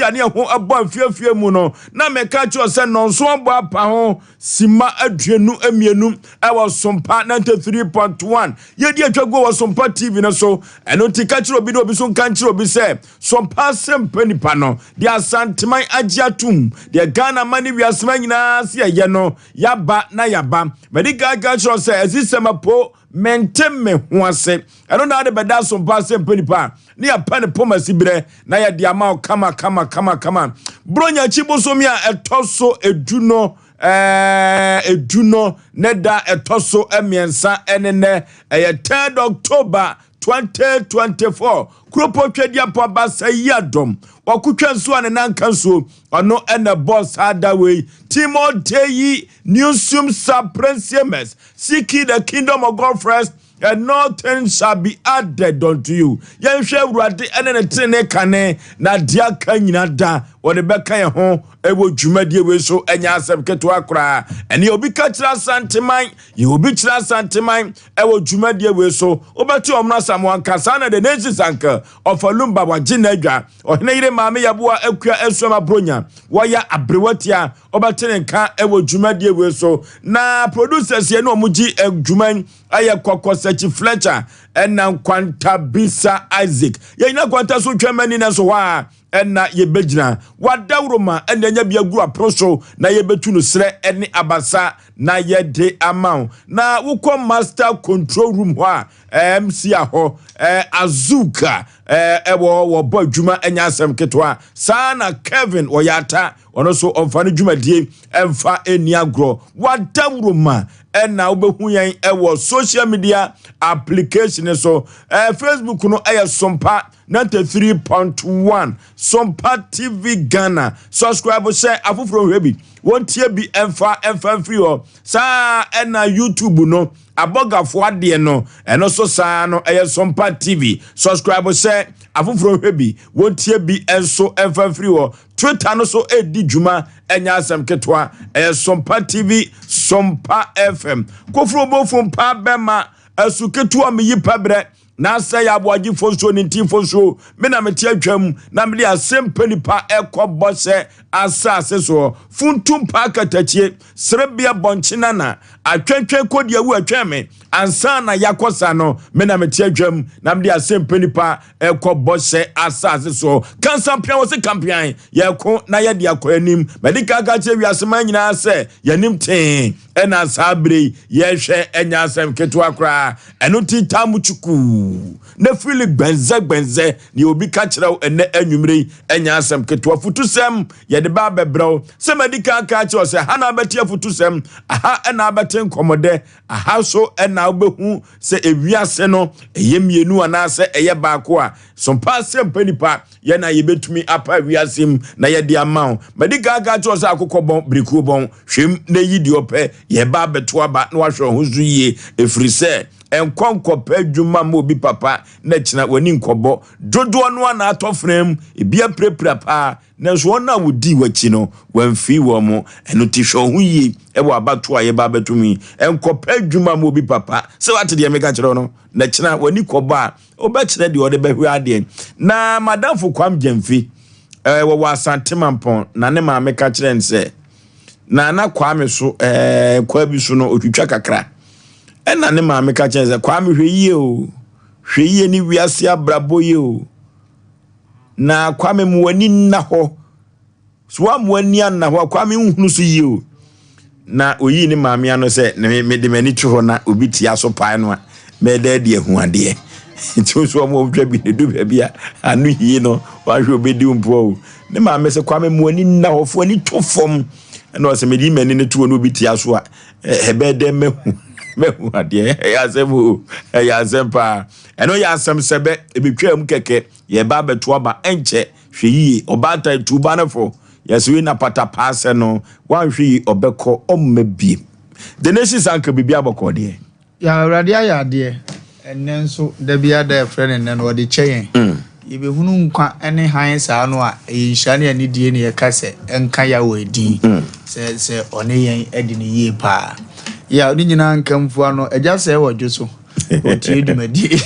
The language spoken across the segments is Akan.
A ne ɛho ɛbɔ afiafie mu no, na meka kyerɛ sɛ nnɔnso abɔ apa ho sima 22 ɛwɔ Sompa 93.1. Yɛdi atwa guo wɔ Sompa TV no so. Ɛno nti ka kyerɛ obi na obi so nka nkyerɛ obi sɛ Sompa asɛmpa nipa no deɛ, Asanteman agye atom deɛ, Ghana ma ne wiasema nyinaa se ɛyɛ no, yaba na yaba. Mɛde gaga kyerɛ sɛ ɛsi sɛm apo mente me ho ase. Ɛno na ade bɛda Sompa asɛmpa nipa a ne yɛpɛ ne pɔm asi berɛ na yɛde ama wo kama kama kama kama. Buronya akyi bosomi a ɛtɔ so 10 no, 10 no ne da ɛtɔ so 3 ɛne nɛ, ɛyɛ 3rd October 2024. Kuropɔ Twadiampɔ Abasa yi adɔm wakotwa nsuo a ne nanka nsuo, ɔno ɛna bɔ saa da wei. Timotei newsum saprensiames, seek the kingdom of God first and nothing shall be added unto you. Yɛnhwɛ Awurade ɛne ne tenene kane, na deɛ aka nyina da wɔde bɛka yɛn ho. Ɛwɔ dwumadie wei so, ɛnyɛ asɛm ketewa koraa. Ɛne obi ka kyerɛ Asanteman, yɛ obi kyerɛ Asanteman ɛwɔ dwumadie wei so, wobɛte ɔmo asamoanka saa na the nations uncle ɔfa Lumba wagye n'adwa. Ɔhene yere maame Yɛboa Akua Asuam Abronya, wɔyɛ aberewatia, wobɛte ne nka ɛwɔ dwumadie wei so. Na producers yɛ ne ɔmo gye adwuma yi ɛyɛ Kɔkɔ Sɛkyi Fletcher ɛna Nkwanta Bisa Isaac. Yɛnyina Nkwanta so twɛn mani no so hɔ a ɛna yɛbɛgyina wadawuroma ɛna ɛnya bi agu apono so na yɛbɛtu no serɛ ɛne abasa na yɛde ama wo. Na wokɔ master control room hɔ a, MC ahɔ Azuka ɛwɔ wɔbɔ adwuma, ɛnyɛ asɛm ketewa saa. Na Kevin wɔyɛ ata, ɔno nso ɔmfa no dwumadie ɛmfa ɛni agorɔ. Wadawuroma ɛna wobɛhu yɛn ɛwɔ social media application so. Facebook no ɛyɛ Sompa 93.1, Sompa TV Ghana. Subscribe sɛ afoforɔ nhwɛ bi, wɔntie bi, ɛmfa mfiri hɔ saa. Ɛna YouTube no, abɔgafoɔ adeɛ no, ɛno so saa no ɛyɛ Sompa TV. Subscribe sɛ afoforɔ nhwɛ bi, wɔntie bi nso ɛmfa mfiri hɔ. Twitter no so ɛdi dwuma, ɛnyɛ asɛm ketewa, ɛyɛ Sompa TV, Sompa FM. Koforo bofo mpa bɛma asu ketewa meyi pɛbrɛ na sɛ yɛ aboagye nsuo ne nti nsuo me na mete atwam na mede asɛm pɛ nipa ɛkɔ bɔ sɛ asase soɔ funtum paa katakyie serebea bɔnkyena na atwɛntwɛn kɔdi awu atwɛn me ansa na yakɔ sa no. Me na mete atwam na mede asɛm pɛ nipa ɛkɔ bɔ sɛ asase soɔ kansampian wɔ se kampian yɛko na yɛde akɔ anim. Mɛde kaka kyerɛ wiasema nyinaa sɛ yɛnim tee ɛna saa bere yi yɛhwɛ, ɛnyɛ asɛm ketewa koraa. Ɛno nti tamu kyukuu na fili gbɛnzɛ gbɛnzɛ nea obi ka kyerɛ wo ɛnɛ anwummere yi, ɛnyɛ asɛm ketewa. Futusɛm yɛde ba abɛbrɛ wo sɛ madi kan ka kyerɛ wo sɛ ha na abɛte afutusɛm, aha ɛna abɛte nkɔmmɔdɛ, aha so ɛna wobɛhu sɛ ewiase no ɛyɛ mmienu anaasɛ ɛyɛ baako a Sompa asɛm pa nipa yɛna yɛbɛtumi apa wiase mu na yɛde ama wo. Madi kan ka kyerɛ wo sɛ akokɔ bɔn birikuo bɔn hwɛm na yi deɛ ɔpɛ. Yɛba abɛto aba na wahwɛ wo ho so yie, ɛfiri sɛ ɛnkɔ nkɔpɛ adwuma ma obi papa na kyena w'ani nkɔbɔ. Dodoɔ no a na atɔ frɛ mu ebi apirapira paa, nanso wɔn a wodii w'akyi no wɔamfiri wɔn mo. Ɛno ti hwɛ wo ho yie ɛwɔ abato a yɛba abɛto mu yi. Ɛnkɔpɛ adwuma ma obi papa sɛ wate deɛ meka kyerɛ wo no, na kyena w'ani kɔbɔ a wobɛkyerɛ deɛ ɔde bɛhwɛ adeɛ. Na madamfo Kwam Gyamfi wɔwɔ Asantemampɔn, na ne maame ka kyerɛ no sɛ na Kwame so kwa bi so no otwitwa kakra. Ɛna ne maame ka kyerɛ sɛ, "Kwame, hwɛ yie o, hwɛ yie ne wiase abrabɔ yie o. Na Kwame, mu w'ani nna hɔ so, woamu w'ani anna hɔ a, Kwame, nhunu so yie o." Na oyii ne maame ano sɛ, "Mede m'ani to hɔ na obi tia so pae no a, mɛda adi ahu adeɛ." Nti nso ɔmo ɔtwa bi ne du baabi a ano yie no wahwɛ obɛdi mpoa o. Ne maame sɛ, "Kwame, mu ani nna hɔ, fo ani to fam." Ɛna ɔsɛ, "Mede m'ani no to hɔ na obi tia so a, ɛbɛyɛ dɛ mɛhu adeɛ?" Ɛyɛ asɛm o, ɛyɛ asɛm paa. Ɛno yɛ asɛm sɛbɛ ebitwa mu kɛkɛ. Yɛba abɛto aba, ɛnkyɛ. Hwɛ yie, ɔbaatan tu ba no fo. Yɛsɛ wei na pata paa sɛ no wanhwɛ yi ɔbɛkɔ ɔmma biem. The Nations anka biribi abɔkɔ deɛ. Yà, Awurade ayɛ adeɛ. Ɛnnɛ nso da bi ada ɛfrɛ ne nnɛ no ɔde kyɛ yɛn. Yɛbɛhunu nkwa ne hann saa no a, ɛyɛ nhyira ne anidie ne yɛka sɛ ɛnka Yahweh din sɛ ɔne yɛn adi ne yie paa. Yà, ne nyinaa nka mfua no agya sɛ ɛwɔ dwo so. Ɔtie dwumadie.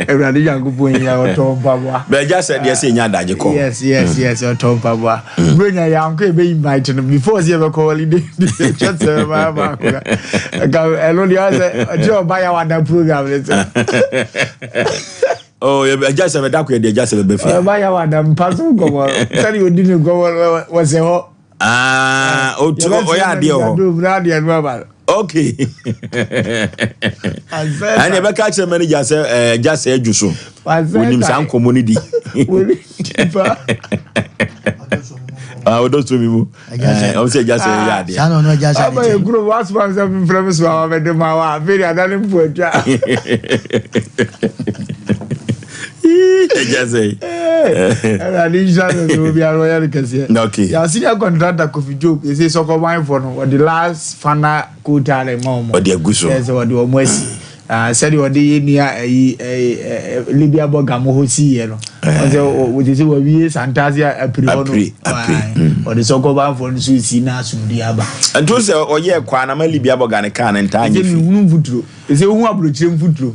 Awurade Nyankopɔn yi a ɔtɔ mpaboa. Bɛgya sɛ deɛ sɛ ɛnya adagye kɔ. Yes, yes, yes, ɔtɔ mpaboa. Bronya yɛ ankɔ ebe invite no before sɛ yɛbɛkɔ holiday. Kyɛ sɛ ɛbɛba baako na. Ɛka ɛno deɛ ɔsɛ ɔkyerɛ ɔba yɛ wada program ne sɛ. Oh, ɛgya sɛ bɛda kɔ yɛ deɛ ɛgya sɛ bɛbɛ fie. Ɔba yɛ wada mpa so nkɔmɔ sɛdeɛ ɔdi ne nkɔmɔ wɔsɛ hɔ. Ah, ɔyɛ adeɛ wɔ hɔ. Okay. Ɛnna ɛbɛka kyerɛ manager sɛ ɛgya sɛ adwu so. Onim saa nkɔmɔ no di. Ah, ɔdɔ so mi mu. Ɔmo sɛ ɛgya sɛ ɛyɛ adeɛ. Saa na ɔno ɛgya sɛ Aba yɛ kuro wasoma sɛ mfrɛ me so a wabɛde ma wa afei de adane mpo atwa. Ɛgya sɛ. Awurade nhyira no sɛ obiara ɔyɛ no kɛseɛ. Okay. Yɛ senior contractor Kofi Job yɛsɛ sɔkɔbanfoɔ no wɔde last final quota de ma wɔn. Ɔde agu so. Yɛ sɛ wɔde wɔn asi. Sɛdeɛ ɔde yɛ nua ayi Libya bɔga mo hɔ siiɛ no. Ɔsɛ wɔte sɛ wɔawie Santase apiri hɔ no. Apiri apiri. Ɔde sɔkɔbanfoɔ no so si na asomdue aba. Nto sɛ ɔyɛ kwan na ma Libya bɔga ne kaa ne ntaa nyɛ Ɛsɛ fi. mehunu mfuturo. Ɛsɛ wohu aburokyire mfuturo.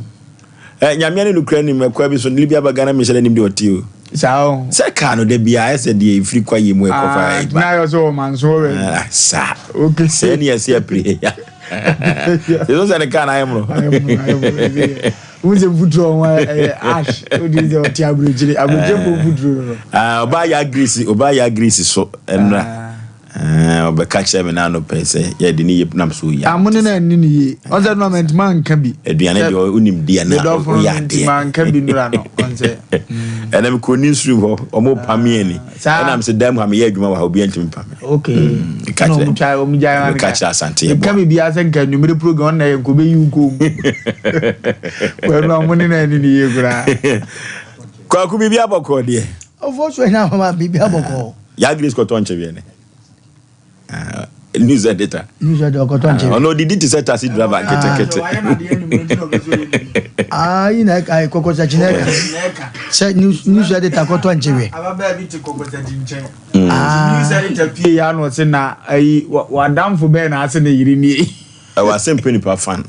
Nyame ne nokura nim ɛkwa bi so Libya ba Ghana mehyɛ n'anim deɛ ɔte o. Saa o. Sɛ kaa no da biara ɛsɛ deɛ ɛfiri kwa yɛ mu ɛkɔfa ɛba. Na ayɛ sɛ ɔma nso wɔ. Saa. Okay. Sɛ ne yɛsɛ apiri ya. Sɛ sɛ ne kaa no ayɛ mmoro. Ayɛ mmoro ayɛ mmoro. Wo sɛ mfuturo ho ɛyɛ ash. Wodi sɛ ɔte aburokyire aburokyire mpo mfuturo no. Ɔbaa ya Greece ɔbaa ya Greece so ɛnra. Ɔbɛka kyerɛ me n'ano pɛ sɛ yɛde ne yɛ nam so yɛ. Amone na ɛni ne yie. Ɔnsɛ no mɛntuma nka bi. Aduane deɛ wonim deɛ na woyɛ adeɛ. Mɛntuma nka bi nura no ɔnsɛ. Ɛnna mi kɔ newsroom hɔ ɔmo pa mi ani. Ɛnna mi sɛ dan mu ha mi yɛ adwuma wɔ ha obi ntumi pa mi. Okay. Meka kyerɛ ɔmo gya meka kyerɛ Asante yɛ bɔ. Meka bibi asɛ nka numere program ɔna yɛ nko bɛ yi nko mu. Wɔn amone na ɛni ne yie koraa. Kwaku bibi abɔkɔ deɛ. Ɔfɔ so ɛna ahoma bibi abɔkɔ. Ya Grace kɔtɔ nkyɛn ne. News editor. News editor ɔkɔtɔ nkyɛn. Ɔno odidi te sɛ taxi driver nketenkete. Ayi na ɛka kɔkɔsakyi na ɛka sɛ news editor kɔtɔ nkyɛn. Ababaa bi te kɔkɔsakyi nkyɛn. News editor pie ya na ɔse na ayi wadamfo bɛɛ na ase ne yere nie. Ɛwɔ asɛm nipa fan.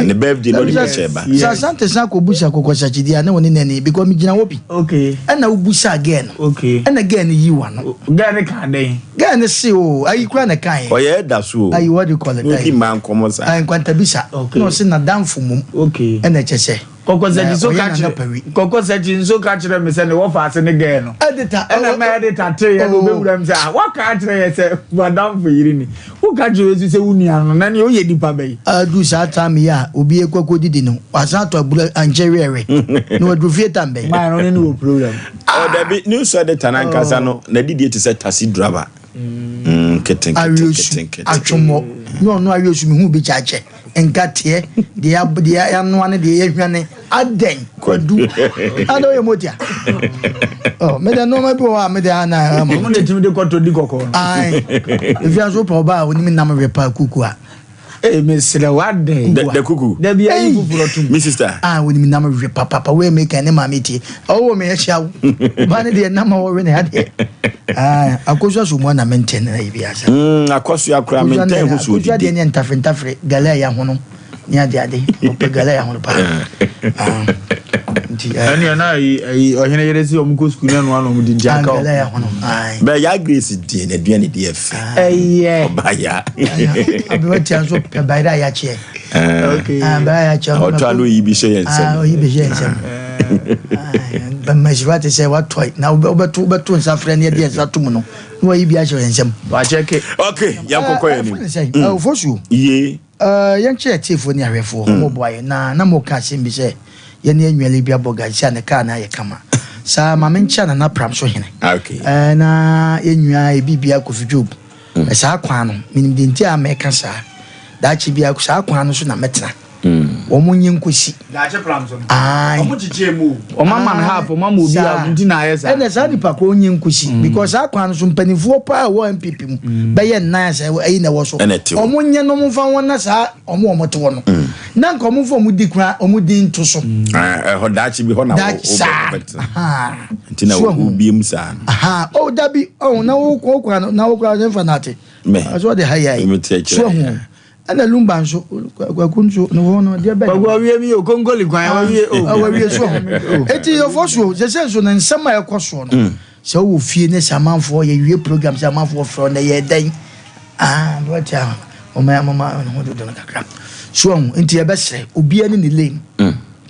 Ne birthday no de picture ba. Sɛ Asante san kɔ busa kɔkɔsakyi deɛ ne wɔne nani because mi gyina hɔ bi. Okay. Ɛna wo busa girl no. Okay. Ɛna girl no yi wa no. Girl no ka dɛn? Girl no se o ayi kura na kan. Ɔyɛ ɛda so o. Ayi what do you call it? N'odi mmaa nkɔmɔ saa. Ayi nkwantabisa. Okay. Na ɔse n'adamfo mom. Okay. Ɛna ɛkyɛ sɛ. Kɔkɔsakyi so ka kyerɛ Kɔkɔsakyi nso ka kyerɛ me sɛ ne wɔfa ase ne girl no. Editor. Ɛna mɛ editor te yɛ na obewura mu sɛ ah waka akyerɛ yɛ sɛ madamfo yiri ni. Woka kyerɛ yɛ sɛ wo nua no na nea oyɛ nipa bɛyi. Adu saa time yi a obi ekɔ kɔ didi no wasan atɔ aburo ankyɛ wɛwɛ na waduru fie tam bɛn. Maa no ne ne wɔ program. Oh dabi news editor nankasa no na didie te sɛ taxi driver. Nkete Awiosu atwomɔ ne ɔno awiosu mehu bi kyakyɛ nkateɛ deɛ deɛ yɛanoa ne deɛ yɛhwane adɛn kwadu ada ɔyɛ motia oh mede nneɛma bi wɔ hɔ a mede ana ama ɔmo na etimi de kɔtɔ di kɔkɔɔ no. Ae efia nso wopɛ ɔbaa a onim nam we paa kuku a. Ee mesrɛ wo adɛn. The kuku. Dabi ayi foforɔ tum. Me sister. Ah onim nam we papapa wei meka ne maame tie ɔwɔ me ahyia wo ba ne deɛ nam a wɔwe ne adeɛ. Ah akosua so mu na mente na yi bi asa. Akosua kura mente ho so odidi. Akosua deɛ ne ntafre ntafre gala ya ho no. Ne ade ade ɔpɛ gala ya ho pa. Ah nti ɛne na ayi ayi ɔhene yere si ɔmo kɔ sukuu na no ano ɔmo di nti aka. Gala ya ho no. Ai. Bɛ ya Grace die na aduane di ɛfɛ. Ɛyɛ. Ɔba ya. Abewa tia nso pɛ bayerɛ a yɛakyeɛ. Okay. Ah bayerɛ a yɛakyeɛ. Ɔtɔ ano yi bi hyɛ yɛn nsam. Ah oyi bi hyɛ yɛn nsam. Bɛmɛhyira te sɛ watɔ na wobɛto wobɛto nsa frɛ ne yɛde nsa to mu no na wayi bi ahyɛ yɛn nsam. Wakyɛke. Okay, yɛnkɔkɔ yɛn nim. Ofosuo. Yie. Yɛnkyerɛ atiefoɔ ne ahwɛfoɔ mm. Wɔboa yɛn na na moka asɛm bi sɛ yɛne anwuale bi abɔ gansi a ne kaa no ayɛ kama saa ma menkyea Nana Pram so hene. Okay. Na yɛnwia ɛbibia Kofi Job. Saa kwan no menim deɛ nti a mɛka saa daakye bia saa kwan no so na mɛtena. Wɔn nye nkosi. Daakye pram so no. Ayi. Wɔn kyekyɛ mu o. Wɔn ama no half, wɔn ama obi half nti na ayɛ saa. Ɛna saa nipa ko nye nkosi because saa kwan no so mpanimfoɔ paa wɔ NPP mu bɛyɛ nnan sɛ ɛyi na ɛwɔ so. Wɔn nye no wɔn fa wɔn na saa wɔn wɔn te hɔ no. Na nka wɔn fa wɔn di kura wɔn di nto so. Ɛhɔ daakye bi hɔ na wɔ saa. Nti na wɔ biem saa no. Oh dabi oh na wo kura na wo kura ne nfa na ate. Mɛ. So ɔde ha yɛ ayi. So ho. Ɛna Lumba nso, Kwaku nso, ne hɔ no, deɛ bɛn. Kwaku awie mi o, Kongoli kwan, awie o. Awie so. Eti yɛfɔ so, sɛ sɛ nso ne nsɛm a ɛkɔ soɔ no, sɛ wowɔ fie ne sɛ amanfoɔ yɛwie program sɛ amanfoɔ frɛ na yɛ dɛn. Ah, bɛte a, ɔma mama ne ho dodo no kakra. So ahu, nti yɛbɛsrɛ, obiara ne ne lane.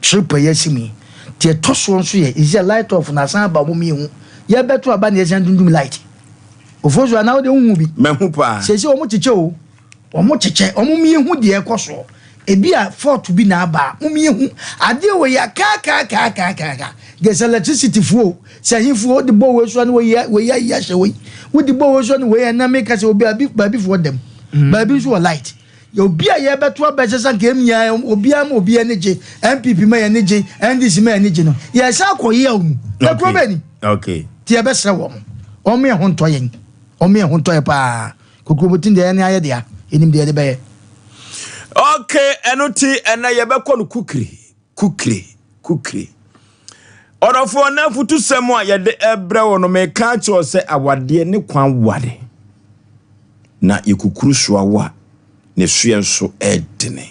Trip a yɛasi mu yi. Deɛ ɛtɔ soɔ nso yɛ, ɛsɛ light off na asan aba wɔn mmienu. Yɛbɛto aba na yɛsan dundum light. Ofosu anaa wode wohu bi? Mahu paa. Seesei wɔn kyekyɛ o. Wɔn kyekyɛ, wɔn mmienu deɛ ɛkɔ soɔ. Ebi a fault bi na aba a, wɔn mmienu. Adeɛ wɔ yi akaakaakaakaaka. Deɛ sɛ electricity foɔ o, sɛ ahefoɔ wode bɔ wei so a na wɔyi wei ayi ahyɛ wei. Wode bɔ wei so a na wei ɛnna meka sɛ obi baabi baabi foɔ dɛm. Baabi nso wɔ light. Obi a yɛbɛto aba ɛsɛ sɛ nka yɛn nyinaa obiara ma obiara ani gye, NPP ma yɛn ani gye, NDC ma yɛn ani gye no, yɛsan akɔ yaw mu. Ekuro bɛn ni? Okay. Nti yɛbɛsrɛ wɔn, wɔn yɛn ho ntɔ yɛn, wɔn yɛn ho ntɔ yɛn paa. Kokuroboti deɛ yɛn ayɛ dea, yɛnim deɛ yɛde bɛyɛ. Okay, ɛno ti ɛnɛ yɛbɛkɔ no kukiri, kukiri, kukiri. Ɔdɔfoɔ na afutusɛm a yɛde ɛbrɛ wɔ no meka akyerɛ sɛ awadeɛ ne kwan ware. Na yɛkukuru so awo a, ne soɛ nso ɛdene.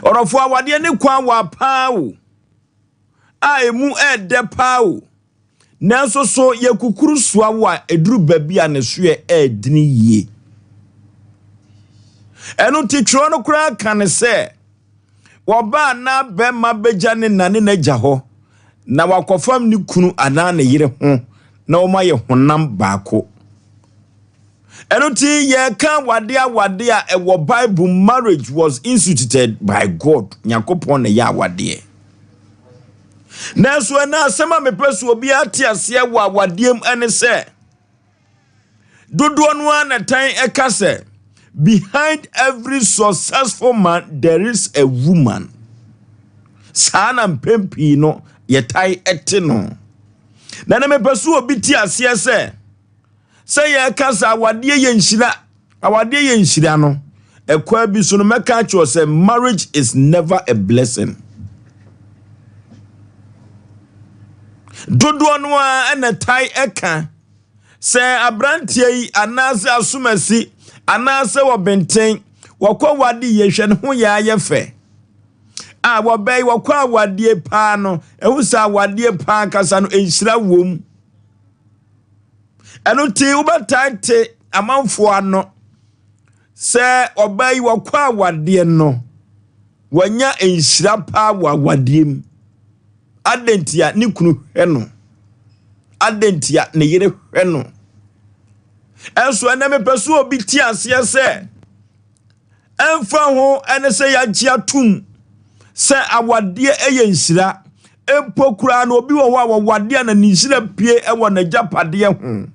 Ɔdɔfoɔ awadeɛ ne kwan wa paa o, a emu ɛdɛ paa o. Nanso so yɛkukuru soa wo a ɛduru baabi a ne soɛ ɛredene yie. Ɛno nti twerɛ no koraa ka ne sɛ wɔba anaa bɛrima bɛgya ne na ne n'agya hɔ na wakɔfam ne kunu anaa ne yere ho na wɔayɛ honam baako. Ɛno nti yɛka awade awade a ɛwɔ Bible marriage was instituted by God. Nyankopɔn na ɛyɛ awadeɛ. Nanso ɛna asɛm a mepɛ so obiara te aseɛ wɔ awadeɛ mu ɛne sɛ dodoɔ no ara na tan ɛka sɛ behind every successful man there is a woman. Saa na mpɛn pii no yɛtae ɛte no. Na na mepɛ so obi te aseɛ sɛ sɛ yɛka sɛ awadeɛ yɛ nhyira awadeɛ yɛ nhyira no ɛkwan bi so no mɛka akyerɛ sɛ marriage is never a blessing. Dodoɔ no ara ɛna tae ɛka sɛ aberanteɛ yi anaasɛ asomasi anaasɛ wɔbɛnten wɔkɔ wade yɛ hwɛ ne ho yɛ ayɛ fɛ a wɔbɛyi wɔkɔ awadeɛ paa no ɛho sɛ awadeɛ paa kasa no nhyira wom. Ɛno nti wobɛtae te amanfoɔ ano sɛ ɔbaa yi wɔkɔ awadeɛ no wanya nhyira paa wɔ awadeɛ mu. Adɛn nti a ne kunu hwɛ no? Adɛn nti a ne yere hwɛ no? Ɛnso ɛnɛ mepɛ so obi te aseɛ sɛ ɛmfa ho ɛne sɛ yɛagye atom sɛ awadeɛ ɛyɛ nhyira mpo koraa no obi wɔ hɔ a wɔwadeɛ a na ne nhyira pie ɛwɔ n'agyapadeɛ ho.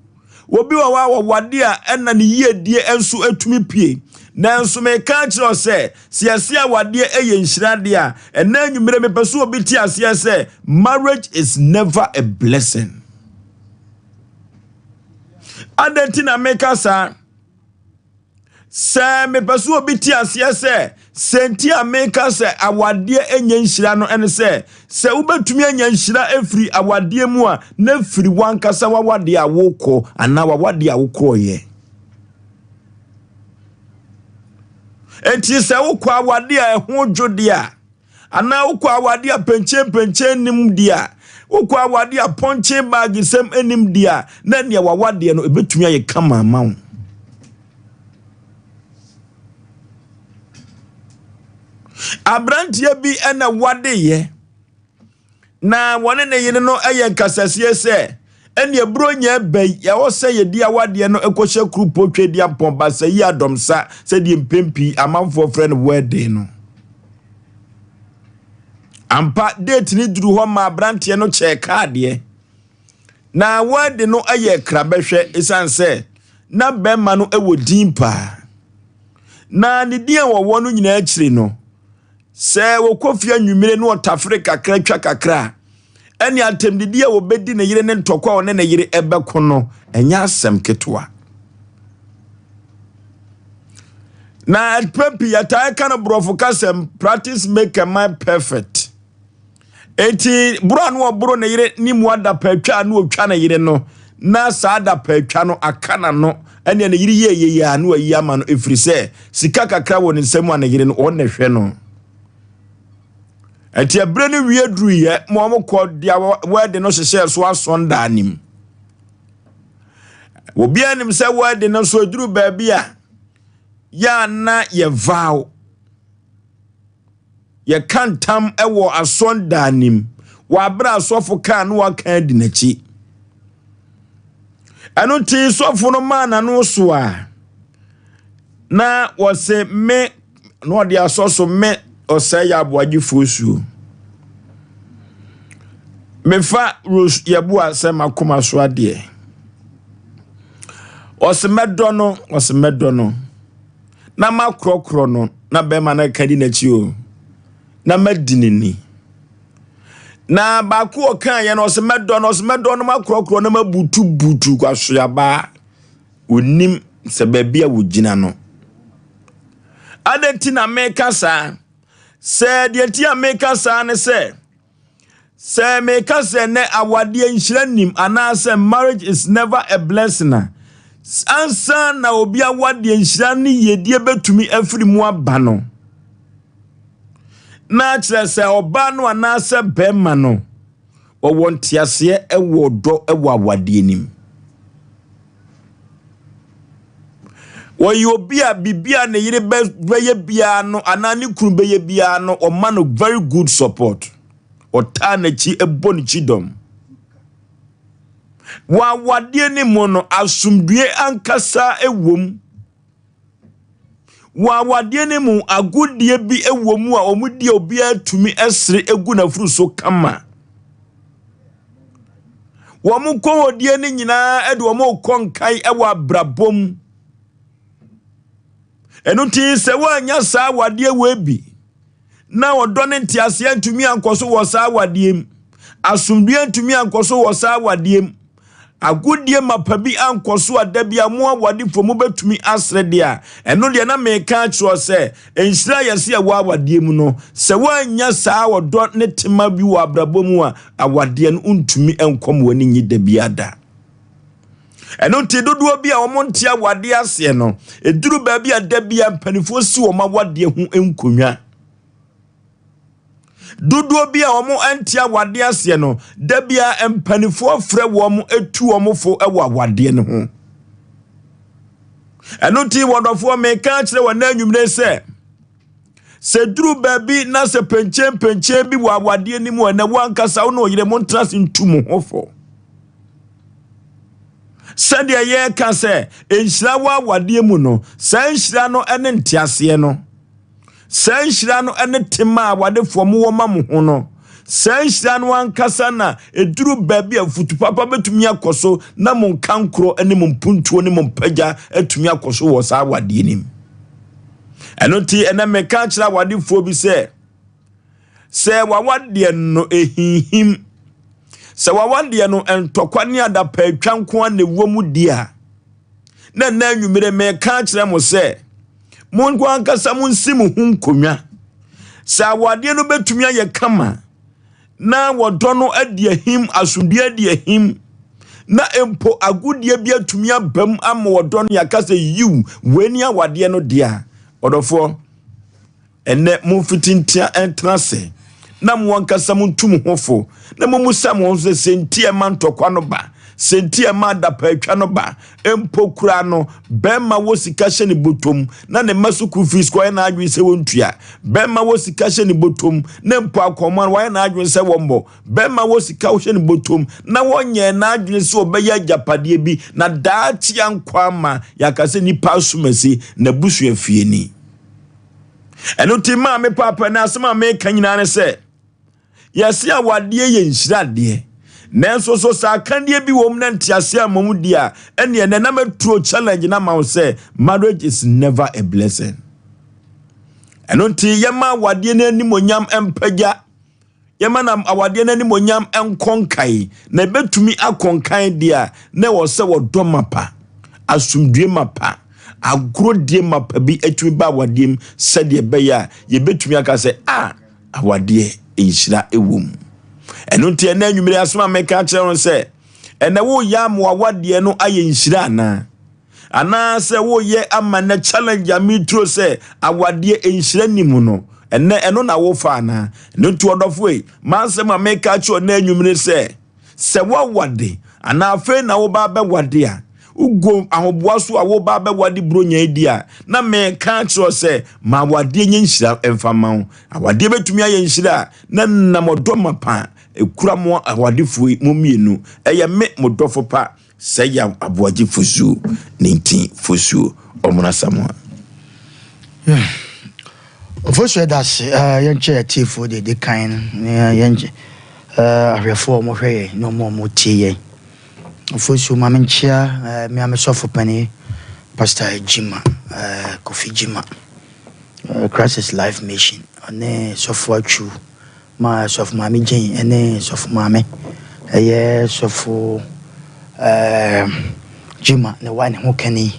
Obi wɔ hɔ a wɔwadeɛ a ɛna ne yiedie nso atumi pie. Nanso meka akyerɛ wo sɛ sɛ yɛse awadeɛ ɛyɛ nhyira deɛ a ɛnɛ anwummerɛ mepɛ sɛ obi te aseɛ sɛ marriage is never a blessing. Adɛn nti na meka saa? Sɛ mepɛ sɛ obi te aseɛ sɛ sɛ nti a meka sɛ awadeɛ ɛnyɛ nhyira no ɛne sɛ sɛ wobɛtumi anya nhyira afiri awadeɛ mu a na firi wankasa wawadeɛ a wokɔ anaa wawadeɛ a wokɔɔyɛ. Enti sɛ wokɔ awadeɛ a ɛho dwo deɛ a anaa wokɔ awadeɛ a pɛnkyɛnpɛnkyɛn nim deɛ a wokɔ awadeɛ a pɔnkye baage sɛm nim deɛ a na nea wawadeɛ no ɛbɛtumi ayɛ kama ama wo. Aberanteɛ bi ɛna wadeeɛ na wɔne ne yere no yɛ nkasasie sɛ ɛne buronya ɛbɛ yi ɛwɔ sɛ yɛdi awadeɛ no ɛkɔhyɛ kurupo twɛdi ampɔn basa yi adɔmsa sɛdeɛ mpɛn pii amanfoɔ frɛ no wedding no. Ampa date no duru hɔ ma aberanteɛ no kyɛɛ kaadeɛ na wedding no yɛ krabɛhwɛ ɛsiane sɛ na bɛrima no wɔ din paa na ne din a wɔwɔ no nyinaa akyiri no sɛ wɔkɔ fie anwummere na ɔtafere kakra twa kakra a ɛne atɛmdidi a wɔbɛdi ne yere ne ntɔkwa a ɔne ne yere ɛbɛko no ɛnyɛ asɛm ketewa. Na mpɛn pii yɛtaa ka no borɔfo kasɛm practice make a man perfect. Enti boro a na ɔboro ne yere ne mu adapaatwa a na ɔtwa ne yere no, na saa adapaatwa no aka n'ano. Ɛnneɛ ne yere yɛɛ yei a na wayi ama no, ɛfiri sɛ sika kakra wɔ ne nsam a ne yere no ɔno na ɛhwɛ no. Ɛnti ɛberɛ no wie duruiɛ ma wɔn kɔ deɛ wɛde no hyehyɛɛ so asɔndaa nim. Obiara nim sɛ wɛde no nso ɛduru baabi a yɛ a na yɛ vow. Yɛka ntam wɔ asɔndan no mu wɔ abere a sɔfo kaa no waka adi n'akyi. Ɛno nti sɔfo no maa n'ano so a na wɔse me na ɔde asɔ so me ɔsɛe yɛ aboagyefoɔ suo. Mefa Rose Yeboah sɛ m'akoma so adeɛ. Ɔse mɛdɔ no, ɔse mɛdɔ no. na makorɔkorɔ no na bɛrima no ka di n'akyi o na madi ne ni na baako ɔka yɛ no ɔsɛ mɛdɔ no ɔsɛ mɛdɔ no makorɔkorɔ no mabutubutu kwasoabaa onim sɛ baabi a wogyina no adɛn nti na meka saa sɛ deɛ nti a meka saa ne sɛ Sɛ meka sɛ nnɛ awadeɛ nhyira nnim anaasɛ marriage is never a blessing a, ansa na obi awadeɛ nhyira ne yiedie bɛtumi afiri mu aba no, na kyerɛ sɛ ɔbaa no anaasɛ bɛrima no wɔwɔ nteaseɛ wɔ ɔdɔ wɔ awadeɛ nim. Wɔyɛ obi a biribi a ne yere bɛyɛ biara no anaa ne kunu bɛyɛ biara no, ɔma no very good support. Ɔtaa n'akyi bɔ ne kyidɔm. Wɔ awadeɛ no mu no, asomdue ankasa wom. Wɔ awadeɛ no mu, agodie bi wɔ mu a wɔdi a obiara tumi sere gu n'afuru so kama. Wɔn kɔwɔdie no nyinaa de wɔn rekɔ nkae wɔ abrabɔ mu. Ɛno nti sɛ woannya saa awadeɛ wei bi na ɔdɔ ne nteaseɛ ntumi ankɔ so wɔ saa awadeɛ mu, asomdwoeɛ ntumi ankɔ so wɔ saa awadeɛ mu, agodie mapa bi ankɔ so a da bi a mo awadefoɔ mobɛtumi asere deɛ a, ɛno deɛ na meka akyerɛ sɛ nhyira a yɛse ɛwɔ awadeɛ mu no, sɛ woannya saa ɔdɔ ne tema bi wɔ abrabɔ mu a, awadeɛ no ntumi nkɔ mo ani nye da biara da. Ɛno nti dodoɔ bi a wɔn nte awadeɛ aseɛ no, ɛduru baabi a da bi a mpanimfoɔ si wɔn awadeɛ ho nkonnwa. Dodoɔ bi a wɔn nte awadeɛ aseɛ no, da bi a mpanimfoɔ frɛ wɔn tu wɔn fo wɔ awadeɛ no ho. Ɛno nti wɔdɔfoɔ meka akyerɛ wɔn anwummerɛ sɛ, Sɛ duru baabi na sɛ pɛnkyɛnpɛnkyɛn bi wɔ awadeɛ no mu a, na wo ankasa wo ne ɔyere mo ntena ase ntu mo ho fo. Sɛdeɛ yɛreka sɛ nhyira wɔ awadeɛ mu no, saa nhyira no ne nteaseɛ no. Saa nhyira no ne tema a awadefoɔ mowɔ ma mo ho no. Saa nhyira no ankasa na ɛduru baabi a futu papa bɛtumi akɔ so na mo nkankorɔ ne mo mpuntuo ne mo mpagya atumi akɔ so wɔ saa awadeɛ no mu. Ɛno nti ɛnɛ meka kyerɛ awadefoɔ bi sɛ, sɛ wawadeɛ no ɛhinhim, sɛ wawadeɛ no ntɔkwa ne adapaatwa nko a na ɛwɔ mu di a, na ɛnɛ anwummere meka kyerɛ mo sɛ, mo nko ankasa monsi mo ho nkonnwa. Sɛ awadeɛ no bɛtumi ayɛ kama, na wɔdɔ no adi ahim, asomdwoe adi ahim, na mpo agodie bi atumi aba mu ama wɔdɔ no yɛaka sɛ yiw, wei ne awadeɛ no deɛ a, ɔdɔfoɔ, ɛnɛ momfiti ntea ntena ase na mo ankasa montu mo ho fo na mommusa mo ho sɛ sɛ nti ɛma ntɔkwa no ba, sɛ nti ɛma adapaatwa no ba, mpo koraa no, bɛrima wɔ sika hyɛ ne bɔtɔm na ne mma sukuu fees kɔ ayɛ n'adwene sɛ wɔntua. Bɛrima wɔ sika hyɛ ne bɔtɔm na mpo akɔmmoa no wayɛ n'adwene sɛ wɔmmɔ. Bɛrima wɔ sika hyɛ ne bɔtɔm na wɔnyɛɛ n'adwene sɛ ɔbɛyɛ agyapadeɛ bi na daakye ankɔ ama yɛaka sɛ nipa asomasi n'abusua fie ni. Ɛno nti maame paapa na asɛm a meka nyinaa ne sɛ Yɛse awadeɛ yɛ nhyira deɛ, nanso so sɛ akadeɛ bi wɔ mu na nteaseɛ amma mu deɛ a, ɛneɛ nɛ na mɛturo challenge no ama wo sɛ marriage is never a blessing. Ɛno nti yɛma awadeɛ no animonyam mpagya, yɛma na awadeɛ no animonyam nkɔ nkae, na ɛbɛtumi akɔ nkan deɛ a, na ɛwɔ sɛ wɔdɔ mapa, asomdue mapa, agorɔdie mapa bi atumi ba awadeɛ mu sɛdeɛ ɛbɛyɛ a yɛbɛtumi aka sɛ a ah, Awadeɛ nhyira wɔ mu. Ɛno nti ɛnɛ anwummere asɛm a meka akyerɛ wo sɛ, ɛnɛ woyɛ ama w'awadeɛ no ayɛ nhyira anaa? Anaasɛ woyɛ ama nnɛ challenge a meturo sɛ awadeɛ nhyira ni mu no, ɛnɛ ɛno na wofa anaa? Ɛno nti ɔdɔfo yi, m'asɛm a meka akyerɛ wo nnɛ anwummere sɛ, sɛ woawade anaa afei na woba abɛwade a, wogu ahoboa so a woba abɛwade buronya yi di a, na meka akyerɛ wo sɛ ma awadeɛ nyɛ nhyira mfa ma wo. Awadeɛ bɛtumi ayɛ nhyira a, na nam ɔdɔ mapa ekura mo awadefoɔ yi mo mmienu. Ɛyɛ me mo dɔfo pa sɛ yɛ aboagye fosuo ne nti fosuo ɔmono Asamoah. Ofosuo ɛda ase. Yɛnkyɛ atiefoɔ deɛ ɛdi kan no, yɛnkyɛ ahwɛfoɔ a wɔhwɛ yɛn ne wɔn a wɔtie yɛn. Ofosuo, ma menkyea me ame sɔfo panin, Pastor Jima, Kofi Jima, Christ is Life Mission, ɔne sɔfo Atwu, ma sɔfo maame Jane, ɛne sɔfo maame, ɛyɛ sɔfo Jima ne wa ne ho kani.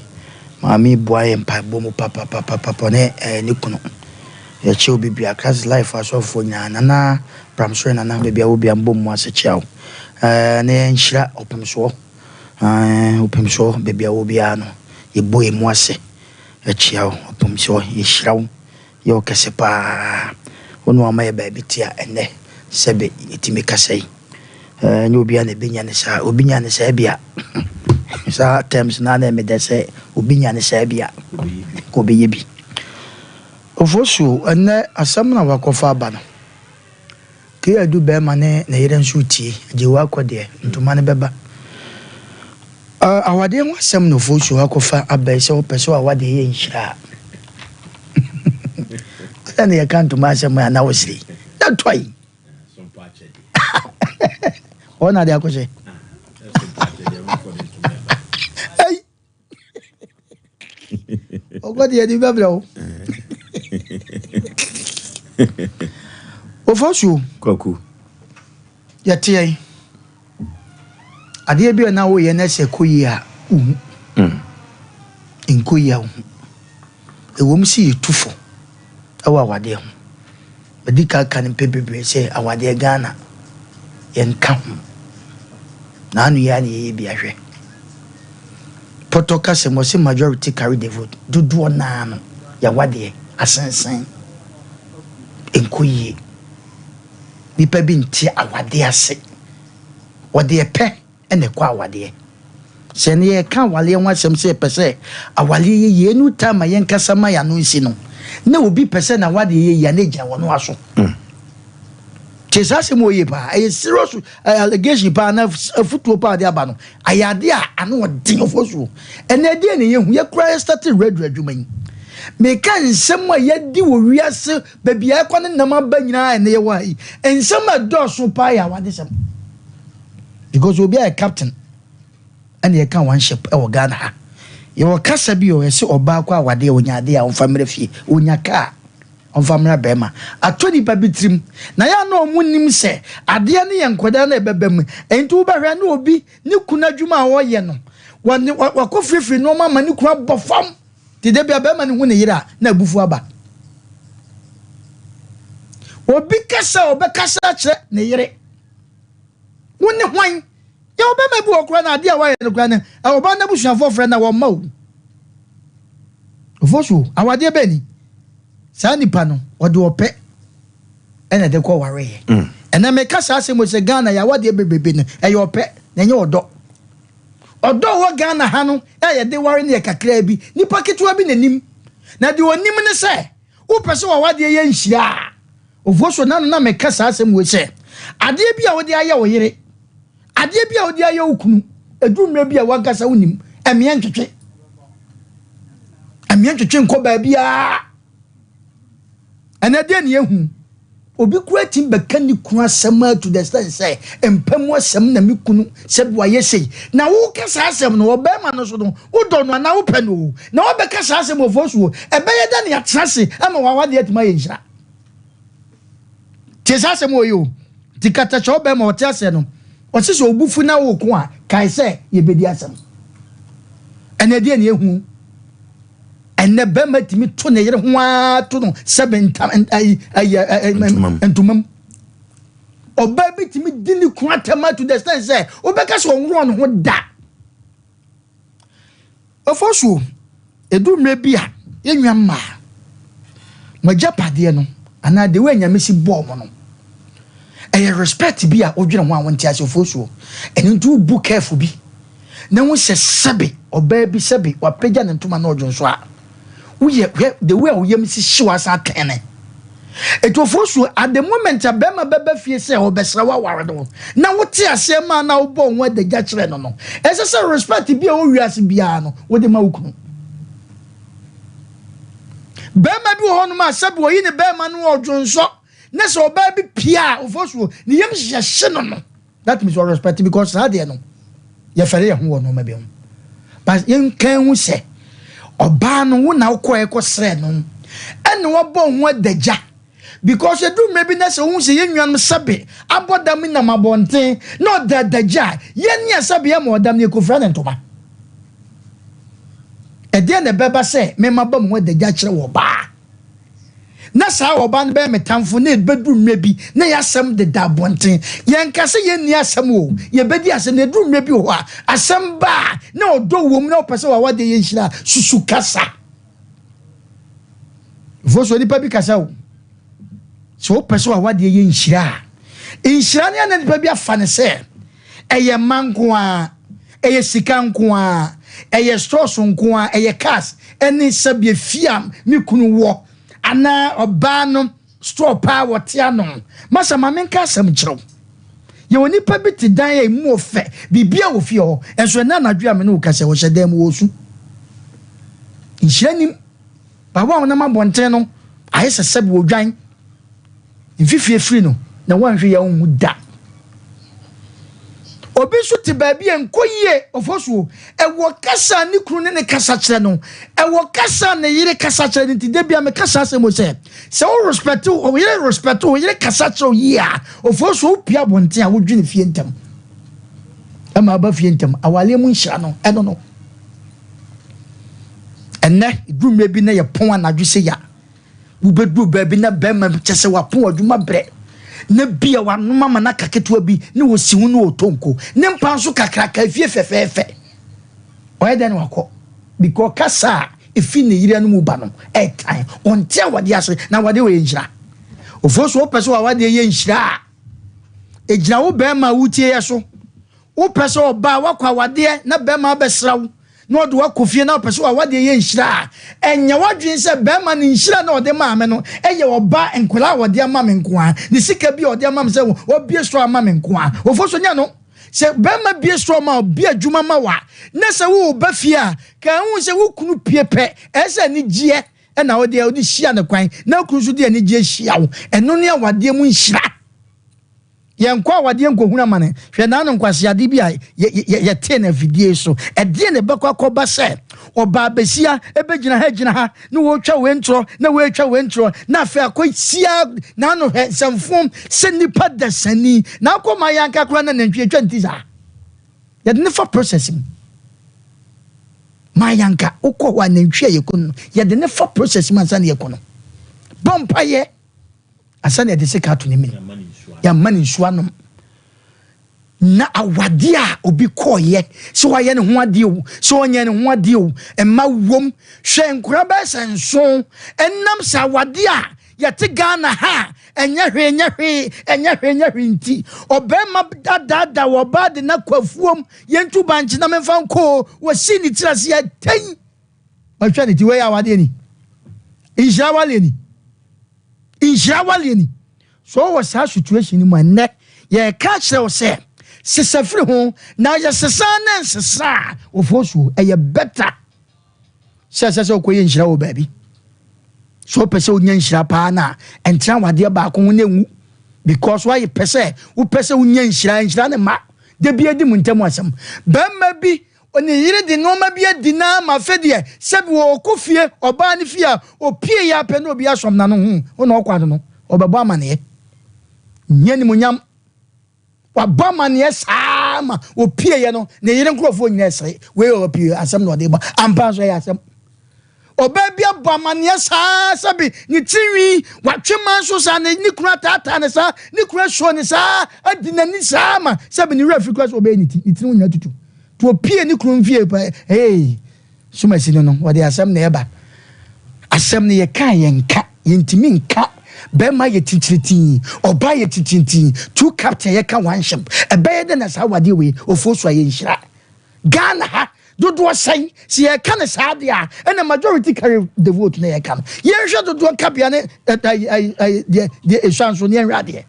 Maame boa yɛ mpaebɔ mu papapapapa ne ne kunu. Yɛkyɛ obi bia Christ is Life asɔfoɔ nyinaa, nana Pramsore nana baabi a wo bia mbɔ mu ase kyia wo. Na yɛnhyira ɔpemsoɔ, ɔpemsoɔ baabi a wo biara no yɛbɔ yɛn mu ase kyia wo. Ɔpemsoɔ yɛhyira wo, yɛ wo kɛse paa. Wo ne wama yɛ baabi te a ɛnnɛ sɛbe yɛtumi kasa yi. Nyɛ obiara na ɛbɛnya ne saa. Obi nya ne saa bi a, saa terms na na ɛmedɛ sɛ obi nya ne saa bi a, ɔbɛyɛ bi. Ofosuo, ɛnnɛ asɛm na wakɔfa aba no, Kee adu bɛrima ne ne yere nso retie, agye wo akɔ deɛ, ntoma no bɛba. Awadeɛ ho asɛm na Ofosuo akɔfa aba yi, sɛ wopɛ sɛ w'awadeɛ yɛ nhyira a. Adɛn na yɛka ntoma asɛm a na wosere yi? Na tɔ yi. Wɔn na de akɔhyɛ. Ei! Ɔkɔ deɛ de bɛbrɛ wo. Ofosuo. Kwaku. Yɛteɛ yi. Adeɛ bi a na woyɛ na sɛ kɔ yie a wohu. Nkɔ yie a wohu. Ɛwom sɛ yɛtu fo wɔ awadeɛ ho. Madi kan aka no mpɛn bebree sɛ awadeɛ Ghana yɛnka ho. Na ano yi ara na yɛyɛ bi ahwɛ. Pɔtɔ kasa mu ɔse majority carry the vote. Dodoɔ no ara no yɛawadeɛ asensen. Ɛnkɔ yie. Nnipa bi nte awadeɛ ase. Wɔde ɛpɛ na ɛkɔ awadeɛ. Sɛ ɛnnɛ yɛreka awareɛ ho asɛm sɛ yɛpɛ sɛ awareɛ yɛ yie, any time a yɛnkasa ma yɛn ano nsi no, na obi pɛ sɛ n'awadeɛ yɛ yie a, na ɛgyina wɔn aso. Tie saa asɛm wɔ yie paa. Ɛyɛ serious allegation paa na afutuo paa de aba no. Ayɛ adeɛ a ano ɔden ɔfɔ soɔ. Ɛnɛ ɛdeɛ na yɛhu, yɛkura yɛ start radio adwuma yi. Meka nsɛm a yɛadi wɔ wiase baabi a ɛkɔ ne nam aba nyinaa ɛnɛ yɛwɔ ha yi. Nsɛm a ɛdɔɔso paa yɛ awadesɛm. Because obi ayɛ captain ɛna yɛka one ship ɛwɔ Ghana ha. Yɛwɔ kasa bi wɔ yɛsɛ ɔbaa kɔ awadeɛ ɔnya adeɛ a ɔmfa mmerɛ fie, ɔnya kaa ɔmfa mmerɛ bɛrima. Atɔ nipa bi tirim na yɛ na ɔmo nim sɛ adeɛ no yɛ nkwadaa na ɛbɛba mu. Enti wobɛhwɛ ne obi ne kunu adwuma a ɔyɛ no, wakɔ firifiri nneɛma ama ne kunu abɔ fam. Te da bi a bɛrima no hu ne yere a na abufuo aba. Obi kasa a ɔbɛkasa akyerɛ ne yere. Wo ne hwan? Yɛ ɔbɛrima bi wɔ koraa na adeɛ a wayɛ no koraa no, ɔbaa no abusuafoɔ frɛ no a wɔmma o. Ɔfo so, awadeɛ bɛn ni? Saa nipa no, ɔde ɔpɛ ɛna ɛde kɔ wareɛ. Ɛnna meka saa asɛm sɛ Ghana yɛ awadeɛ bebrebe no, ɛyɛ ɔpɛ na ɛnyɛ ɔdɔ. Ɔdɔ wɔ Ghana ha no a yɛde ware no yɛ kakraa bi. Nipa ketewa bi n'anim. Na deɛ ɔnim ne sɛ, wopɛ sɛ w'awadeɛ yɛ nhyira a, Ofuo so nano na meka saa asɛm wei sɛ, adeɛ bi a wode ayɛ wo yere, adeɛ bi a wode ayɛ wo kunu, ɛduru mmerɛ bi a wankasa wonim, ɛmeɛ ntwetwe. Ɛmeɛ ntwetwe nkɔ baabiara. Ɛnɛ deɛ ne yɛhu, obi kura tim bɛka ne kunu asɛm a to the extent sɛ, mpa mu asɛm na me kunu sɛ wayɛ sei. Na woka saa asɛm no, ɔbɛrima no so no, wodɔ no anaa wopɛ no o, na wabɛka saa asɛm ofuo so o, ɛbɛyɛ dɛ ne atena ase ama w'awadeɛ atumi ayɛ nhyira. Tie saa asɛm wɔ yi o. Nti katakyɛ ɔbɛrima ɔte aseɛ no, ɔse sɛ obufu na woko a, kae sɛ yɛbɛdi asɛm. Ɛnɛ deɛ ne ehu. Ɛnɛ bɛrima tumi to ne yere ho ara to no sɛbe ntam ayi ayi ntoma mu. Ɔbaa bi tumi di ne kunu atɛm to the extent sɛ wobɛka sɛ ɔnworɔ ne ho da. Ɔfɔ so edu mmerɛ bi a yɛnwa mmaa mo agyapadeɛ no anaa de wo anyame si bɔɔ mo no, ɛyɛ respect bi a wodwene ho a wonte ase. Ɔfɔ so ɛno nti wobu careful bi na wo sɛ sɛbe ɔbaa bi sɛbe wapagya ne ntoma na ɔdwo nso a woyɛ hwɛ the way a woyam si hyew asan atɛn etu. Ɔfɔ so at the moment a bɛrima bɛba fie sɛ ɔbɛsrɛ waware no na wote aseɛ maa na wobɔ wo ho adagya kyerɛ no, ɛsɛ sɛ respect bi a ɛwɔ wiase biara no wode ma wo kunu. Bɛrima bi wɔ hɔnom a sɛbi wɔyi ne bɛrima no ɔdwo nsɔ na sɛ ɔbaa bi pia a, ɔfɔ so ne yam hyehyɛ hye no, that means ɔrespect, because saa deɛ no yɛfɛre yɛn ho wɔ nneɛma bi ho. But yɛnkan ho sɛ ɔbaa no wo na wokɔ ɛkɔ srɛ no ɛna wabɔ ho adagya, because edu mmerɛ bi na sɛ ohun sɛ yɛn nuanom sɛbe abɔ dam nam abɔnten na ɔda adagya a, yɛn ni asɛbe yɛ ma ɔdam no yɛkɔfira ne ntoma. Ɛdeɛ na ɛbɛba sɛ mɛma ba mu ho adagya kyerɛ wɔ ɔbaa na saa ɔbaa no bɛyɛ me tamfo na ɛbɛduru mmerɛ bi na yɛasɛm deda abɔnten. Yɛnka sɛ yɛnni asɛm o, yɛbɛdi asɛm na ɛduru mmerɛ bi wɔ hɔ a asɛm ba a na ɔdɔ wɔ mu na ɔpɛ sɛ wawadeɛ yɛ nhyira. Susu kasa fo so nipa bi kasa o. Sɛ wopɛ sɛ wawadeɛ yɛ nhyira a, nhyira ne ana nipa bi afa ne sɛ ɛyɛ mma nko a, ɛyɛ sika nko a, ɛyɛ stores nko a, ɛyɛ cars ɛne sɛbea fie a me kunu wɔ anaa ɔbaa no store paa wɔte ano. Masa, ma menka asɛm kyerɛw. Yɛwɔ nipa bi te dan a emu ɔfɛ, biribi a wɔ fie hɔ, ɛnso ɛna anadwo a me ne wo kasa wɔhyɛ dan mu wɔ su. Nhyira nim baawa a wɔnam abɔnten no ayɛ sɛ sɛbi wɔdwan mfifie firi no na wɔnhwɛ yɛn ho da. Obi nso te baabi a nkɔ yie. Ɔfɔ so ɛwɔ kasa ne kunu ne ne kasa kyerɛ no, ɛwɔ kasa ne yere kasa kyerɛ no. Nti de bia me kasa asɛm o sɛ wo respect wo yere, respect wo yere, kasa kyerɛ wo yie a, ɔfɔ so wopia abɔnten a wodwene fie ntɛm ɛma aba fie ntɛm. Awaleɛ mu nhyira no ɛno no ɛnɛ duru mmerɛ bi na yɛ pɔn anadwo sɛ ya wobɛduru baabi na bɛrima kyɛ sɛ wapɔn adwuma brɛ na bia wanom ama no aka ketewa bi ne wɔsi ho ne ɔtɔ nko ne mpa nso kakraka, efie fɛfɛɛfɛ. Ɔyɛ dɛn na wakɔ? Because kasa a efi ne yere no mu ba no ɛtan ɔnte awadeɛ ase na awadeɛ wɔ yɛ nhyira. Ofo so wopɛ sɛ awadeɛ yɛ nhyira a, egyina wo bɛrima a wotie yɛ so. Wopɛ sɛ ɔbaa wakɔ awadeɛ na bɛrima abɛsra wo na ɔde wakɔ fie na ɔpɛ sɛ awadeɛ yɛ nhyira a, ɛnyɛ wadwene sɛ bɛrima ne nhyira na ɔde maa me no ɛyɛ ɔba nkwadaa a ɔde ama me nko a, ne sika bi a ɔde ama me sɛ wɔbie so ama me nko a. Ofo so nyɛ no sɛ bɛrima bie so ma ɔbi adwuma ma wa na sɛ wo ba fie a ka ehu sɛ wo kunu pie pɛ, ɛsɛ anigyeɛ ɛna ɔde ɔde hyia ne kwan na kunu nso de anigyeɛ hyia wo. Ɛno ne awadeɛ mu nhyira. Yɛnkɔ awadeɛ nkɔhunu amane. Hwɛ naano nkwaseade bi a yɛtee no afidie so. Ɛdeɛ na ɛbɛkɔ akɔba sɛ ɔbaa bɛsia ɛbɛgyina ha gyina ha na wɔretwa wei ntorɔ na wɔretwa wei ntorɔ na afei akɔ sia naano. Hwɛ nsɛmfo sɛ nipa dasani na akɔ ma yɛanka koraa na nantwie atwa nti saa yɛde ne fa process mu ma yɛanka wokɔ hɔ a nantwie a yɛkɔ no yɛde ne fa process mu ansa na yɛkɔ no bɔ mpayɛ ansa na yɛde sika ato ne mene yɛama ne nsuo anom. Na awadeɛ a obi kɔɔyɛ sɛ wayɛ ne ho adeɛ o, sɛ ɔnyɛ ne ho adeɛ o, mma wom. Hwɛ nkora bɛyɛ sɛ nson ɛnam sɛ awadeɛ a yɛte Ghana ha a ɛnyɛ hwee, nyɛ hwee, ɛnyɛ hwee, nyɛ hwee nti ɔbɛrima dadaada wɔ ɔbaa de na kɔ afuom yɛntu bankye na memfa nkɔ o. Wɔsi ne tiri ase yɛtɛn ɔhwɛ ne ti. Wei awadeɛ ni, nhyira awadeɛ ni, nhyira awadeɛ ni. So wɔ saa situation no mu a nnɛ yɛka kyerɛ wo sɛ sesa firi ho na yɛsesa ne nsesa a wɔfoɔ so ɛyɛ better sɛ ɛsɛ sɛ wokɔyɛ nhyira wɔ baabi. So wopɛ sɛ wonya nhyira paa no a, ɛntena wadeɛ baako ho na ɛnwu, because woayɛ pɛ sɛ wopɛ sɛ wonya nhyira. Nhyira ne ma da bi adi mu ntam asɛm. Bɛrima bi ne yere de nneɛma bi adi na ama afɛ deɛ sɛbi wɔkɔ fie ɔbaa no fie a opie yɛ apɛ na obi asɔm n'ano ho wo na ɔkɔ ano no ɔbɛbɔ amaneɛ nyɛ nimonyam. Wabɔ amaneɛ saa ma opie yɛ no ne yere nkurɔfoɔ nyinaa ɛsere wei ɔpie asɛm na ɔde ba ampa nso ɛyɛ asɛm. Ɔbaa bi abɔ amanneɛ saa sɛbe ne tirinwi watwe man so saa, ne ne kunu ataataa ne saa, ne kunu asuo ne saa, adi n'ani saa ma sɛbe ne werɛ afiri koraa sɛ ɔbɛyɛ ne ti, ne tiri ho nyinaa tutu. Nti ɔpie ne kunu mfie pɛ, hey, somasi no no, wɔde asɛm na ɛba. Asɛm no yɛka a yɛnka, yɛntumi nka. Bɛrima yɛ titiritii, ɔbaa yɛ titiritii, two captain yɛka one ship. Ɛbɛyɛ dɛ na saa awadeɛ wei, ofuo so a yɛnhyira. Ghana ha, dodoɔ sɛn, sɛ yɛka no saa deɛ a, ɛna majority carry the vote na yɛka no. Yɛnhwɛ dodoɔ kabea ne deɛ deɛ esua nso ne yɛnhwɛ adeɛ.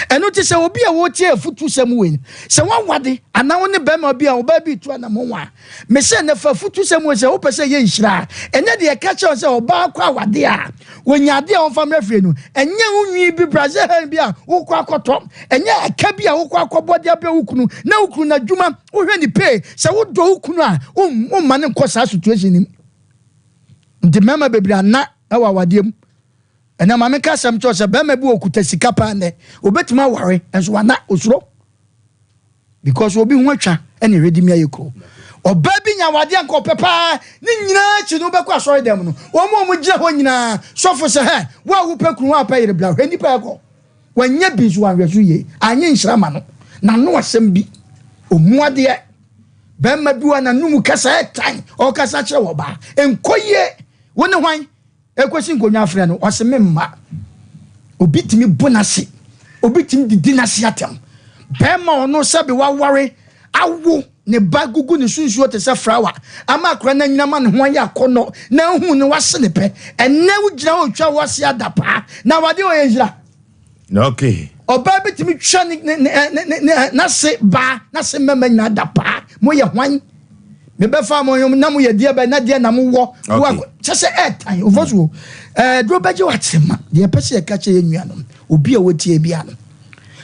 Ɛno te sɛ obi a wɔretie afutusɛm wei no, sɛ woawade anaa wo ne bɛrima bi a ɔbaa bi tu anamɔn a, mesɛ nnɛ fa afutusɛm wei sɛ wopɛ sɛ ɛyɛ nhyira a, ɛnyɛ deɛ ɛka kyerɛ wo sɛ ɔbaa kɔ awade a, wɔnya adeɛ a wɔmfa mmrɛ fie no, ɛnyɛ wo nwi bi Brazil hair bi a wokɔ akɔtɔ, ɛnyɛ ɛka bi a wokɔ akɔbɔ de abrɛ wo kunu, na wo kunu n'adwuma wohwɛ ne pay, sɛ wodɔ wo kunu a, womma no nkɔ saa situation no mu. Nti mmarima bebree ana wɔ awadeɛ mu. Ɛnna maame ka asɛm kyerɛ sɛ bɛrima bi okuta sika paa nnɛ, obetumi aware nso wana osuro because obi ho atwa ɛna ɛhwɛ di mi ayɛ kuro. Ɔbaa bi nya awadeɛ nka ɔpɛ paa, ne nyinaa akyi no wobɛkɔ asɔre dɛm no, wɔn a wɔgyina hɔ nyinaa sɔfo sɛ hɛ, wo a wopɛ kunu, wo a wopɛ yere bla, hwɛ nipa ɛkɔ. Wanyɛ bi nso wanhwɛ so yie, anyɛ nhyira ma no, n'ano asɛm bi, ɔmu adeɛ. Bɛrima bi wɔ n'anum kasa ɛtan, ɔkasa kyerɛ ɔbaa, nkɔ yie, wo ne hwan? Ɛkɔsi nkonnwa frɛ no, ɔse me mma. Obi tumi bu n'ase, obi tumi didi n'ase atɛm. Bɛrima ɔno sɛbe waware awo ne ba gugu ne so nsuo te sɛ frawa ama akora no anyina ma ne ho ayɛ akɔnnɔ na ahu no wase ne pɛ. Ɛnnɛ wogyina hɔ retwa wo ase ada paa na awadeɛ ɔyɛ nhyira. Okay. Ɔbaa bi tumi twa ne ne ne ne ne n'ase baa n'ase mmarima nyinaa da paa. Moyɛ hwan? Mebɛfa mo na moyɛ deɛ bɛn na deɛ na mowɔ. Okay. Kyɛ sɛ ɛɛtan ofa so ɛɛ duro bɛgye wakyerɛ ma deɛ ɛpɛ sɛ yɛka kyerɛ yɛn nuanom obi a wɔtie bia no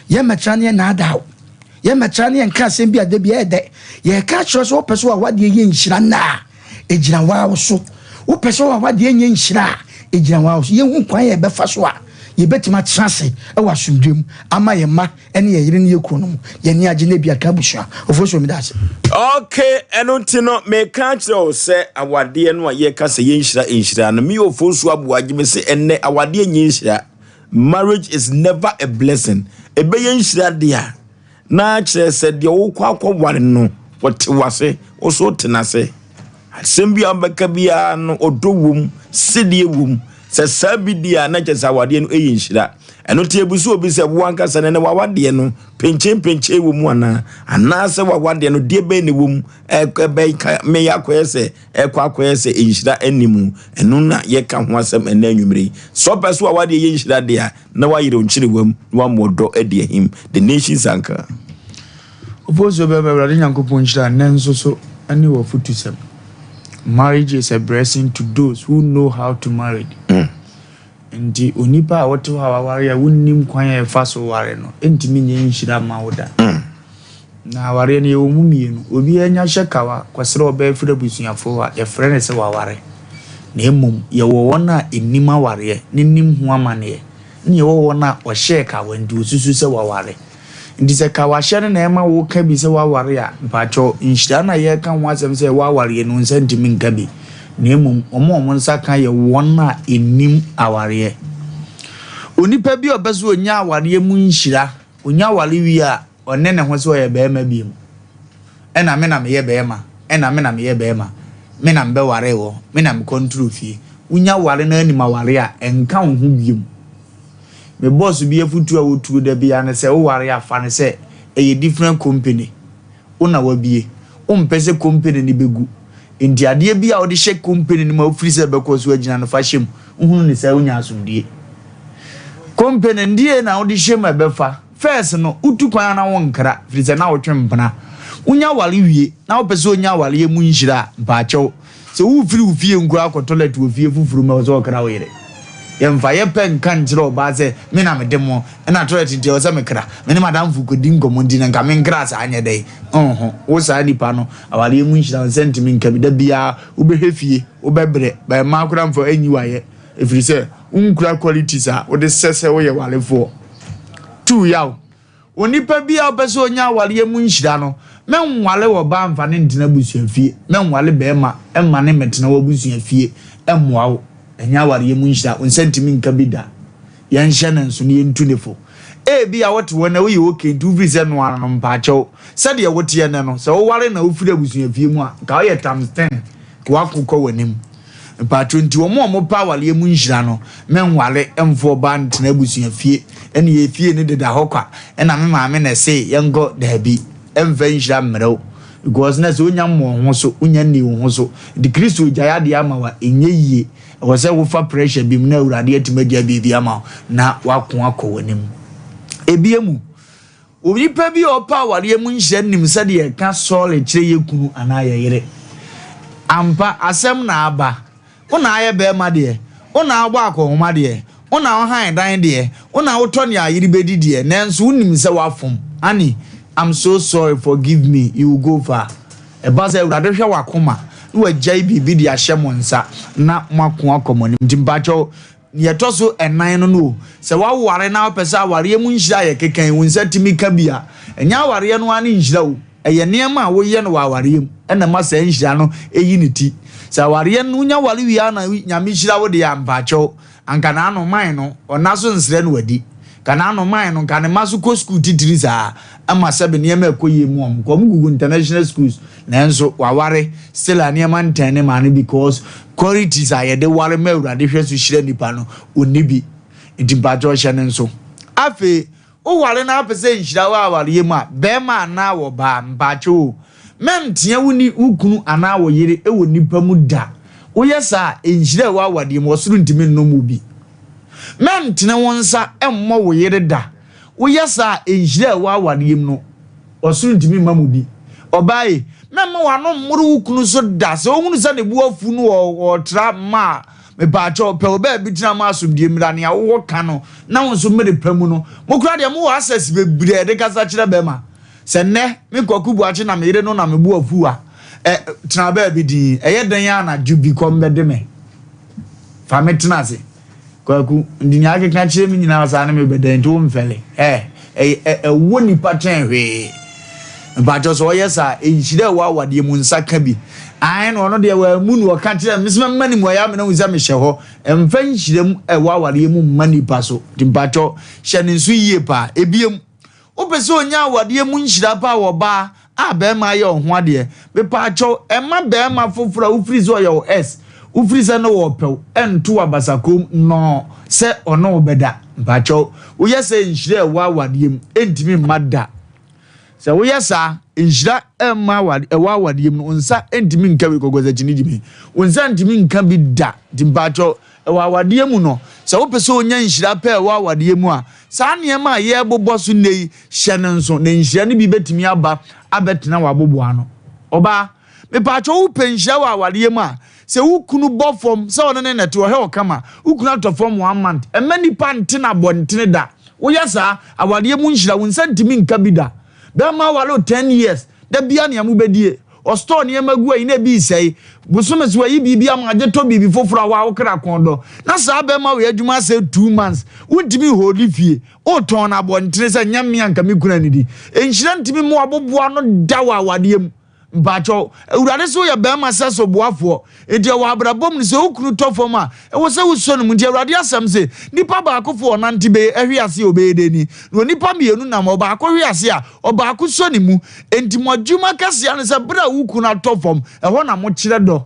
yɛn mɛtra ne yɛn naadaa o yɛn mɛtra ne yɛn nka asɛm bi a da bi ɛyɛ dɛ yɛka kyerɛ sɛ wopɛ sɛ wawadeɛ yɛ nhyira nnaa egyina waa so wopɛ sɛ wawadeɛ nyɛ nhyira a egyina waa so yɛhu kwan yɛ bɛfa so a yɛbɛtumi atena ase wɔ asomdwe mu ama yɛn mma ne yɛn yere ne yɛn kunu no mu yɛn ani agye na ebi aka abusua ofo so meda ase. Okay, ɛno nti no meka kyerɛ wo sɛ awadeɛ no a yɛka sɛ yɛnhyira nhyira no, meyɛ Ofosu Aboagye me se ɛnnɛ awadeɛ nyɛ nhyira. Marriage is never a blessing. Ɛbɛyɛ nhyira deɛ a na kyerɛ sɛ deɛ wokɔ akɔware no wɔte wase, wo so wote n'ase. Asɛm bi a wobɛka biara no ɔdɔ wom, sedeɛ wom. Sɛ saa bi di a na kyerɛ sɛ awadeɛ no yɛ nhyira. Ɛno nti ebu so obi sɛ wo ankasa no ɛnɛ w'awadeɛ no penkyenpenkyen wɔ mu anaa? Anaasɛ w'awadeɛ no deɛ bɛn na ɛwɔ mu ɛbɛka meyɛ akɔyɛ sɛ ɛkɔ akɔyɛ sɛ nhyira nni mu. Ɛno na yɛka ho asɛm ɛnɛ anwummere yi. Sɛ ɔpɛ so awadeɛ yɛ nhyira deɛ a na wayere nkyerewa mu na wama ɔdɔ adi ahim. The Nation's Anchor. Ofosuo bɛba Awurade Nyankopɔn nhyira nnɛ nso so ne w'afutusɛm. Marriage is a blessing to those who know how to marry. Nti onipa a wote hɔ a waware a wonnim kwan a ɛfa so ware no, ɛntumi nyɛ nhyira mma wo da. Na awareɛ no yɛwɔ mu mmienu. Obi anya hyɛ kawa kɔsrɛ ɔbaa firi abusuafoɔ hɔ a, yɛfrɛ no sɛ waware. Na mmom yɛwɔ wɔn a ɛnim awareɛ ne nim ho amanneɛ, ne yɛwɔ wɔn a ɔhyɛɛ kawa nti wɔsusu sɛ waware. Nti sɛ kawahyɛ no na ɛma woka bi sɛ woaware a, mpakyɛw, nhyira no a yɛreka ho asɛm sɛ ɛwɔ awareɛ no, wo nsa ntumi nka bi. Na mmom, wɔn a wɔn nsa ka yɛ wɔn a ɛnnim awareɛ. Onipa bi a ɔpɛ sɛ ɔnya awareɛ mu nhyira, ɔnya aware wie a, ɔnne ne ho sɛ ɔyɛ barima bio. Ɛna me na meyɛ barima, ɛna me na meyɛ barima, me na mebɛwaree wɔ, me na mekɔntoro fie. Wonya ware na anim aware a, ɛnka wo ho bio. Me boss bi afutuo a ɔtuo da biara ne sɛ woware a fa no sɛ ɛyɛ different company. Wo na wabie. Wompɛ sɛ company no bɛgu. Nti adeɛ bi a wode hyɛ company no mu a wofiri sɛ ɛbɛkɔ so agyina no fa hyɛ mu. Wohunu ne saa wonya asomdue. Company no deɛ na wode hyɛ mu a ɛbɛfa. First no wotu kwan a na wonkra firi sɛ na wotwe mpena. Wonya ware wie na wopɛ sɛ wonya awareɛ mu nhyira a mpaakyɛw Sɛ worefiri wo fie nko akɔ tɔlɛt wɔ fie foforo mu a, ɛwɔ sɛ wɔkra wo yere. Yɛmfa yɛ pɛ nka nkyerɛ ɔbaa sɛ, Me na mede mo, ɛna tɔlɛt nti ɛwɔ sɛ mekra. Me ne m'adamfo rekɔdi nkɔmmɔ nti na nka menkra saa nyɛ dɛn? Nho. Wo saa nipa no, awareɛ mu nhyira wo nsa ntumi nka bi. Da biara wobɛhwɛ fie, wobɛbrɛ, but mmaa koraa mfa nyi wo ayɛ ɛfiri sɛ wonkura qualities a wode sɛ sɛ woyɛ warefoɔ. Tu yaw. Onipa bi a ɔpɛ sɛ ɔnya awareɛ mu nhyira no, Mɛnwale ɔbaa mfa no ntena abusuafie, mɛnwale barima mma no mmɛtena w'abusuafie mmoa wo. Ɛnyɛ awareɛ mu nhyira, wo nsa ntumi nka bi da. Yɛnhyɛ no nso na yɛntu no fo. Ebia wote hɔ nnɛ woyɛ okay nti wofiri sɛ noa no no mpaakyɛw. Sɛdeɛ woteɛ nnɛ no, sɛ woware na wofiri abusuafie mu a, nka woyɛ times ten, nka woako kɔ w'anim. Mpaatwo nti wɔn a wɔpɛ awareɛ mu nhyira no menware mfa ɔbaa ntena abusua fie ɛne yɛ fie no deda hɔ kwa ɛna me maame na ɛse yɛnkɔ daabi ɛmfa nhyira mmerɛ wo because na sɛ wonya mmɔ wo ho so wonya nni wo ho so nti Kristo gyae adeɛ ama wa ɛnyɛ yie ɛwɔ sɛ wofa pressure bi mu na Awurade atumi agya biribi ama wo na wako akɔ w'anim ebie mu Onipa bi a ɔpɛ awareɛ mu nhyira nim sɛdeɛ yɛka sɔre kyerɛ yɛ kunu anaa yɛ yere. Ampa, asɛm na aba. Wo na ayɛ barima deɛ, wo na wobɔ akɔnhoma deɛ, wo na wohan dan deɛ, wo na wotɔ nea yere bɛdi deɛ, nanso wonim sɛ woafom. Honey, I'm so sorry, forgive me, you will go far. Ɛba sɛ Awurade hwɛ w'akoma na wagyae biribi de ahyɛ mo nsa na moako akɔ mo anim. Nti mpakyɛw, Nea ɛtɔ so ɛnan no no o, sɛ woaware na wopɛ sɛ awareɛ mu nhyira a yɛkeka yi wo nsa tumi ka bi a, ɛnyɛ awareɛ no ara ne nhyira o, ɛyɛ nneɛma a woyɛ no wɔ awareɛ mu na ɛma saa nhyira no yi ne ti. Sɛ awareɛ no wonya ware wie ara na Nyame hyira wo deɛ a, mpaakyɛw, anka n'ano man no, ɔnna so nsrɛ no wadi. Nka n'ano man no, nka ne mma so kɔ sukuu titiri saa ma sɛbe nneɛma ɛkɔ yie mu wɔn. Nka wɔn gugu international schools nanso waware still a nneɛma ntɛn ne maa no because qualities a yɛde ware ma Awurade hwɛ so hyira nipa no ɔnni bi. Nti mpakyɛw hyɛ no nso. Afei woware na wopɛ sɛ nhyira wɔ awareɛ mu a, bɛrima anaa ɔbaa, mpakyɛw o, mɛntea wo ne wo kunu anaa wo yere wɔ nipa mu da. Woyɛ saa a, nhyira a ɛwɔ awadeɛ mu, ɔsoro ntumi nnom wo bi. Mɛntene wo nsa mmɔ wo yere da. Woyɛ saa a, nhyira a ɛwɔ awadeɛ mu no, ɔsoro ntumi mma mu bi. Ɔbaa yi, mɛmma w'ano mmoro wo kunu so da. Sɛ wohunu sɛ ne bo afu no ɔretra mma a, mepaakyɛw, pɛ wo baabi tena ma asomdwoeɛ mmra. Nea wowɔ ka no, na wo nso mmere pa mu no. Mo koraa deɛ, mowɔ access bebree a yɛde kasa kyerɛ bɛrima. Sɛ nnɛ, me Kwaku Boakye na me yere no na me bo afu a, ɛ, tena baabi dinn. Ɛyɛ dɛn ara anadwo bi kɔm bɛde me. Fa me tena ase. Kwaku, nti nea akeka kyerɛ me nyinaa saa ne me bɛda nti wo mfɛle. Ɛ, ɛ, ɛwɔ nipa kyɛn hwee. Mpakyɛw sɛ ɔyɛ saa, nhyira ɛwɔ awadeɛ mu nsa ka bi. Ae na ɔno deɛ wammu no, ɔka kyerɛ me, mesɛ mɛma no mmuaeɛ amena hu sɛ mehyɛ hɔ. Ɛmfa nhyira mu ɛwɔ awadeɛ mu mma nipa so. Nti mpakyɛw, hyɛ ne nso yie paa. Ebiem, Wopɛ sɛ onya awadeɛ mu nhyira paa wɔ ɔbaa a barima ayɛ wo ho adeɛ? Mepaakyɛw, mma barima foforɔ a wofiri sɛ ɔyɛ wo ex, wofiri sɛ ne ɔɔpɛ wo, nto w'abasakom nnɔɔ sɛ ɔne wo bɛda. Mpaakyɛw, woyɛ sɛ nhyira a ɛwɔ awadeɛ mu ntumi mma da. Sɛ woyɛ saa, nhyira mma awade ɛwɔ awadeɛ mu no, wo nsa ntumi nka bi, kɔkɔsakyi gyimi, wo nsa ntumi nka bi da. Nti mpaakyɛw, Wɔ awadeɛ mu no, sɛ wopɛ sɛ wonya nhyira pɛ wɔ awadeɛ mu a, saa nneɛma a yɛrebobɔ so nnɛ yi, hyɛ no nso, na nhyira no bi bɛtumi aba abɛtena w'aboboano. Ɔbaa, mepaakyɛw wopɛ nhyira wɔ awadeɛ mu a, sɛ wo kunu bɔ fam sɛ ɔne ne na ɛte, ɔhwɛ wo kama, wo kunu atɔ fam one month, mma nnipa nte no abɔntene da. Woyɛ saa, awadeɛ mu nhyira, wo nsa ntumi nka bi da. Bɛrima aware wo ten years, da biara nea mobɛdie, ɔstɔɔ nneɛma gu ayi na ebi resɛe. Bosome so ayi biribi ama agye tɔ biribi foforɔ a waa wo kra kɔn dɔ. Na saa bɛrima wei adwuma asɛe 2 months, wontumi nholdi fie, wotɔn no abɔntene sɛ nyɛ me a nka me kunu anidi. Nhyira ntumi mma waboboa no da wɔ awadeɛ mu. Mpakyɛw, Awurade se woyɛ barima sɛso boafoɔ, enti ɛwɔ abrabɔ mu no sɛ wo kunu tɔ fam a, ɛwɔ sɛ wosɔ no mu. Nti Awurade asɛm se, Nipa baakofo ɔnante beye ɛhwe ase a ɔbɛyɛ dɛn ni? Na onipa mmienu nam, ɔbaako hwe ase a, ɔbaako sɔ ne mu. Enti mo adwuma kɛseɛ ne sɛ berɛ a wo kunu atɔ fam, ɛhɔ na mokyerɛ dɔ.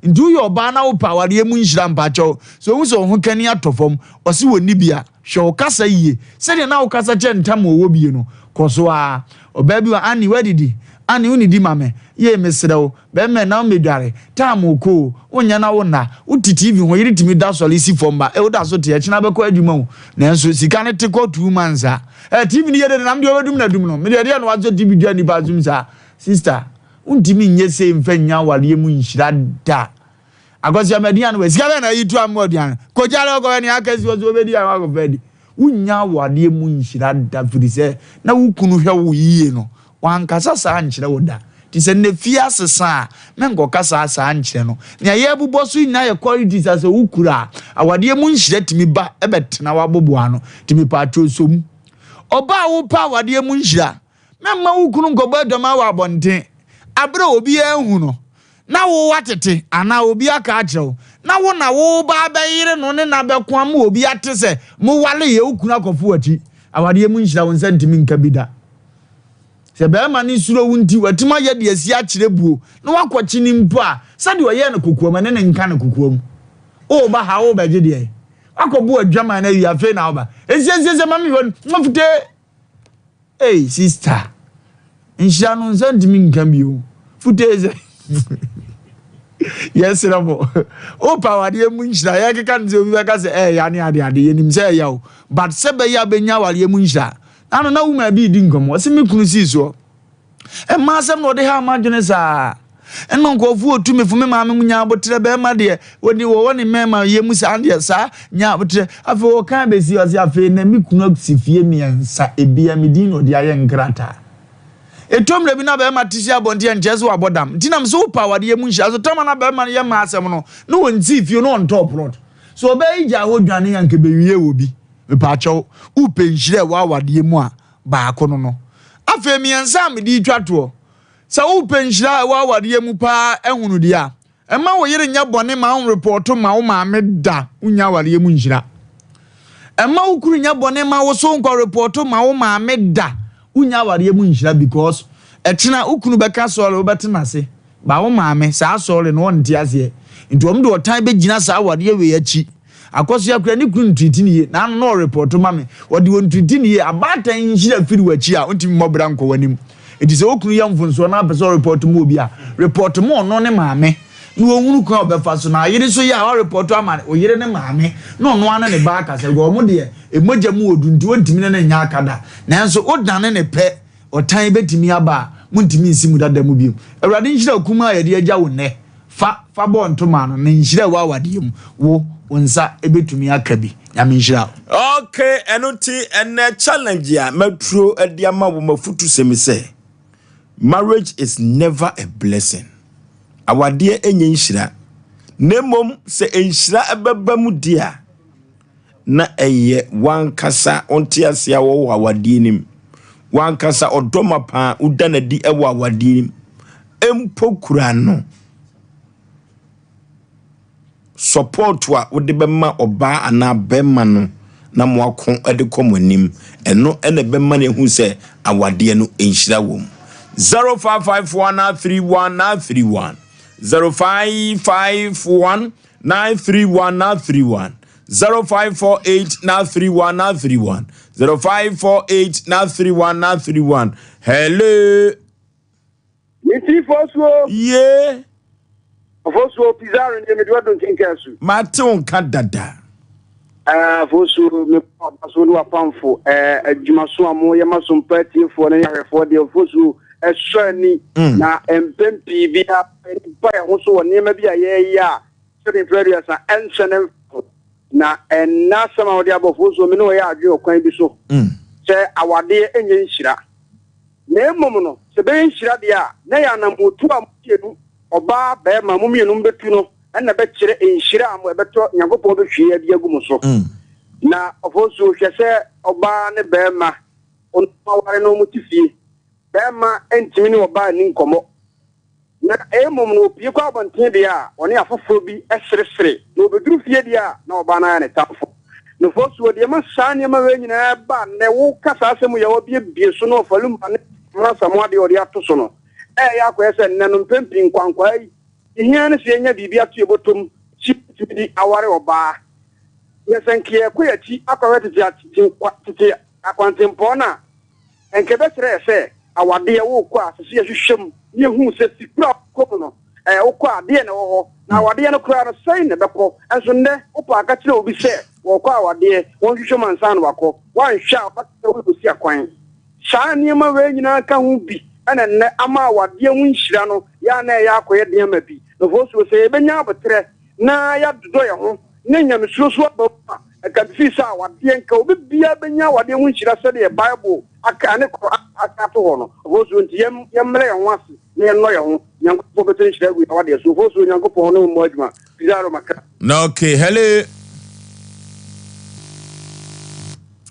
Nti woyɛ ɔbaa na wopɛ awareɛ mu nhyira mpakyɛw, sɛ ohu sɛ wo ho kani atɔ fam, ɔse wɔnni bi a, hwɛ wo kasa yie. Sɛdeɛ na wokasa kyerɛ ntam a ɔwɔ bie no, kɔ so ara. Ɔbaa bi wɔ, Annie woadidi? Annie wonnidi ma me? Yei mesrɛ wo, bɛmɛ na wommɛdware, time rekɔ o, wonyɛ na wonna, wote TV ho, yere tumi da sɔre si fam ba, eh woda so te, ɛkyena bɛkɔ adwuma o, nanso sika no te kɔ 2 months a, eh TV no yɛ dede na me deɛ ɔbɛdum na dum no, me deɛ ɛdeɛn na wasɔ TV dwa nnipa asom saa, sister. Wontumi nyɛ sei mfa nnya awareɛ mu nhyira da. Akɔsi ama aduane wɔ sika bɛn na ayi tu ama aduane. Kɔgya lɛ ɔkɔbɛ nea aka si wɔ so wɔbɛdi a wakɔfa adi. Wonnya awareɛ mu nhyira da firi sɛ na wo kunu hwɛ wo yie no wankasa saa ankyerɛ wo da. Nti sɛ nnɛ fie asesa a menkɔka saa saa nkyerɛ no. Nea yɛrebobɔ so nyinaa yɛ qualities a sɛ wokura a awareɛ mu nhyira tumi ba bɛtena w'aboboano. Nti mepaakyɛw sɔ mu. Ɔbaa a wopɛ awareɛ mu nhyira. Mɛmma wo kunu nkɔbɔ adwaman wɔ abɔnten bere a obiara nhu no, na wo woatete anaa obi aka akyerɛ wo, na wo na woreba abɛyere no ne no abɛko ama obi ate sɛ mowaree, wo kunu akɔfo w'akyi. Awareɛ mu nhyira, wo nsa ntumi nka bi da. Sɛ barima no suro wo nti, watumi ayɛ deɛ asi akyerɛ buo na wakɔkye no mpo a, sɛdeɛ ɔyɛɛ no kokoam, ɛne no nka no kokoam. Woreba ha, worebɛgye deɛ? Wakɔbɔ adwaman no awie, afei na woba. Ɛsiesiesie ma mehwɛ no, mafutee. Ei sister, nhyira no nsa ntumi nka bio. Futee sɛ yɛsrɛ mo wopɛ awadeɛ mu nhyira yɛkeka no sɛ obi bɛka sɛ ɛyɛ ne ade ade yɛnim sɛ ɛyɛ o but sɛ bɛyɛ a bɛnya awadeɛ mu nhyira ano na woma bi di nkɔmmɔ ɔsɛ me kunu sii soɔ Mmaa asɛm na ɔde ha m'adwene saa. Ɛna nkurɔfoɔ otu me fo me maame mu nya aboterɛ bɛrima deɛ wɔde wɔwɔ ne mmarima yɛ mu saa deɛ saa nya aboterɛ. Afei ɔka bɛsi ɔse afei na me kunu asi fie mmiɛnsa ebia me din na ɔde ayɛ nkrataa. Ɛtɔ mmerɛ bi na bɛrima te si abɔnten a nkyerɛ sɛ wabɔ dam. Nti na mesɛ wopɛ awadeɛ mu nhyira so tama na bɛrima no yɛ mmaa asɛm no na ɔnsii fie na ɔntɔɔ plot. So ɔbaa yi gyaa hɔ dwane anka bɛwie wɔ bi. Mepaakyɛw wopɛ nhyira ɛwɔ awadeɛ mu a baako no no. Afei mmiɛnsa a mede retwa toɔ, sɛ wopɛ nhyira a ɛwɔ awareɛ mu paa ahunu deɛ a, mma wo yere nyɛ bɔne ma wonrepɔɔto ma wo maame da, wonnya awareɛ mu nhyira. Mma wo kunu nyɛ bɔne ma wo so nkɔrepɔɔto ma wo maame da, wonnya awareɛ mu nhyira because ɛkyena wo kunu bɛka sɔre wobɛte n'ase. Ba wo maame, saa sɔre no ɔnte aseɛ. Nti wɔn de ɔtan bɛgyina saa awadeɛ wei akyi. Akɔsoa koraa ne kunu ntriti no yie. Naano na ɔrepɔto ma me. Ɔde ɔntriti no yie. Abaatan nhyira firi w'akyi a, wontumi mmɔ bra nkɔ w'anim. Nti sɛ wo kunu yɛ mfonsoɔ na apɛ sɛ ɔrepɔto ma obi a, repɔto ma ɔno ne maame na ɔhunu kwan a ɔbɛfa so. Na ayere nso yɛ a, ɔrepɔto ama oyere ne maame na ɔno ara ne ne ba akasa. Because wɔn deɛ, mogya mu wɔ du nti wɔntumi ne no nyɛ aka da. Nanso wodane no pɛ, Ɔtan bɛtumi aba a montumi nsi mo dada mu bio. Awurade nhyira kumaa a yɛde agya wo nnɛ. Fa fa bɔ ntoma no, na nhyira a ɛwɔ awadeɛ mu, wo, wo nsa bɛtumi aka bi. Nyame nhyira wo. Ok, ɛno nti ɛnɛ challenge a maturo de ama wo mafutusɛm sɛ marriage is never a blessing. Awadeɛ ɛnyɛ nhyira. Na mmom sɛ nhyira ɛbɛba mu di a, na ɛyɛ w'ankasa wo ntease a wɔwɔ awadeɛ no mu, w'ankasa ɔdɔ mapa a woda no adi wɔ awadeɛ no mu mpo kura no. Support a wode bɛma ɔbaa anaa bɛrima no na mo ako de kɔ mo anim, ɛno na ɛbɛma no ehu sɛ awadeɛ no nhyira wɔ mu. 0551 931 931 0551 931 931 0548 931 931 0548 931 931 Hello. Mesi fosuo. Ye. Fosuo Pizarro ne mede wado nkenka su. Mate wo nka dada. Eh, fosuo me ɔba so ne wapamfo eh, adwumaso a moyɛ ma so mpa atiefoɔ ne ahwɛfoɔ deɛ fosuo ɛsɔ ani mm. na mpɛn pii bi a ba yɛn ho so wɔ nneɛma bi a yɛreyɛ a sɛde mfeɛ aduasa ɛnsɛ ne mfa ho. Na ɛnna asɛm a wɔde abɔ fosuo me ne wɔyɛ adwene ɔkwan bi so mm. sɛ awadeɛ ɛnyɛ nhyira na mmom no sɛ bɛyɛ nhyira deɛ a na yɛ anammɔtu a mmienu ɔbaa bɛrima mo mmienu bɛtu no ɛna bɛkyerɛ nhyira a mo ɛbɛtɔ Nyankopɔn bɛhwie adi agu mo so mm. na ɔfosuo hwɛ sɛ ɔbaa ne bɛrima ɔno aware no mo te fie bɛrima ntumi ne ɔbaa ni nkɔmmɔ Na mmom no, opue kɔ abɔnten deɛ a, ɔne afoforɔ bi seresere, na ɔbɛduru fie deɛ a, na ɔbaa no ayɛ ne tamfo. Nufosuo, deɛ ɛma saa nneɛma wei nyinaa ba nnɛ, woka saa asɛm yi a wabiebie so na ɔfa lumba ne Amena Asamoah deɛ ɔde ato so no, ɛreyɛ akɔyɛ sɛ nnɛ no mpɛn pii nkwankwaa yi, deɛ ɛhia ne sɛ yɛnya biribi ato yɛn bɔtɔ mu sɛ yɛbɛtumi de aware ɔbaa. Yɛ sɛ nka yɛrekɔ yɛn akyi akɔhwɛ tete tete akwantempɔn no a, Anka ɛbɛkyerɛ yɛ sɛ awadeɛ wokɔ a, ɛsɛ sɛ yɛhwehwɛ mu na yɛhu sɛ si koro a wokɔ mu no, ɛɛ wokɔ a deɛ na ɛwɔ hɔ, na awadeɛ no koraa no sɛn na ɛbɛkɔ. Nso nnɛ wopɛ a ka kyerɛ obi sɛ wɔrekɔ awadeɛ, wɔnhwehwɛ mu ansa na wakɔ. Woanhwɛ a wɔbɛka sɛ worekɔsi akwan. Saa nneɛma wei nyinaa ka ho bi na nnɛ ama awadeɛ ho nhyira no yɛ a na ɛyɛ akɔyɛ den ama bi. Nofo sɛ yɛbɛnya aboterɛ na yɛadodɔ yɛn ho na nyamesuro so aba mu a, Ɛka fii sɛ awadeɛ nka obi biara bɛnya awadeɛ ho nhyira sɛdeɛ Bible aka ne Qur'aan aka ato hɔ no. Ofosuo nti yɛm yɛmmrɛ yɛn ho ase na yɛnnɔ yɛn ho. Nyankopɔn bɛtɔ nhyira agu yɛn awadeɛ so. Ofosuo Nyankopɔn ne wo mmɔ adwuma. Pizarro Makra. Okay, hello.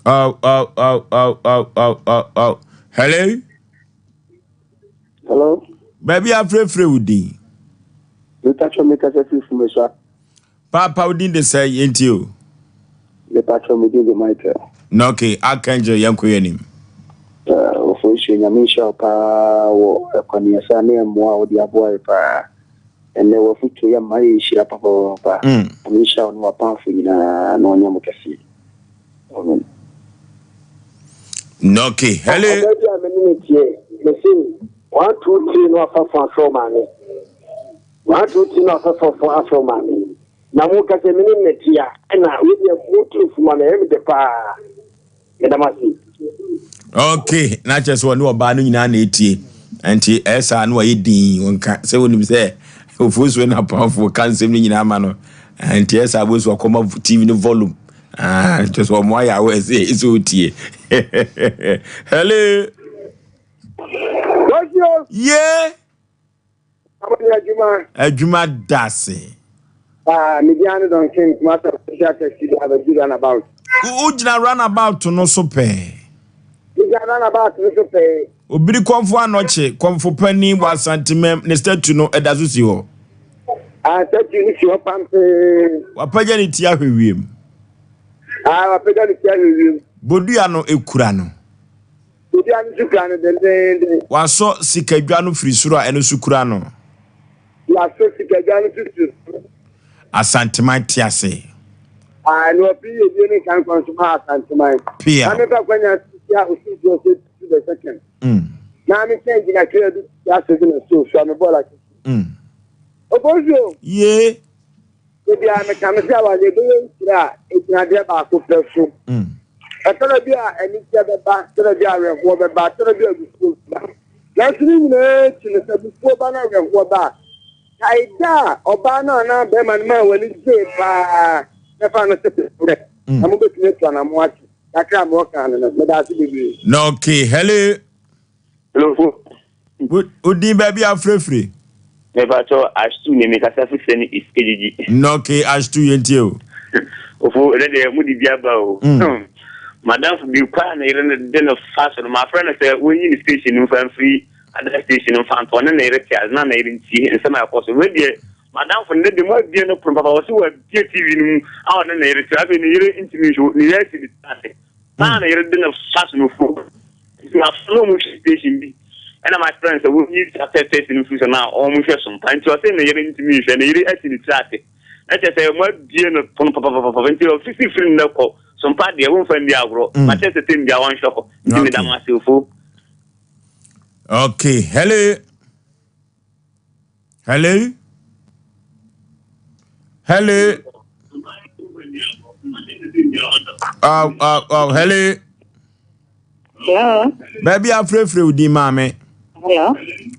Oh, oh, oh, oh, oh, oh, oh, oh. Hello. Hello. Baabi afrɛfrɛ wo din. Mepatwɔ mekasa firi Fumeso. Paapa wo din de sɛ yɛntie o. Mepatwɔ me din de Michael. Na okay, Archangel yɛnkɔ yɛn anim. Ofosuo, Nyame nhyira wo paa wɔ ɛkwaneɛsa ne mmoa a wode aboa yɛ paa. Ɛnnɛ w'afotuo yɛ mma yɛ nhyira papaapa. Nyame nhyira wo ne w'apamfo nyinaa na ɔnyɛ mo kɛseɛ. Amen. Noki, hello. Ɔbaa bi a me ne no teɛ, mese one two three no afa fo afrɛ wo maame. One two three no afa fo afrɛ wo maame. Na mo ka sɛ me ne no te a, ɛna wei deɛ mo turu fo ma me, ɛyɛ me dɛ paa. Meda mo ase. Okay, na kyerɛ sɛ ɔne ɔbaa no nyinaa na etie. Nti ɛyɛ saa na wayɛ din wɔnka sɛ wonim sɛ ofuosuo na apamfoɔ ka nsɛm no nyinaa ma no. Nti ɛyɛ saa bosu akɔma TV no volume. Ah, kyerɛ sɛ ɔmo ayɛ awɔ ɛsɛ ɛsɛ otie. Hello. Yeah. Abɔde adwuma. Adwuma dase. Ah, me di ano don ken kuma sa official taxi bi abɛdu runabout. Wo gyina runabout no so pɛɛ. Me gyina runabout no so pɛɛ. Obiri kɔmfo anɔkye, kɔmfo panin wɔ Asantemam, ne statue no ɛda so si hɔ. Ah, statue no si hɔ pampee. Wapagya ne ti ahwɛ wiem. Ah, wapagya ne ti ahwɛ wiem. Bodua no ekura no. Bodua no nso kura no dendeenden. Wasɔ sikadwa no firi soro a ɛno nso kura no. Wasɔ sikadwa no nso firi soro. Asanteman te ase. Ah, na ɔpere yiedie ne nkankɔ nso ma Asanteman. Pia. Na mefa kwanya sia Otumfoɔ sɛ to the second. Na me kyɛn gyina kra bi ase de na so so a me bɔɔla kɛse. Obosuo. Yee. Da biara meka me sɛ awareɛ bɛyɛ nhyira a ɛgyina adeɛ baako pɛ so. Ɛtɔda bi a anigyeɛ bɛba, ɛtɔda bi a awerɛhoɔ bɛba, ɛtɔda bi a abufuo bɛba. Nanso ne nyinaa akyi no, sɛ abufuo ba na awerɛhoɔ ba a, kae da a ɔbaa no anaa barima no maa w'ani gyee paa na fa no sɛ pɛpɛ na mobɛtumi atu anamo ase. Kakra a mewɔ kan no no, meda ase bebree. Na okay, hello. Hello. Wo din baabi afrɛfrɛ? Mepakyɛw Ashtu ne mekasa fi sɛ ne East Kejiji. Nɔke Ashtu yɛntie o. Ofo ɛnɛ deɛ mo de bi aba o. Madamfo bi kɔ a ne yere no de no fa so no mafrɛ no sɛ wɔnyi ne station no mfa mfiri ada station no mfa nto ɔne ne yere te ase na ne yere ntie nsɛm a ɛkɔ so. Wei deɛ madamfo no de mo abie no pono papa wɔsi wɔabie TV no mu a ɔne ne yere te afei ne yere ntumi nso ne yere asi ne ase. Naa ne yere de no fa so no fo. Nti mafa na ɔmo hwɛ station bi ɛna my friend sɛ wɔnyi saa test no mfiri so na ɔmo hwɛ so mpa nti ɔse ne yere ntumi nhwɛ ne yere asi ne tiri ase na kyerɛ sɛ ɔmo abie no pono papapapa nti ɔfisi firi nnɛ kɔ so mpa deɛ wɔmfa nni agorɔ mm. makyerɛ sɛ tɛm bia wɔnhwɛ hɔ nti meda mo ase ofo. Okay, hello. Hello? Hello? Oh, oh, oh, hello? Hello? Baabi afrɛfrɛ wo din maame. Hello?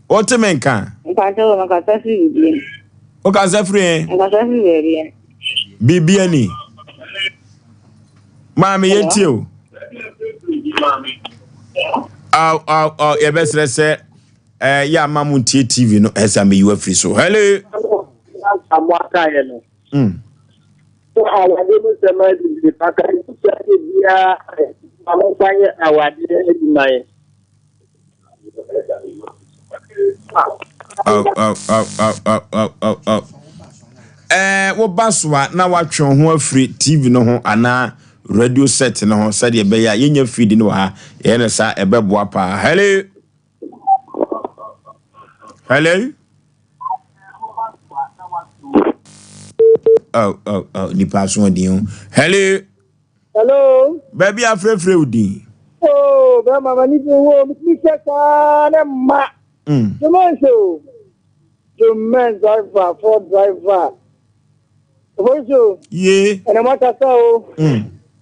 Wote me nka? Mpakyɛ wɔ mekasa firi biribi. Wokasa firi ɛ? Mekasa firi baabi. Biribi ani. Maame yɛntie o. Aw, aw, aw, yɛbɛsrɛ sɛ Eh, yɛ ama mo ntie TV no ɛsɛ meyi wafiri so. Hello. Amoakaeɛ no. So awadeɛ mu nsɛm adi paka nti ade biara ma mo nfa nyɛ awadeɛ adwumayɛ. Oh, oh, oh, oh, oh, oh, oh, oh. Eh, woba so a na watwe ho afiri TV no ho anaa radio set no ho sɛdeɛ ɛbɛyɛ a yɛnya feed no wɔ ha. Yɛyɛ no saa ɛbɛboa paa. Hello. Hello? Oh, oh, oh, nipa asoɔden o. Hello? Hello? Baabi afrɛfrɛ wo din. Oh, bɛrima ma ne din wo, metumi sɛ saa ne mma. Jumɛn so. Jumɛn driver, Ford driver. Ofonso. Ye. Ɛna mo akasa o.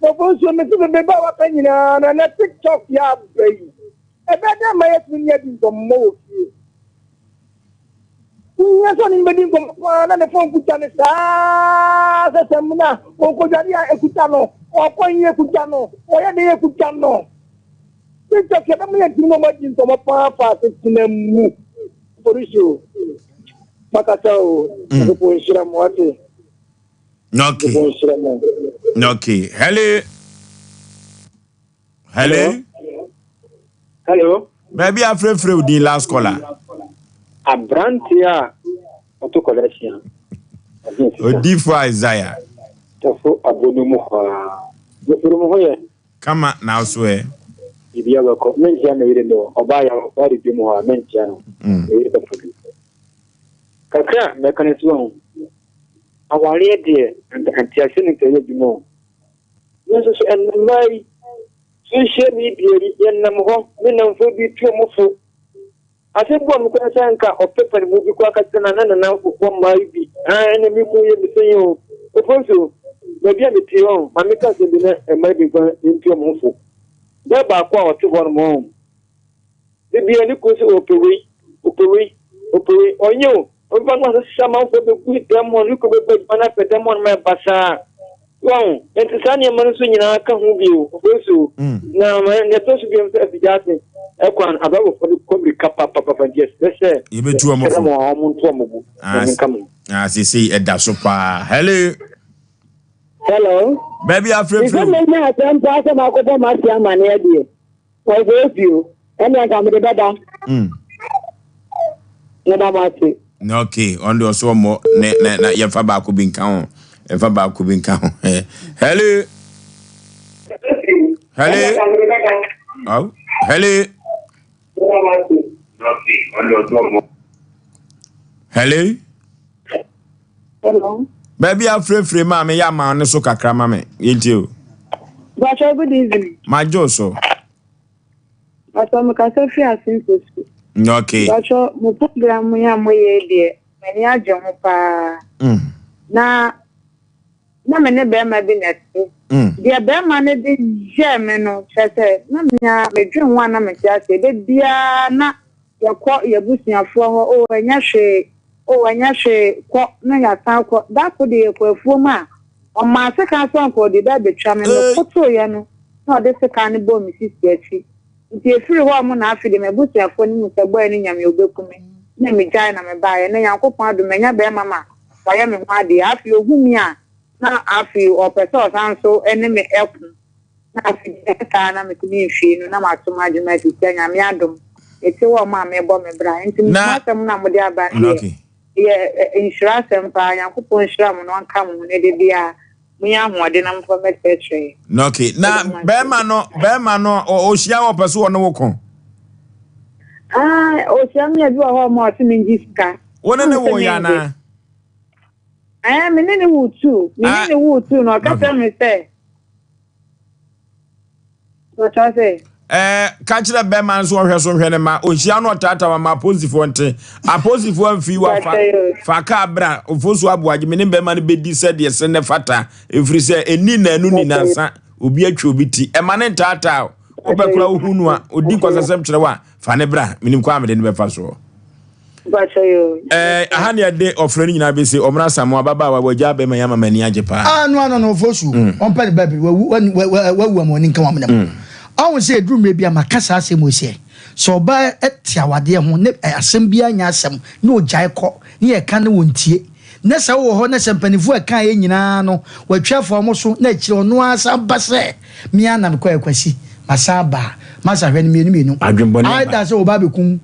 Ofonso, mesi bebe ba waka nyinaa na na TikTok yɛ aba yi. Ɛbɛyɛ dɛn ma yɛatumi ne adi nkɔmmɔ wɔ fie? Wohia sɛ ɔne no bɛdi nkɔmmɔ paa na ne fon kuta no saa sɛ samina, ɔkɔdware a ɛkuta no, ɔkɔ he ɛkuta no, ɔyɛ dɛn ɛkuta no. TikTok yɛbɛma yɛatumi ne wɔn adi nkɔmmɔ paa fa asetena mu. Polisi o, makasa o, Nyankopɔn nhyira mo ate. Okay. Nyankopɔn nhyira mo. Okay. Hello. Hello. Hello. Baabi afrɛfrɛ wo din last caller. Aberanteɛ a ɔto kɔlɛhyen a, ɔgye sika. Odifo Isaiah. Tɔfo abo no mu hɔ ara. Mefiri mo ho yɛ. Kama na wo so ɛ? Biribiara bɛkɔ. Menkyea me yere nnɛ o. Ɔbaa yɛ ɔbaa de dwam hɔ a, menkyea no. Me yere bɛfa bi. Kakra a mɛka no so ahu. Awareɛ deɛ, anka nteaseɛ na nka ɛyɛ adwuma o. Nanso so ɛnnɛ mmaa yi, social media yi, yɛnam hɔ, me nnamfoɔ bi tu wɔn fo. Asɛm bi wɔ hɔ koraa sɛ anka ɔpepa ne mu bi koraa ka kyerɛ na na nanamfofoɔ mmaa yi bi, ah, ɛna me kunu yɛ me sɛn o. Opo nso, baabi a mete hɔ, ma meka asɛm bi na mmaa yi bi mfa ntu wɔn ho fo. Bɛɛ baako a ɔte hɔ nom hɔ, da biara ne kunu sɛ ɔpɛ wei, ɔpɛ wei, ɔpɛ wei, ɔnyɛ o. Ɔbɛba no asesa amanfoɔ bɛgu dɛm hɔ, ne kunu bɛba adwuma no afɛ dɛm hɔ nom ayɛ basaa. Wahu? Enti saa nneɛma no nso nyinaa ka ho bio. Obesu. Na nea ɛtɔ so bio sɛ afigya ase ɛkwan abrabɔfo no kɔ mirika papapapa nti ɛsɛ sɛ yɛbɛtu wɔn fo. Wɔn a wɔn nto wɔn bo. Ah, Nyame nka mo. ah, seesei ɛda so paa. Hello. Hello. Baabi afirafira. Sɛ menya asɛm paa sɛ makɔbɔ m'ase amaneɛ deɛ. Ɔsɛ efi o, ɛnna nka mede bɛba. Meda mo ase. Okay, ɔno deɛ ɔsɛ ɔmmɔ ne na na yɛmfa baako bi nka ho. Yɛmfa baako bi nka ho. Hello. Hello. Oh, hello. Hello. Hello. Baabi afirafire maa me yɛ ama ne so kakra ma me. Yɛntie o. Bàtchɔ good evening. Madwo so. Bàtchɔ mekasa firi Asenso su. Okay. Bàtchɔ mo program yi a moyɛ deɛ m'ani agye ho paa. Na na me ne bɛrima bi na ɛte. Deɛ bɛrima no de yɛɛ me no kyerɛ sɛ na mea medwen ho a na mente aseɛ. Da biara na Yɛkɔ y'abusuafoɔ hɔ, oh ɛnyɛ hwee, oh ɛnyɛ hwee, kɔ na yɛasan kɔ. Da koro deɛ yɛkɔ afuom a, ɔmaa sekan sɛ anka ɔde bɛ abɛtwa me. Mekotoeɛ no, na ɔde sekan no bɔɔ me sisi akyi. Nti ɛfiri hɔ nom na afei deɛ m'abusuafoɔ no hu sɛ bɔe no nya me a ɔbɛku me. Ɛna megyae na mebaeɛ. Ɛnnɛ Nyankopɔn adom manya barima ma wayɛ me ho adeɛ. Afei ɔhu me a, na afei ɔpɛ sɛ ɔsan nso ne me ko. Na afei deɛ ɛyɛ saa na metumi mfii no na mato m'adwene asi sɛ Nyame adom mete hɔ ma mebɔ me bra nti mo asɛm no a mode aba no deɛ ɛyɛ nhyira asɛm paa Nyankopɔn nhyira mo na ɔnka mo ho na da biara monya ahoɔden na momfa mmɛkyerɛkyerɛ yɛn. Okay na bɛrima no bɛrima no ɔhyia wɔ pɛ so ɔne wo ko. Ah ɔhyia me bi wɔ hɔ ma ɔse mengye sika. Wo ne ne wo yɛ anaa? Ɛɛ me ne ne wo tu me ne ne wo tu na ɔka kyerɛ me sɛ. Ɛɛ, ka kyerɛ bɛrima no so ɔhwɛ so nhwɛ ne ma ɔnhyia no ɔtaataa ma ma apolisifoɔ nte apolisifoɔ amfi wa fa fa kaa bra ofosu aboagye me ne bɛrima no bɛdi sɛdeɛ sɛ ne fata ɛfiri sɛ ɛni naanu ni nansa obi atwa obi ti ɛma ne ntaataa wobɛkora wohu no a ɔdi nkɔsɛsɛm kyerɛ wo a Fa ne bra, menim kwan a mede no bɛfa soɔ. Eh, aha ne ɛde ɔfrɛ no nyinaa bɛsi ɔmmra Samoa ababaawa wagya abɛma yi ama m'ani agye paa. Ah, no ano no ɔfɔ su. Ɔmpɛ ne baabi wawu wawu ama ɔni nka wamena mu. Ɔho sɛ ɛduru mmerɛ bi a maka saa asɛm wei sɛ sɛ ɔbaa te awadeɛ ho ne asɛm biara nyɛ asɛm na ɔgyae kɔ ne yɛka ne wɔntie na sɛ wowɔ hɔ na sɛ mpanimfoɔ a ɛkaeɛ nyinaa no watwa afa wɔn so na akyire ɔno ara san ba sɛ Me ara na mekɔɛ Kwasi, masan aba a, masa hwɛ no mmienu mmienu. Adwenbɔne aba. Either sɛ ɔba abɛku wo,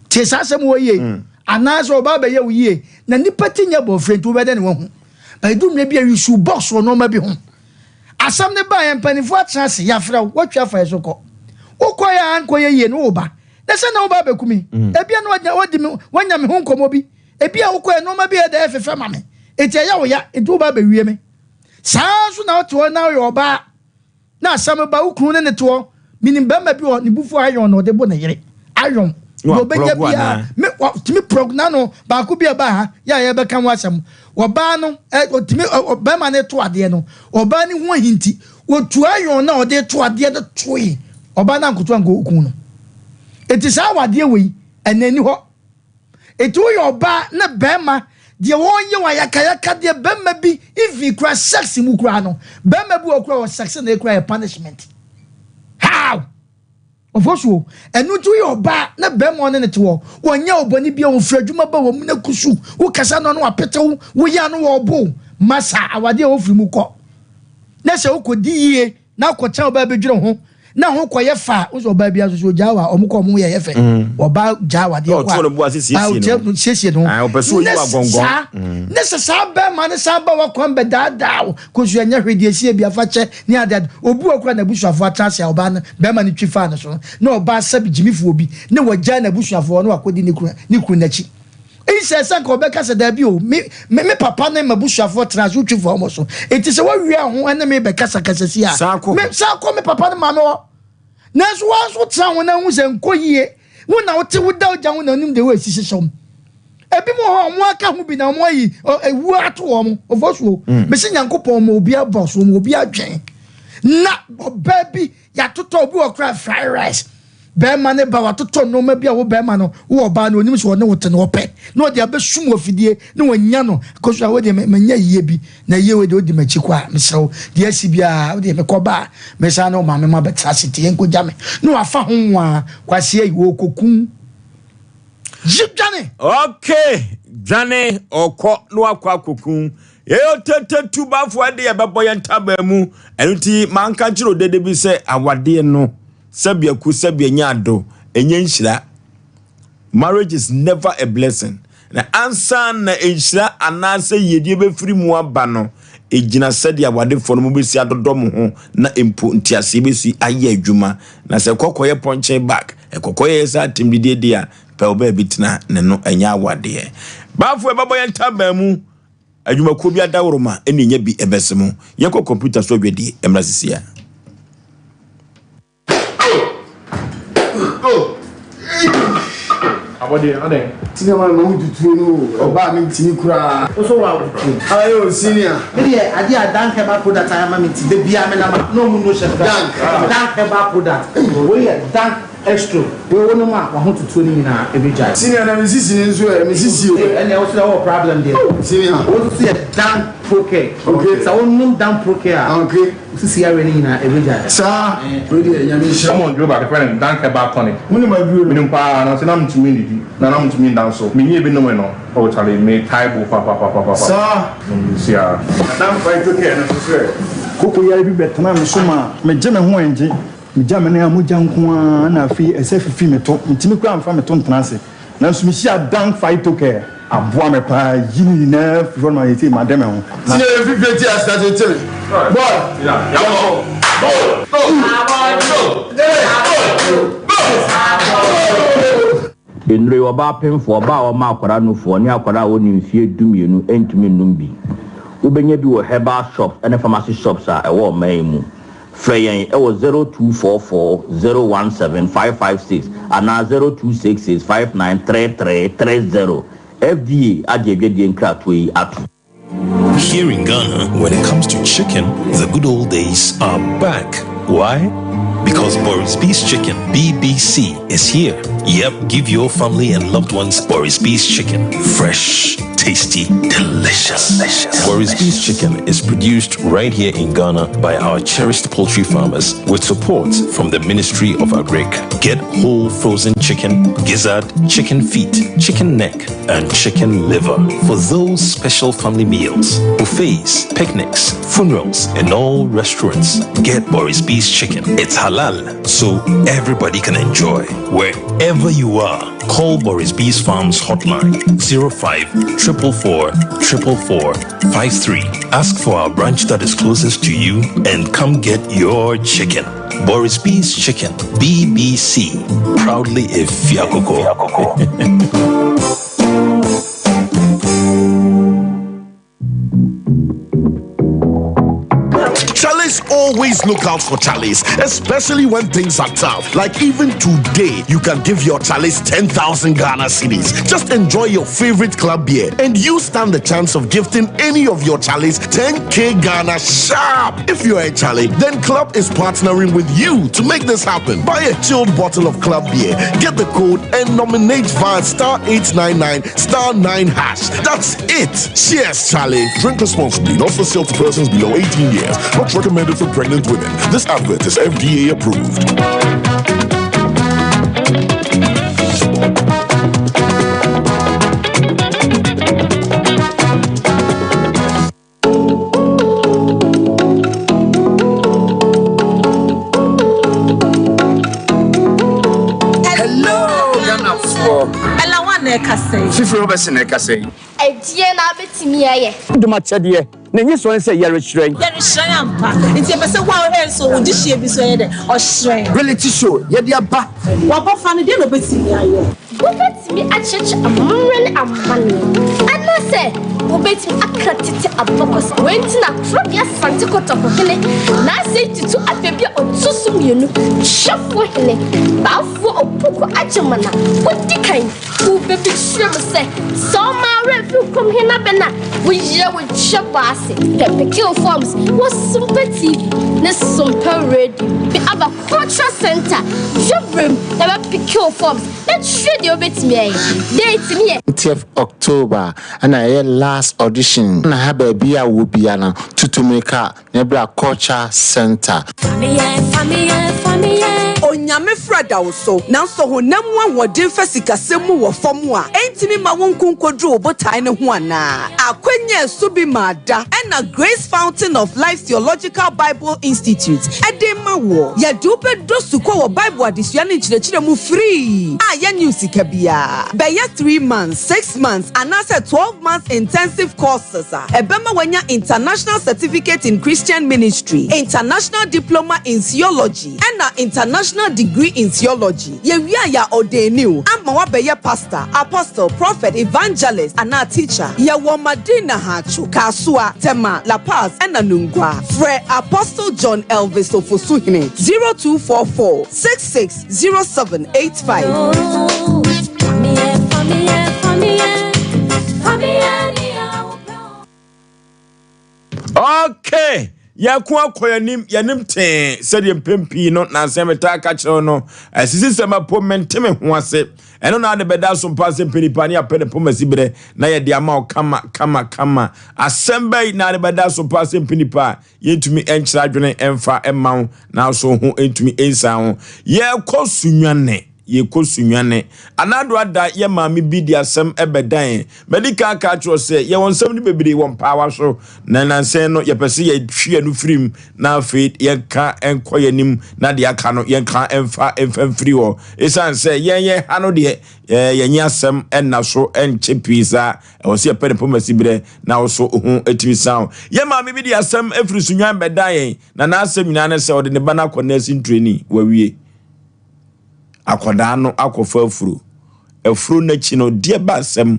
tie saa asɛm wɔ yie, anaasɛ ɔba abɛyɛ wo yie, na nipa ti nyɛ bɔfrɛ nti wobɛyɛ dɛn na wahu. But ɛduru mmerɛ bi a you should box wɔ nneɛma bi ho. Asɛm no baeɛ, mpanimfoɔ atena ase, yɛafrɛ wo, woatwa afa yɛ so kɔ. Wokɔeɛ a ankɔyɛ yie no woba. Na sɛ na woba abɛku me, ebia na wadi me, wanya me ho nkɔmmɔ bi. Ebia wokɔeɛ nneɛma bi a ɛyɛ dɛ ɛfefɛ ma me, enti ɛyɛ wo ya, enti woba abɛwie me. Saa ara nso na wote hɔ na woyɛ ɔbaa na asɛm ba wo kunu ne ne te hɔ. Menim barima bi wɔ ne bufuo iron na ɔde bo ne yere. Iron. Deɛ ɔbɛnya biara. Me ɔtumi prɔg n'ano baako bi a ɛbaa ha yɛ a yɛbɛka ho asɛm. Ɔbaa no ɔtumi barima no to adeɛ no ɔbaa no ho ahinti. Ɔtu iron na ɔde to adeɛ no toe. Ɔbaa no ankoto anko okun no. Eti saa awadeɛ wei ɛna ɛni hɔ. Eti woyɛ ɔbaa ne bɛɛma deɛ wɔyɛ wo ayakayaka deɛ bɛɛma bi even kura sex mu koraa no bɛɛma bi wɔ kura wɔ sex na ekura yɛ punishment how ɔfɔsuo ɛnu nti woyɛ ɔbaa ne bɛɛma ɔne ne te hɔ wɔnyɛ ɔbɔne bi a wɔfiri adwuma ba wɔn mu na kusu wo kasa no ano apete wo woyɛ ano wɔ ɔbo masa awadeɛ a wɔfiri mu kɔ na sɛ wokɔ di yie na akɔkyɛn ɔbaa bɛdwene ho. Na ho kɔyɛ fa a, wosɛ ɔbaa bi aso so ogyaa wa, ɔmo kɔ ɔmo yɛ yɛ fɛ. Mm. Ɔbaa gyaa wa deɛ kɔ a. Ɔtɔ ne bo ase siesie ne ho. Siesie ne ho. Ah, ɔpɛ so oyi wa gɔngɔn. Saa, mm. ne sɛ saa bɛrima ne saa ba wa kwan bɛ daadaa o. Kosua nyɛ hwee deɛ esie bi afa kyɛ ne ade ade. Obi wɔ kora n'abusuafoɔ atena ase a ɔbaa no bɛrima no twi faa ne so no, na ɔbaa sɛbi gyimifoɔ bi ne wagyaa n'abusuafoɔ na wakɔdi ne kunu ne kunu n'akyi. Eyi sɛ sɛ anka ɔbɛka sɛ, Dabi o, me, me, me papa ne m'abusuafoɔ tenaa ase wotwi faa wɔn so. Enti sɛ woawia ho ne me rebɛkasa kasasi a, San kɔ me, hɔ. san kɔ me papa ne maame hɔ. Nanso wo ara nso wotena ho na wohu sɛ nkɔ yie. Wo na wote, woda ogya ho na wonim deɛ woasi hyehyɛ wɔn. Ebinom wɔ hɔ a, wɔn aka ho bi na wɔn ayi ɔ, ewuo ato wɔn. Ofosuo, mese Nyankopɔn ma obi abɔ so, ma obi adwene. Na ɔbaa bi Yɛatotɔ obi wɔ koraa fried rice. Bɛrima ne ba watotɔ nneɛma bi a wo bɛrima no wo ɔbaa no onim sɛ ɔne wo te no ɔpɛ na ɔde abɛsum wɔ afidie na wanya no akɔsu a wodeɛ manya yie bi na yie wei deɛ wodi m'akyi kɔ a mesrɛ wo deɛ asi biara wodeɛ mekɔ ba a mesan ne wo maame ma bɛtena ase nti yɛnkɔgya me na wafa ho nwaa kwaseɛ yi wɔkɔkum gye dwane. Okay, dwane ɔkɔ na wakɔ akɔkum Yɛyɛ ɔtete tubafo ɛde yɛbɛbɔ yɛn ntaban mu. Ɛno nti manka nkyerɛ odede bi sɛ awadeɛ no sɛbi aku sɛbi anya ado ɛnyɛ nhyira. Marriage is never a blessing. Na ansa na nhyira anaasɛ yiedie bɛfiri mu aba no, ɛgyina sɛdeɛ awadefoɔ no mobɛsi adodɔ mo ho na mpo nteaseɛ bɛsi ayɛ adwuma. Na sɛ ɛkɔkɔyɛ pɔnkye back, ɛkɔkɔyɛ sɛ atemdidie deɛ a, pɛ wo baabi tena ne no ɛnyɛ awadeɛ. Baafo ɛbɛbɔ yɛn ntaban mu. Adwumakuo bi adaworoma na ɛnya bi ɛbɛse mo. Yɛnkɔ kɔmputa so adwadie mmra sisi a. Abɔdeɛ adɛn? Senior man ma wo tutuo no o, ɔbaa me ntimi koraa. Wo so wa tutuo. Aye o senior. Me deɛ adeɛ a Dank herbal product ayɛ ama me nti da biara me nam a na ɔmo no hyɛ me Dank. Dank herbal product wei yɛ Dank Extro, wei wo nom a w'ahototoɔ no nyinaa ɛbɛgyae. Senior na me sisi no nso ɛ, me sisi o. Ɛnneɛ wo nso deɛ wowɔ problem deɛ. Oh senior. Wo nso so yɛ Dan Procare. Okay. Sɛ wo nom Dan Procare a. Okay. Wo sisi yareɛ no nyinaa ɛbɛgyae. Saa, wei deɛ Nyame nhyira wo. Wɔn aduro baako yɛfrɛ no Dank Herbal Tonic. Mo nim aduro no? Menim paa, nanso na mentumi nnidi, na na mentumi nda nso. Menyɛɛ bi nomee no, oh charlie, metae bo papapapapa. Saa. Menim si ara. Na Dank Phyto Care no nso so ɛ? Koko yare bi bɛtenaa me so maa megye me ho ɛngye. Megya me nan a mogya nko ara na afei ɛsɛ fifi me to. Mentumi koraa mfa me to ntena ase. Nanso mehyiaa Dan Phytocare. Aboa me paa yi ne nyinaa firi hɔ no ma seesei made me ho. Na. Senior yɛ fifire ti ase tete me boy yɛnkɔ. Nnuro yi, ɔbaa pemfoɔ, ɔbaa a ɔma akwadaa nufoɔ, ne akwadaa a ɔnni mfeɛ dumienu ntumi nnom bi. Wobɛnya bi wɔ herbal shops ne pharmacy shops a ɛwɔ ɔman yi mu. Frɛ yɛn wɔ 0244 017 556 anaa 0266 5933 30. FDA agye adwadie nkratoɔ yi atom. Here in Ghana, when it comes to chicken, the good old days are back. Why? Because Boris B's Chicken, BBC, is here. Yep, give your family and loved ones Boris B's Chicken. Fresh, tasty, delicious. delicious. Boris B's Chicken is produced right here in Ghana by our cherished poultry farmers with support from the Ministry of Agric. Get whole frozen chicken, gizzard, chicken feet, chicken neck, and chicken liver for those special family meals, buffets, picnics, funerals, and all restaurants. Get Boris B's Chicken. It's halal, so everybody can enjoy. Wherever you are, call Boris B's Farms hotline 05 444 444 53. Ask for our branch that is closest to you and come get your chicken. Boris B's Chicken, BBC, proudly a Fiakoko. Chalice always look out for Chalice, especially when things are tough. Like even today, you can give your Chalice 10,000 Ghana cedis. Just enjoy your favorite club beer and you stand the chance of gifting any of your Chalice 10K Ghana sharp. If you're a Charlie, then Club is partnering with you to make this happen. Buy a chilled bottle of Club beer, get the code, and nominate via star 899 star 9 hash. That's it. Cheers, Charlie. Drink responsibly, not for sale to persons below 18 years. Not recommended for pregnant women. This advert is FDA approved. Robertson na ɛkasa yi. Ɛdeɛn na wobɛtumi ayɛ? Dom akyɛdeɛ, na enye sɔn sɛ yɛrehyerɛn. Yɛrehyerɛn ampa. Nti yɛpɛ sɛ wo a wohwɛ nso wo dehyeɛ bi nso ɛyɛ dɛ? Ɔhyerɛn. Reality show yɛde aba. W'abɔfra no, deɛn na ɔbɛtumi ayɛ? Wobɛtumi akyerɛkyerɛ amammerɛ ne amanneɛ, anaasɛ wobɛtumi aka tete abakɔsɛm. Wei nti na Korɔbea Asante Kotoko hene Naasei Tutu Afabi a ɔto so mmienu, Twɛfoɔ hene, Baafoɔ Opoku Agyemang a ɔdi kan, Wobɛbi kyerɛ mu sɛ, sɛ ɔma werɛ firi kurom hene abɛn a, woyɛ wo kyɛ bɔ ase. Pɛ Pickle Forms wɔ Sompa TV ne Sompa Radio. Aba Cultural Center, Dwaberem na bɛ Pickle Forms na kyerɛ deɛ wobɛtumi ayɛ. Date no yɛ. 20th October na ɛyɛ last audition na ha baabi a wɔ bia no tutu mirika na bra culture center. Onyame frɛ da wo so, nanso honam mu ahoɔden fa sikasɛm mu wɔ fam a, ɛntumi mma wo nko nkoduru wo botae no ho anaa? Akwanya a ɛso bi maa da ɛna Grace Fountain of Life Theological Bible Institute de rema woɔ. Yɛde wo bɛdɔ sukɔ wɔ Bible adesua ne nkyerɛkyerɛ mu firii a yɛnnye wo sika biara. Bɛyɛ three months, six months anaasɛ 12 months intensive courses a ɛbɛma woanya International Certificate in Christian Ministry, International Diploma in Theology, ɛna International Degree in Theology. Yɛwie a yɛ ordaini wo ama woabɛyɛ pastor, apostle, prophet, evangelist, anaa teacher. Yɛwɔ Madina Haatso, Kasoa, Tema, La Paz, ɛna Nungua. Frɛ Apostle John Elvis Ofosuhene, 0244 66 0785. Okay, yɛko akɔ yɛnim yɛnim tee sɛdeɛ mpɛn pii no nansɛ metaa ka kyerɛ no asisi sɛm apo mente me ho ase ɛno na ade bɛda so mpa sɛ mpanipa ne apɛ ne poma si berɛ na yɛde ama wo kama kama kama asɛm bɛyi na ade bɛda so mpa sɛ mpanipa a yɛntumi nkyerɛ adwene mfa mma wo nanso ho ntumi nsan ho yɛkɔ sunwane yɛkɔ sunwane anado ada yɛ maame bi de asɛm ɛbɛdan madi kan aka akyerɛ sɛ yɛwɔ nsɛm no bebree wɔ mpaawa so na nansɛn no yɛpɛ sɛ yɛhwe ɛno firim na afei yɛnka nkɔ yɛn anim na deɛ aka no yɛnka mfa mfa mfiri hɔ ɛsiane sɛ yɛn yɛn ha no deɛ yɛnye asɛm ɛnna so ɛnkyɛ pii saa Ɛwɔ sɛ yɛpɛ ne poma siberɛ na wo so ho tumi san wo. Yɛn maame bi de asɛm firi Sunyani bɛdaa yɛn, na n'asɛm nyinaa ne sɛ ɔde ne ba no akɔ nursing training, wawie. Akwadaa no akɔfa afuro. Afuro no akyi no, deɛ ba asɛm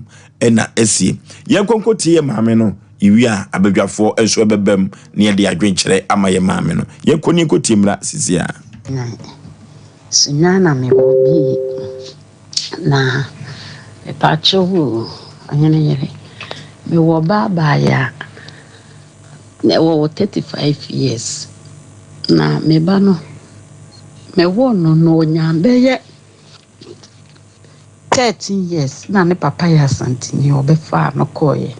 na asie. Yɛn nkonko tie yɛn maame no, yɛwie a abadwafoɔ nso ɛbɛbam na yɛde adwenkyerɛ ama yɛn maame no. Yɛnkɔ ne yɛnkɔ tie mmra sisi a. Sunyani na mewɔ bi. Na mepaakyɛw o, ɔhene yere, mewɔ ba abaayewa a ɔwɔ 35 years. Na me ba no, mewoo no no ɔnyaa bɛyɛ 13 years na ne papa yɛ Asanteni, ɔbɛfaa no kɔeɛ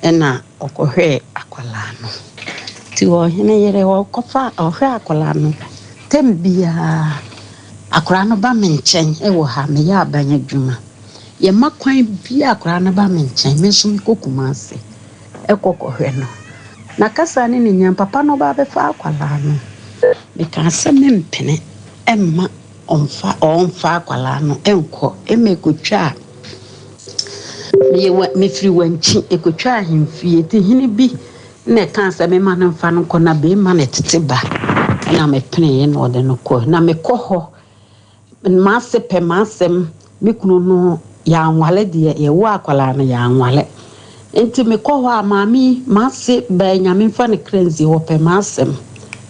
ɛna ɔkɔhwɛɛ akwadaa no. Nti ɔhene yere ɔkɔfa ɔhwɛ akwadaa no tɛm biara Akwadaa no ba me nkyɛn wɔ ha, meyɛ aban adwuma. Yɛmma kwan biara akwadaa no ba me nkyɛn, me nso mekɔ Kumasi kɔ kɔhwɛ no. Na kasa ne ne nyinaa, papa no ba abɛfa akwadaa no. Mekaa sɛ mempene mma ɔmfa ɔmfa akwadaa no nkɔ. Ɛma ɛkɔtwaa, meyɛ wa mefiri Wankyi, ɛkɔtwaa ahemfie. Nti hene bi Nna ɛkaa sɛ memma no mfa no nkɔ na beema no tete ba na mepeneeɛ na ɔde no kɔɛ. Na mekɔ hɔ, m'ase pɛ m'asɛm, me kunu no yɛanwale deɛ, yɛwoo akwadaa no yɛanwale. Nti mekɔ hɔ a maame yi, m'ase baa Nyame mfa ne kra nsie, ɔpɛ m'asɛm,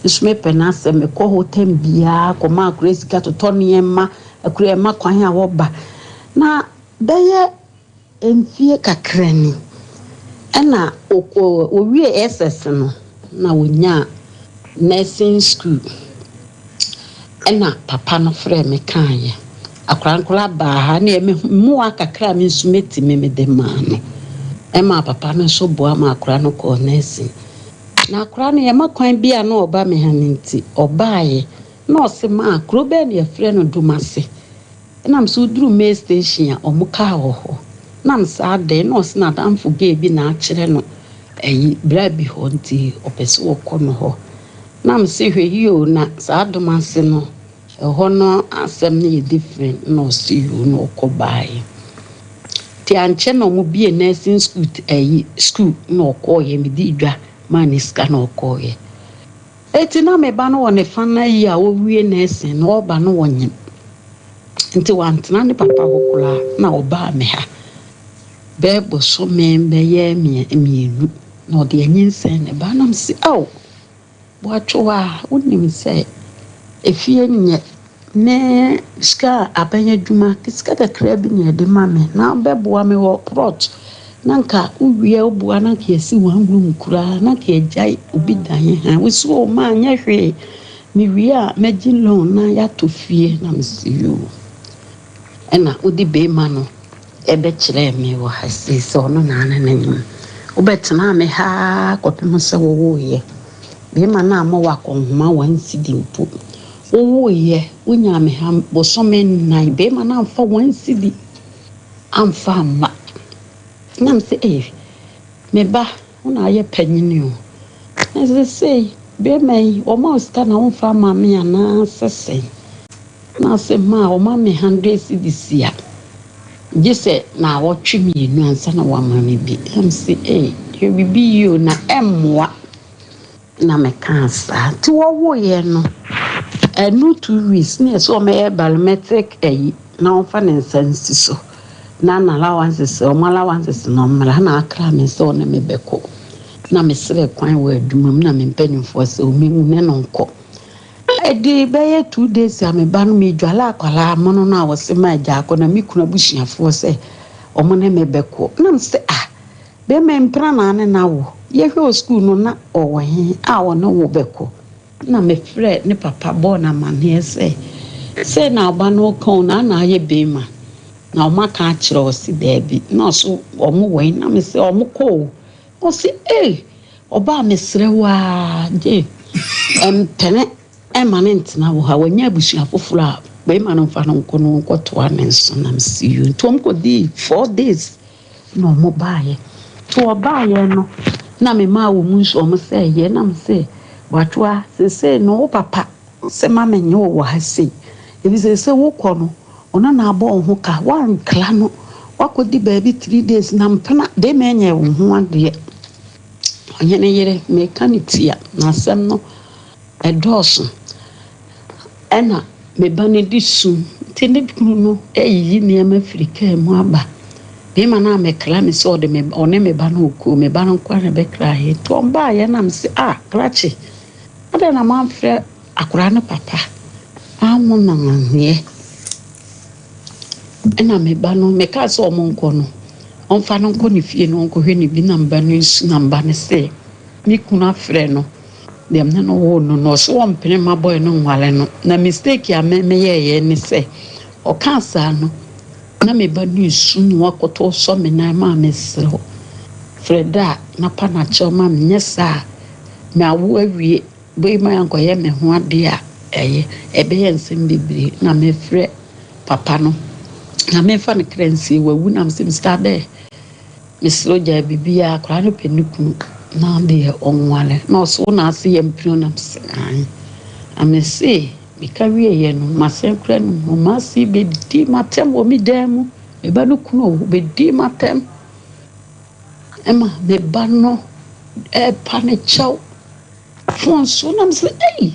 nso mepɛ n'asɛm. Mekɔ hɔ tam biara kɔma akwadaa sika totɔ nneɛma, akwadaa ɛma kwan a wɔba. Na bɛyɛ Mfie kakra ni ɛna ɔwiee SS no na ɔnyaa nursing school ɛna papa no frɛɛ me kaeɛ. Akwadaa no koraa baa ha ɛneɛ me mmoa kakra a me nso mɛtumi mede maa no. Ɛmaa papa no nso boa maa akwadaa no kɔɔ nursing. Na akwadaa no yɛma kwan bi a na ɔba me ha no nti ɔbaeɛ na ɔse maa kuro bɛn na yɛfrɛ no Dumase. Ɛna me sɛ woduru May station a ɔmo kaa wɔ hɔ na me sɛ adɛn na ɔse n'adamfo gay bi na akyerɛ no ayi bra bi hɔ nti ɔpɛ sɛ ɔkɔ no hɔ na me se hwɛ yie o na saa dom ase no ɛhɔ no asɛm no yɛ different na ɔse yoo na ɔkɔ baeɛ. Nti ankyɛ na ɔmo bie nursing school ɛyi school na ɔkɔɔyɛ medii dwa maa no sika na ɔkɔɔyɛ. Eti na me ba no wɔ ne fa na yi a ɔwie nursing no ɔba no ɔnyem nti wantena ne papa hɔ koraa na ɔbaa me ha bɛyɛ bosome bɛyɛ mmienu na ɔde anyinsɛn ne ba na mese ao Boatwo a wonim sɛ efie nyɛ ne sika a aban adwuma sika kakra bi na yɛde ma me na wobɛboa me wɔ plot na nka wowie a woboa na nka yɛasi one room koraa na nka yɛagyae obi dan ha wosi o ma nyɛ hwee mewie a mɛgye loan na yɛatɔ fie na mese yoo ɛna wode beema no ɛbɛkyerɛɛ me wɔ ha sei sɛ ɔno na ne no nyem. Wobɛtenaa me ha ara kɔpem sɛ wowoeɛ. Bɛrima no ammɔ wo akɔnhoma one cedi mpo. Wowoeɛ, wonyaa me ha bosome nnan, bɛrima no amfa one cedi amfa amma. Na me sɛ, ei, me ba, wo na ayɛ panyini o. Na seesei, bɛrima yi, ɔma wo sika na womfa ama me anaasɛ sɛn? Na ɔse maa ɔma me hundred cedis a, gye sɛ naawɔtwe mmienu ansa na wama me bi. Na me se ei, hwɛ biribi yie o, na ɛmmoa. Na mekaa saa. Nti wɔwoeɛ no, ɛno 2 weeks ne ɛsɛ ɔmɛyɛ biometric ayi na ɔmfa ne nsa nsi so. Na na allowances, ɔmo allowances no ɔmmra na akra me sɛ ɔne me bɛkɔ. Na mesrɛ kwan wɔ adwuma mu na me mpanimfoɔ sɛ ɔmɛmu ne no nkɔ. Ɛde bɛyɛ 2 days a me ba no medwale akwadaa mono no a wɔse ma agya akɔ na me kunu abusuafoɔ sɛ wɔn ne me bɛkɔ na me sɛ ah bɛrima mpena na ne na wo yɛhwɛ wɔ sukuu no na ɔwɔ he a ɔne wo bɛkɔ na mefrɛ ne papa bɔɔ no amanneɛ sɛ sɛ na ɔba no ka o na ana ayɛ bɛrima na wɔn aka akyerɛ ɔse daabi na ɔso wɔn wɔ he na me sɛ wɔn kɔ o Ɔse ei ɔbaa mesrɛ wo aa gye mpene ma no ntena wo ha wanya abusua foforɔ a bɛrima no mfa no nkɔ no nkɔtoa ne nso na mese yoo nti wɔn kɔdii 4 days na wɔn baeɛ nti wɔbaeɛ no na memaa wɔn nsu wɔn sɛ ɛyɛ na mese Boatoa seesei no wo papa sɛ ma menye wo wɔ ha sei ɛfiri sɛ wokɔ no Ɔno na abɔ wo ho ka, woankra no, woakɔdi baabi 3 days na mpena bɛrima nyɛ wo ho adeɛ. Ɔhene yere, meka no tia, na asɛm no ɛdɔɔso. Ɛna me ba no di su nti ne kunu no reyiyi nneɛma firi kaa mu aba. Bɛrima no ammɛkra me sɛ ɔde me ɔne me ba no rekɔ, me ba no nko ara na ɛbɛkraeɛ. Nti ɔbaeɛ na mese ah krakye, adɛn na moamfrɛ Akwadaa no papa anwo no amanneɛ. Ɛna me ba no, mekaa sɛ wɔnkɔ no, ɔmfa no nkɔ ne fie na ɔnkɔhwɛ ne bi na me ba no nsu na me ba no se me kunu afrɛ no deɛ me ne no woo no no ɔse ɔmpene mma boy no nware no. Na mistake a me meyɛeɛ ne sɛ ɔkaa saa no na me ba no resu na wakɔtɔ sɔ me nan maa mesrɛ wo frɛ da a na pa no akyɛw ma me nyɛ saa a mawo awie. Bere ma ankɔyɛ me ho ade a ɛyɛ, ɛbɛyɛ nsɛm bebree na mefrɛ papa no na memfa no kra nsie wawu na mesɛ Mister Adair mesrɛ wo gyae biribiara akwadaa no pɛ ne kunu na deɛ ɔnware na ɔse wo na ase yɛ mpene na mesɛ ae na mese meka wieɛ no masɛn kora no mu mase bɛdi matɛm wɔ me dan mu me ba no kunu o bɛdi matɛm ɛma me ba no ɛpa ne kyɛw Fon so na mesɛ ei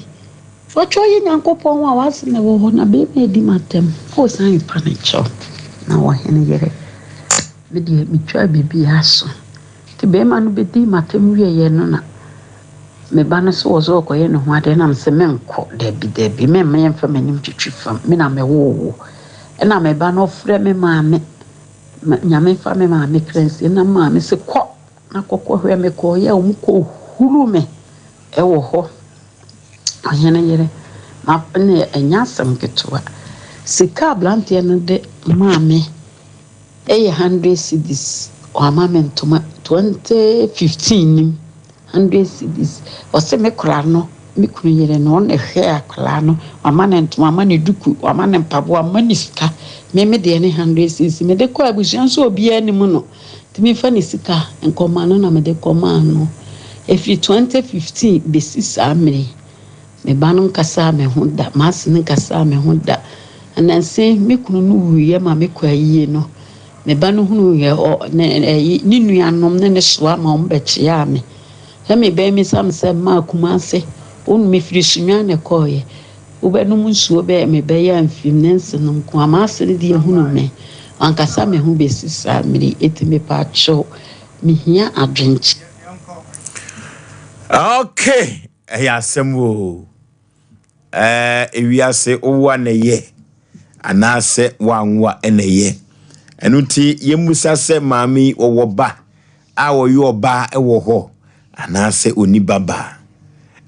wɔtwerɛ yɛ Nyankopɔn a w'asɛm ɛwɔ hɔ na bɛrima adi m'atɛm ɔsan repa me kyɛw na ɔhene yere me deɛ metwaa biribiara so nti bɛrima no bɛdii m'atɛm wieɛ no na me ba no so wɔ sɛ ɔkɔyɛ ne ho adeɛ na mesɛ menkɔ dabi dabi memma yɛmfa m'anim twitwi fam me na mewoo wo ɛna me ba no ɔfrɛ me maame Nyame fa me maame kra nsie na maame sɛ kɔ Na kɔkɔhwɛ me kɔɔeɛ a wɔn kɔ huru me wɔ hɔ. Ɔhene yere, na ɛnneɛ ɛnyɛ asɛm ketewa. Sika a aberanteɛ no de maa me yɛ 100 cedis. Wama me ntoma 2015 nim 100 cedis. Ɔse me kora no, me kunu yere no, ɔno na ɛhwɛɛ akwadaa no. Wama no ntoma, wama no duku, wama no mpaboa, wama no sika. Me me deɛ ne 100 cedis. Mede kɔɔ abusua nso obiara nim no. Nti memfa ne sika nkɔma no na mede kɔmaa no. Ɛfiri 2015 bɛsi saa mmerɛ yi, me ba no nkasaa me ho da, m'ase no nkasaa me ho da. Nnansa yi me kunu no wuiɛ ma mekɔ ayie no, Me ba no hunuiɛ, ɔ, ne, ɛyi, ne nuanom ne ne soa ma wɔn bɛkyeaa me. Sɛ me ba yi misa me sɛ, Maa Kumase, wo no mefiri Sunyani na ɛkɔeɛ, wobɛnom nsuo bɛyɛ me bɛyɛ amfim ne nse no nko a, m'ase no deɛ hunu me, wankasa me ho bɛsi saa mmerɛ yi, enti mepaakyɛw, mehia adwenkyerɛ. Okay, ɛyɛ asɛm o. Ɛɛ, ewiase wowo a na ɛyɛ anaasɛ woanwo a ɛna ɛyɛ. Ɛno nti yɛmmisa sɛ maame yi ɔwɔ ba a ɔyɛ ɔbaa wɔ hɔ anaasɛ ɔni ba baa.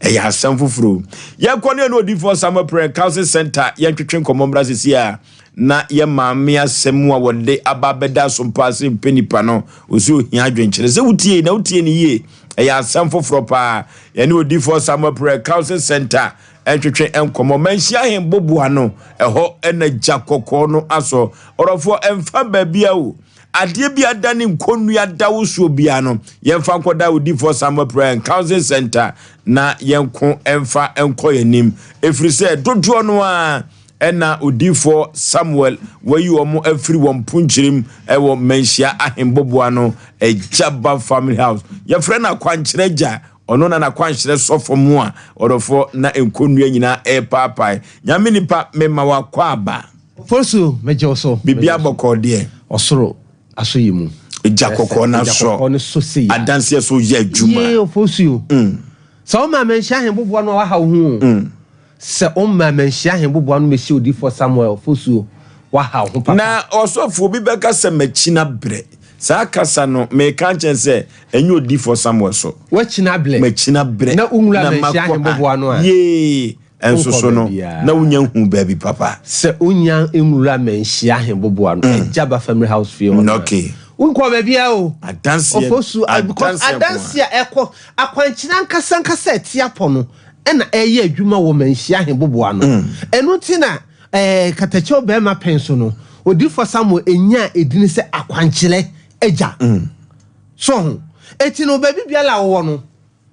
Ɛyɛ asɛm foforɔ. Yɛnkɔ ne ɛne odiyifoɔ Samuel Prɛ Counseling Center yɛntwetwe nkɔmmɔ mmra sisi a na yɛ maame asɛm a wɔde aba abɛda asompa ase mpɛ nipa no ɔsi ohia adwenkyerɛ sɛ wotie na wotie ne yie. Ɛyɛ asɛm foforɔ paa. Yɛne Odiyifoɔ Samuel Prɛ Counseling Center ntwetwe nkɔmmɔ. Manhyia Ahenboboa no, ɛhɔ na gya kɔkɔɔ no asɔ. Ɔdɔfoɔ, ɛmfa baabia o. Adeɛ bi ada ne nkɔnnua da wo soɔ biara no, yɛmfa nkɔda Odiyifoɔ Samuel Prɛ Counseling Center na yɛnko mfa nkɔ yɛn anim. Ɛfiri sɛ dodoɔ no ara Ɛnna odiyifoɔ Samuel wayi wɔn afiri wɔn mponkyerem wɔ Manhyia Ahemboboa no Agya Ba Family House. Yɛfrɛ no Akwankyerɛ Agya. Ɔno na n'akwankyerɛ sɔ fam a ɔdɔfoɔ na nkɔnnua nyinaa repaapae. Nyame nipa, mema w'akwaaba. Ofosu, megye wo so. Biribiara bɔkɔɔ deɛ. Ɔsoro aso yi mu. Egya kɔkɔɔ no asɔ. Egya kɔkɔɔ no sɔ sei a. Adanseɛ so yɛ adwuma. Yee, Ofosu. Sɛ woma Manhyia Ahemboboa no a woaha wo ho o. Sɛ ɔmma manhyia ahemboboa no mɛhyia odiyifoɔ Samuel fosuo, woaha wo ho papa. Na ɔsɔfoɔ bi bɛka sɛ, Makyina berɛ. Saa kasa no, mereka akyerɛ no sɛ, ɛnyɛ odiyifoɔ Samuel so. Woakyina berɛ. Makyina berɛ. Na wonwura Na manhyia makɔ ha. ahemboboa no a. Yee, nso Wonkɔ so no, baabiara. na wonnya nhuu baabi papa. Sɛ wonnya nwura manhyia ahemboboa no, Agya ba Family House fie hɔ no a. Okay. Wonkɔɔ baabiara o. Adanseɛ, Ofosu, because adanseɛ nko ara. adanseɛ a ɛkɔ, akwankyerɛ ankasa ankasa a ɛte apɔ no, na ɛreyɛ adwuma wɔ Manhyia Ahemboboa ano. Ɛno nti na katakyɛw barima pɛn so no, Odiyifoɔ Samuel nyaa edin sɛ akwankyerɛ agya. So ho? Enti no, baabi biara a wowɔ no,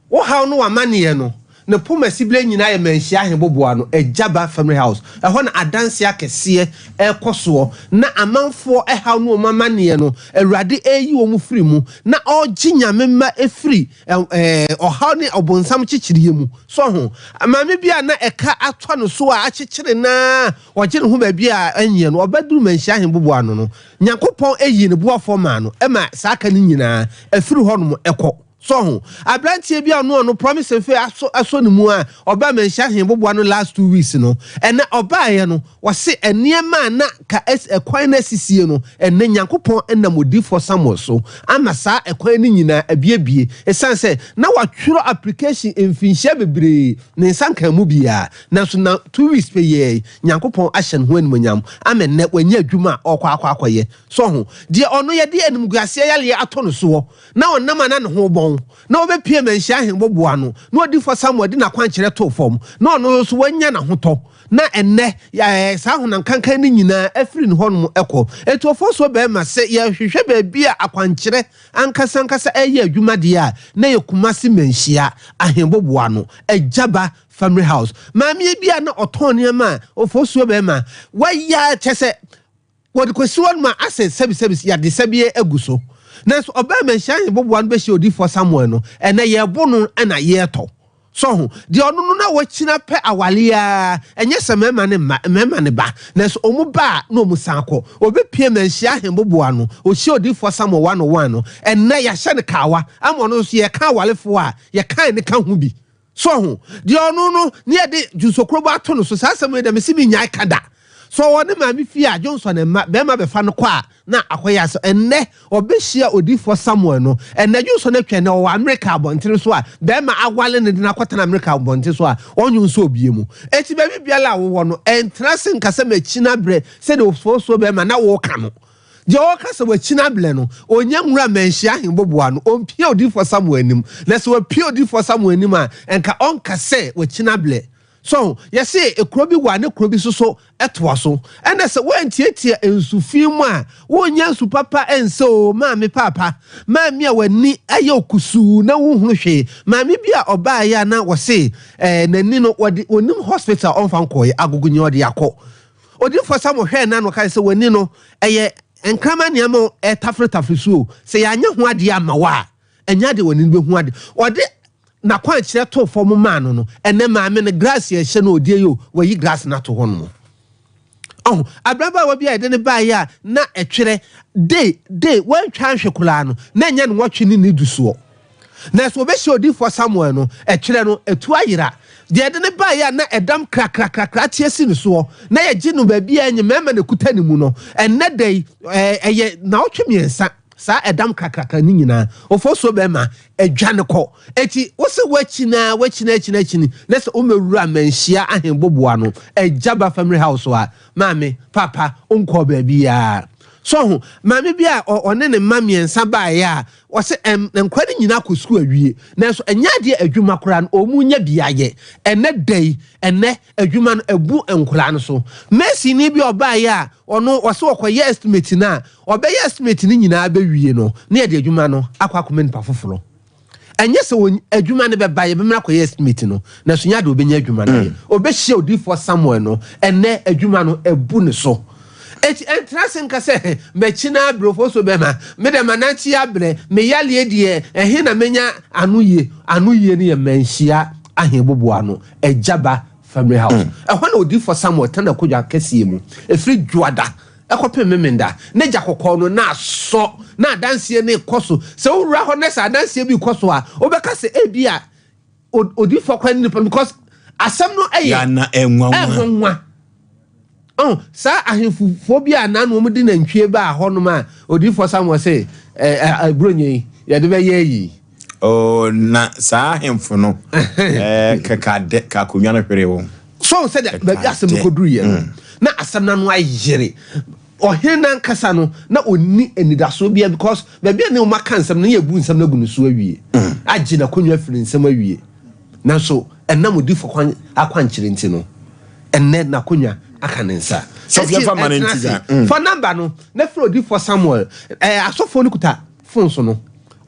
wo haw ne w'amanneɛ no, ne poma siberɛ nyinaa yɛ Manhyia Ahemboboa ano, Agya Ba Family House. Ɛhɔ na adanseɛ akɛseɛ rekɔ soɔ, na amanfoɔ haw ne wɔn amanneɛ no, Awurade reyi wɔn firi mu, na ɔregye Nyame mma firi ɔhaw ne ɔbonsam kyekyereɛ mu. So ho? Maame bi a na ɛka atɔ ne so a akyekyere no ara, ɔgye ne ho baabi a ɛnyɛ no, ɔbɛduru Manhyia Ahemboboa ano no, Nyankopɔn yii ne boafoɔ maa no ma saa ka no nyinaa afiri hɔnom kɔ. So ho? Aberanteɛ bi a ɔno ɔno Promise Mfe asɔ asɔ ne mu a ɔbaa Manhyia Ahemboboa no last 2 weeks no, ɛnɛ ɔbaeɛ no, Ɔse nneɛma a na ka ɛkwan no asisie no, ɛnnɛ Nyankopɔn nam odiyifoɔ Samuel so ama saa ɛkwan no nyinaa abiebie ɛsiane sɛ na watwerɛ application mfinhyia bebree ne nsa nkaa mu biara, nanso na 2 weeks pɛ yi ara yi Nyankopɔn ahyɛ ne ho animuonyam ama ɛnnɛ wanya adwuma a ɔrekɔ akɔ akɔyɛ. So ho? Deɛ ɔno yɛde animguaseɛ yareɛ ato no soɔ na ɔnam a na ne ho rebɔn na ɔbɛpue Manhyia Ahenboboa ano na odiyifoɔ Samuel de n'akwankyerɛ too fam na ɔno nso wanya n'ahotɔ. Na ɛnnɛ, yɛ, saa honam kankan no nyinaa afiri ne hɔnom kɔ. Enti ɔfɔnsoɔ barima, sɛ yɛrehwehwɛ baabi a akwankyerɛ ankasa ankasa reyɛ adwuma deɛ a, na ɛyɛ Kumasi Manhyia, Ahenboboa no, Agyaba Family House. Maame bi a na ɔtɔn nneɛma a, ɔfɔnsoɔ barima, wayɛ a, kyerɛ sɛ, Wɔde kɔsi hɔ no ma asɛ sɛbisɛbi yadesa bi agu so. Nanso ɔbaa manhyia ahemboboa no bɛhyia odiyifoɔ Samuel no, ɛnnɛ yɛrebo no na yɛretɔ. So ho? Deɛ ɔno no na wakyina pɛ aware ara, ɛnyɛ sɛ mmarima no mma, mmarima no ba, nanso wɔn ba a na wɔn san kɔ. Ɔbɛpue manhyia ahemboboa no, ɔhyia odiyifoɔ Samuel one on one no, ɛnnɛ yɛahyɛ no kawa ama ɔno nso yɛka awarefoɔ a yɛkan no ka ho bi. So ho? Deɛ ɔno no, ne yɛde dwonsɔkurobo ato no so. Saa asɛm yi deɛ, mese mennyae ka da. Sɛ ɔwɔ ne maame fie a, dwonsɔ ne mma, barima bɛfa no kɔ a, na akɔyɛ asɛm. Ɛnnɛ, ɔbɛhyia odiyifoɔ Samuel no. Ɛnnɛ, dwonsɔ no atwa. Ɛnnɛ, ɔwɔ Amerika abɔntene so a, barima awale no de no akɔtena Amerika abɔntene so a, ɔnnwonsɔ obie mu. Enti baabi biara a wowɔ no, ɛntena ase nka sɛ makyin abrɛ sɛdeɛ ɔfosuo barima na woreka no. Deɛ ɔreka sɛ wakyin abrɛ no, ɔnnya nwura mmanhyia ahemboboa no, ɔmpia odiyifoɔ Samuel anim. Na sɛ wapia odiyifoɔ Samuel anim a, nka ɔnka sɛ wakyin abrɛ. So ho? Yɛse kuro bi wɔ a ne kuro bi nso so toa so. Ɛna sɛ woantiatia nsu fi mu a, wonnya nsu papa nsɛ oo, maame paapa, maame a w'ani ayɛ wo kusuu na wonhunu hwee, maame bi a ɔbaeɛ a na wɔse eh, n'ani no wɔde ɔnim hospital ɔmfa nkɔeɛ, agogonyi ɔde akɔ. Odiyifoɔ Samuel hwɛɛ n'ano kae sɛ, W'ani no, ɛyɛ nkraman nneɛma ɛtafretafre so o, sɛ yɛanyɛ ho adeɛ amma wo a, ɛnyɛ adeɛ w'ani no bɛhu ade. Ɔde n'akwankyerɛ too fam maa no no, ɛnnɛ maame no glass a ɛhyɛ no ɔdie yi o, wayi glass no ato hɔ nom. Ɔho, abrabaawa bi a yɛde no baeɛ a na ɛtwerɛ de de wantwa anhwe koraa no, na ɛnyɛ nwɔtwe ne ne du soɔ. Na sɛ wɔbɛhyia odiyifoɔ Samuel no, ɛtwerɛ no, atu ayera. Deɛ yɛde no baeɛ a na ɛdam krakrakrakra ate asi ne soɔ, na yɛgye no baabi a ɛnyɛ mmarima na ɛkuta ne mu no, ɛnnɛ da yi, ɛyɛ nnawɔtwe mmiɛnsa, saa ɛdam krakrakra no nyinaa, ofosuo bɛrima adwane kɔ. Enti wo se woakyini ara, woakyini akyini akyini, na sɛ womɛwura Manhyia Ahenboboa no, Agya Ba Family House a, maame, papa, wonkɔɔ baabiara. So ho, maame bi a ɔne ne mma mmiɛnsa baeɛ a, ɔse ɛm, nkwadaa no nyinaa kɔ sukuu awie, nanso ɛnyɛ adeɛ adwuma koraa no, wɔn nya bi ayɛ. Ɛnnɛ da yi, ɛnnɛ, adwuma no abu nkwadaa no so. Masonni bi a ɔbaeɛ a, ɔno, ɔse ɔkɔyɛ estimate no a, ɔbɛyɛ estimate no nyinaa bɛwie no, na yɛde adwuma no akɔ akɔma nipa foforɔ. Ɛnyɛ sɛ wɔn adwuma no bɛba, yɛbɛmena akɔyɛ estimate no, nanso nyɛ adeɛ ɔbɛnya adwuma no ayɛ. Ɔbɛhyia odiyifoɔ Samuel no, ɛnnɛ adwuma no abu ne so. Enti ɛntena ase nka sɛ, Makyi no abrɛ, ofosuo bɛma, me deɛ manante abrɛ, me yareɛ deɛ, ɛhe na mɛnya ano yie? Ano yie no yɛ manhyia aheboboa no, Agya Ba Family House. Ɛhɔ na odiyifoɔ Samuel tena n'akonnwa kɛseɛ mu, ɛfiri Dwoada kɔpem Memenda. N'agya kɔkɔɔ no, na asɔ, na adanseɛ no rekɔ so. Sɛ wowura hɔ na sɛ adanseɛ bi rekɔ so a, wobɛka sɛ ebia odiyifoɔ koraa ne nipa no because asɛm no yɛ Yana ɛnwanwa. ɛnwanwa. Oh, saa ahemfofoɔ bi a naano wɔn de nantwie baa hɔnom a odiyifoɔ Samuel se ɛ ɛ buronya yi yɛde bɛyɛ ayi. Oh, na saa ahemfo no ɛɛ kɛkɛ adɛ ka akonnwa no hwere wɔn. So sɛdeɛ baabi asɛm no kɔduruiɛ no, na asɛm no ano ayere. Ɔhene no ankasa no, na ɔnni anidasoɔ biara because baabi a ne wɔn aka nsɛm no, na yɛabu nsɛm no agu ne so awie, agye n'akonnwa afiri ne nsam awie. Nanso ɛnam odiyifoɔ kwan akwankyerɛ nti no, ɛnnɛ n'akonnwa aka ne nsa. Sɔfo yɛmfa ma no Enti nti ɛtena dwa. ase. Fa namba no na frɛ odiyifoɔ Samuel. Ɛɛ asɔfoɔ no kuta phones no.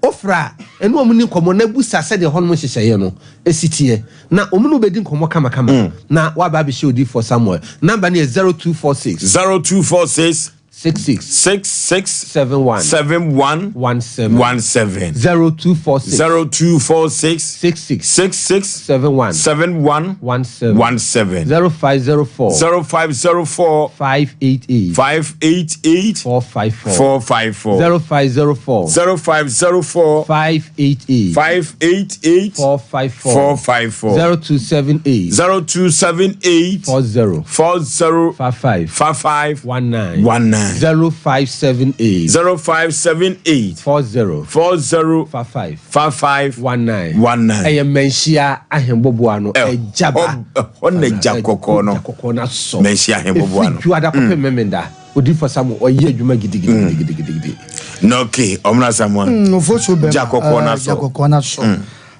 Wofrɛ a, ɛne wɔn nni nkɔmmɔ na bisa sɛdeɛ ɛhɔnom nhyehyɛeɛ no si teɛ, na wɔn ne wo bɛdi nkɔmmɔ kamakama, na woaba abɛhyia Odiyifoɔ Samuel. Number no yɛ 0246. 0246. 66. 66. 71. 71. 17. 17. 0246. 0246. 66. 66. 71. 71. 17. 17. 0504. 0504. 588. 588. 454. 454. 0504. 0504. 588. 588. 454. 454. 0278. 0278. 40. 40. 55. 55. 19. 19. 0578. 0578. 40. 40. 55. 55. 19. 19. Ɛyɛ Manhyia Ahemboboa no ɛgya ba. Ɛhɔ na gya kɔkɔɔ no. Gya kɔkɔɔ no asɔ. Manhyia Ahemboboa no. Ɛfiri Dwoada kɔpem Memenda. Odiyifoɔ Samuel ɔyɛ adwuma gidigidigidigidi. Na okay, ɔmena Samuel. Ofosuo bɛma. Gya kɔkɔɔ no asɔ. Gya kɔkɔɔ no asɔ.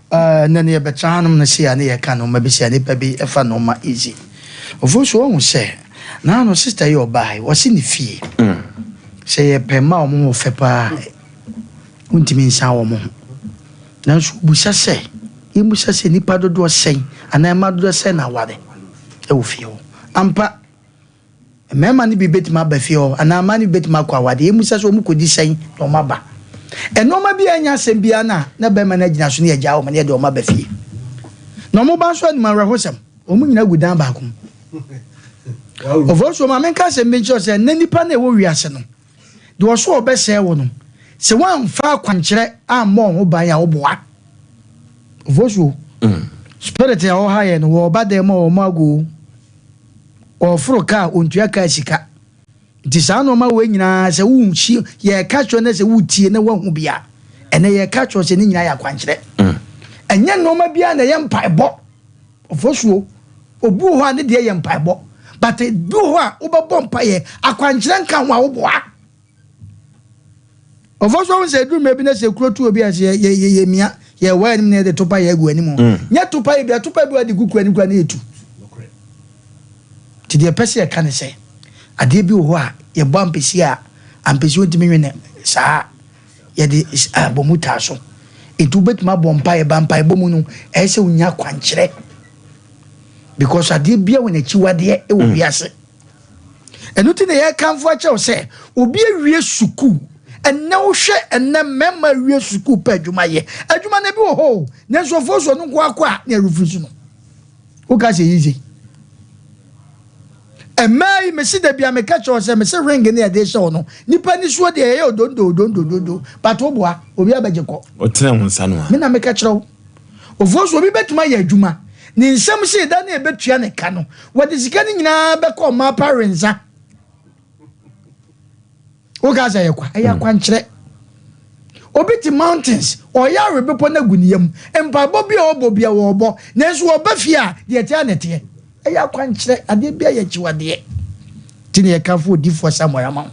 Ɛnɛ no yɛbɛtra hanom no sei a ne yɛka nnoɔma bi sei a nipa bi fa nnoɔma easy. Ofosuo wahu sɛ naano sister yi ɔbaa yi ɔse ne fie sɛ yɛpɛ mma a wɔn ho fɛ paa wontumi nsan wɔn ho. Nanso wobusa sɛ yɛmmusa sɛ nipa dodoɔ sɛn anaa mma dodoɔ sɛn na aware wɔ fie hɔ. Ampa Mmarima no bi betumi aba fie hɔ anaa mmaa no bi betumi akɔ awadeɛ. Yɛmmisa sɛ wɔkɔdi sɛn na wɔaba. Nneɛma bi a ɛnyɛ asɛm biara no a na barima no agyina so na yɛagyaa wɔn na yɛde wɔn aba fie. Na wɔba nso anim awerɛhosɛm. Wɔn nyinaa gu dan baako mu. Ɔfɔsuo ma menka asɛm bi nkyerɛ wo sɛ nnɛ nnipa no a ɛwɔ wiase no, deɛ ɔso ɔbɛsɛe wo no, sɛ woamfa akwankyerɛ ammɔ wo ho ban a woboa. Ɔfɔsuo, spirit a ɔha yɛn no, wɔba dan mu a wɔn ago. Ɔforo kaa ɔntua kaa sika. Nti saa nnoɔma wei nyinaa sɛ wohyi yɛreka kyerɛ na sɛ wotie na woahu bi a, ɛnɛ yɛreka kyerɛ sɛ ne nyinaa yɛ akwankyerɛ. Ɛnyɛ nnoɔma biara na ɛyɛ mpaebɔ. Ɔfɔsuo, obi wɔ hɔ a ne deɛ yɛ mpaebɔ. But bi wɔ hɔ a wobɛbɔ mpaeɛ, akwankyerɛ nka ho a woboa. Ɔfɔ so sɛ eduru mmerɛ bi na sɛ kuro tu obi a sɛ yɛ yɛ yɛ mia yɛ wɔ anim na yɛde topa yɛ agu anim. Mm. Nyɛ topa yɛ bi a topa bi wa de gu kuro anim kura na yɛtu. Nti deɛ ɛpɛ sɛ yɛka ne sɛ adeɛ bi wɔ hɔ a yɛbɔ ampesi a ampesi ontumi nwe ne saa yɛde abɔ mu taa so. Nti wobɛtumi abɔ mpaeɛ ba mpaebɔ mu no ɛyɛ sɛ wonya kwankyerɛ because adeɛ bia wɔ n'akyiwadeɛ wɔ mm. wiase. Ɛno nti na yɛrekamfo akyerɛ wo sɛ obi awie sukuu. Ɛnnɛ wohwɛ ɛnnɛ mmarima awie sukuu pɛ adwuma yɛ. Adwuma no ebi wɔ hɔ o, nanso ɔfoɔ so ɔno nko ara kɔ a na ɛrefiri so no. Woka sɛ easy. Mmaa yi mese da bia meka kyerɛ wo sɛ mese ring ne yɛde hyɛ wo no nipa ni soɔ deɛ yɛyɛ odondo odondo odondo but woboa obi abɛgye kɔ. Ɔtena wo nsa no a. Me na meka kyerɛ wo. Ofoɔ so obi bɛtumi ayɛ adwuma ne nsam sei da no a ɛbɛtua ne ka no wɔde sika no nyinaa bɛkɔ ɔmaa pa rensa. Woka sɛ ɛyɛ kwa, ɛyɛ hmm. akwankyerɛ. Obi te mountains, ɔyɛ awe bepɔ no agu ne yam. Mpaebɔ bi a ɔbɔ bi a wɔbɔ, nanso ɔba fie a deɛ ɛteɛ na ɛteɛ. Ɛyɛ akwankyerɛ, adeɛ bi ayɛ akyiwadeɛ. Nti na yɛkamfo odifoɔ Samuel ama wo.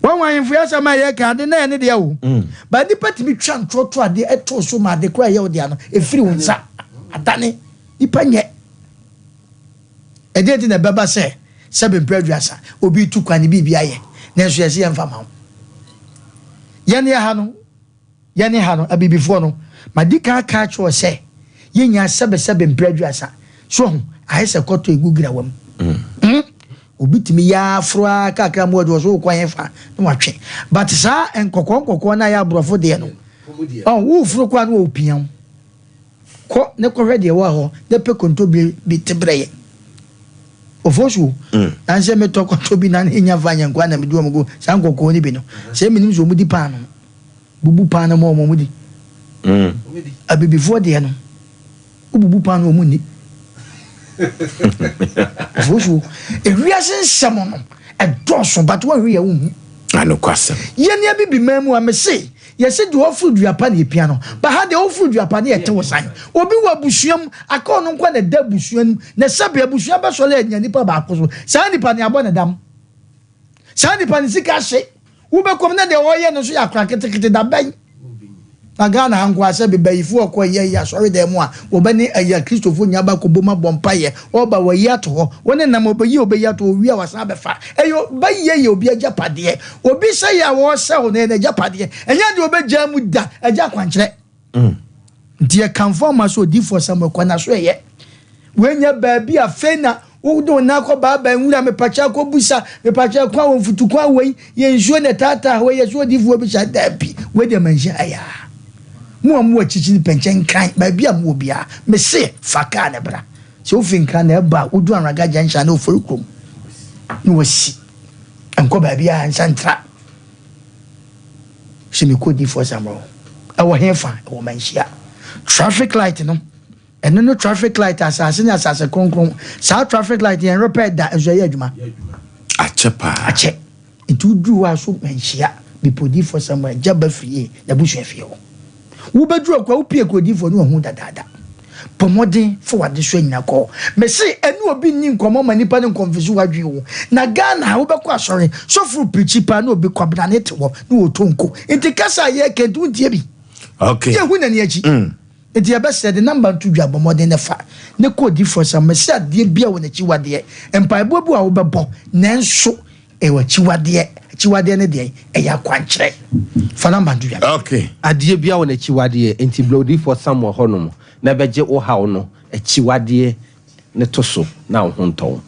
Wɔn ahemfo yɛ asɛm a yɛka ade na ɛne deɛ o. Mm. Ba nipa tumi twa ntorɔto adeɛ ɛto so ma ade koraa ɛyɛ wo deɛ no ɛfiri wo nsa adane nipa nyɛ. Ɛdeɛn nti na ɛbɛba sɛ sɛbe mprɛ aduasa obi retu kwan ne biribi ayɛ nanso yɛse yɛmfa mma wo? Yɛn ha no, yɛn ha no, Abibifoɔ no, madi kan aka akyerɛ wo sɛ yɛnnya sɛbe sɛbe mprɛ aduasa. So wahu? Ayɛ sɛ kɔtɔ egu grawa mu. Mm. Obi tumi yɛ ara foro ara kakra mu ɔde ɔso wokɔ hefa na watwe. But saa nkɔkɔɔ nkɔkɔɔ no a ɛyɛ aborɔfo deɛ no, ɔn, woforo kɔ a na wɔpia wo. Kɔ na kɔhwɛ deɛ ɛwɔ hɔ na pɛ kontobire bi te brɛ yɛn. Ofosuo, nansɛ metɔ kɔtɔ bi na ne nya fa nyɛ nkoa na medi wɔn go saa nkɔkɔɔ no bi no. Sɛ menim sɛ wɔn di paano, bubu paano ma wɔn wɔn di. Abibifoɔ deɛ no, wobubu paano wɔn nni. Ofosuo, ewiase nsɛm no ɛdɔɔso but wɔnhwɛ yɛ wonhu. Anokwasɛm. Yɛn abibiman mu a mese Yɛse deɛ ɔforo dua pa na yɛpia no, but ha deɛ woforo dua pa na yɛte wo san. Obi wɔ abusua mu, aka ɔno nko na ɛda abusua no mu, na sɛbe abusua bɛsɔre anya nipa baako so, saa nipa no yɛabɔ no dam. Saa nipa no sika ahye, wobɛkɔ mu na deɛ ɔyɛ no nso yɛ akora ketekete, da bɛn? Na Ghana ha nkoa sɛbe bayifoɔ kɔ ayi ayi asɔre dan mu a, wɔbɛne ayi akristofoɔ nyinaa ba kɔbom abɔ mpaeɛ, ɔba wɔayi ato hɔ, wo ne nam ɔbɛyi ɔbɛyi ato hɔ, ɔwie a wasan abɛfa. Ɛyɛ bayie yɛ obi agyapadeɛ. Obi sɛe a wɔresɛe no yɛ n'agyapadeɛ, ɛnyɛ deɛ ɔbɛgyaa mu da, agya akwankyerɛ. Mm. Nti yɛkamfo ama sɛ odiyifoɔ Samuel kɔ n'aso ɛyɛ. Woanya baabi a afei na wode wo nan akɔ baabaa nwura mepakyɛ akɔbusa mepakyɛ kwan wɔ mfutu kwan wei yɛ nsuo na ɛtaataa hɔ yɛ so odiyifoɔ bi hyɛ daabi wei deɛ manhyia ha yaa. Mo a mowɔ akyikyi ne pɛnkyɛ nkran baabi a mowɔ biara mese fa kaa ne bra. Sɛ wofi nkran na ɛba a wodu Anraga junction na ofori kurom na wasi. Nkɔ baabiara nsa ntra. Sɛ mekɔ odiyifoɔ Samuel hɔ. Ɛwɔ he fa? Ɛwɔ Manhyia. Traffic light no, ɛno no traffic light asase ne asase kronkron. Saa traffic light yɛn repair da nso ɛyɛ adwuma. Akyɛ paa. Akyɛ. Nti woduru hɔ a so Manhyia bepɔ odiyifoɔ Samuel gya ba fie n'abusua fie hɔ. Wobɛduru hɔ koraa wopie kɔ odiyifoɔ no wahu dadaada. Bɔ mmɔden fa w'adesoa nyina kɔ hɔ. Mese ɛne obi nni nkɔmmɔ ma nipa no nkɔnfuse w'adwene o. Na Ghana ha wobɛkɔ asɔre, sɔfo reprikyi paa na obi kwabrane te hɔ na ɔretɔ nko. Nti kasa a yɛreka nti wontie bi. Okay. Yɛnhu n'ani akyi. Nti yɛbɛsrɛ de number nto dwa bɔ mmɔden na fa ne kɔ odiyifoɔ sɛ mese adeɛ bia wɔ n'akyiwadeɛ, mpaebɔ bi wɔ a wobɛbɔ nanso Ɛwɔ akyiwadeɛ. Akyiwadeɛ ne deɛn? Ɛyɛ akwankyerɛ. Fa number nto dwa. Okay. Adeɛ biara wɔ n'akyiwadeɛ, enti bra odiyifoɔ Samuel hɔnom na bɛgye wo haw no akyiwadeɛ no to so na wo ho ntɔ wo.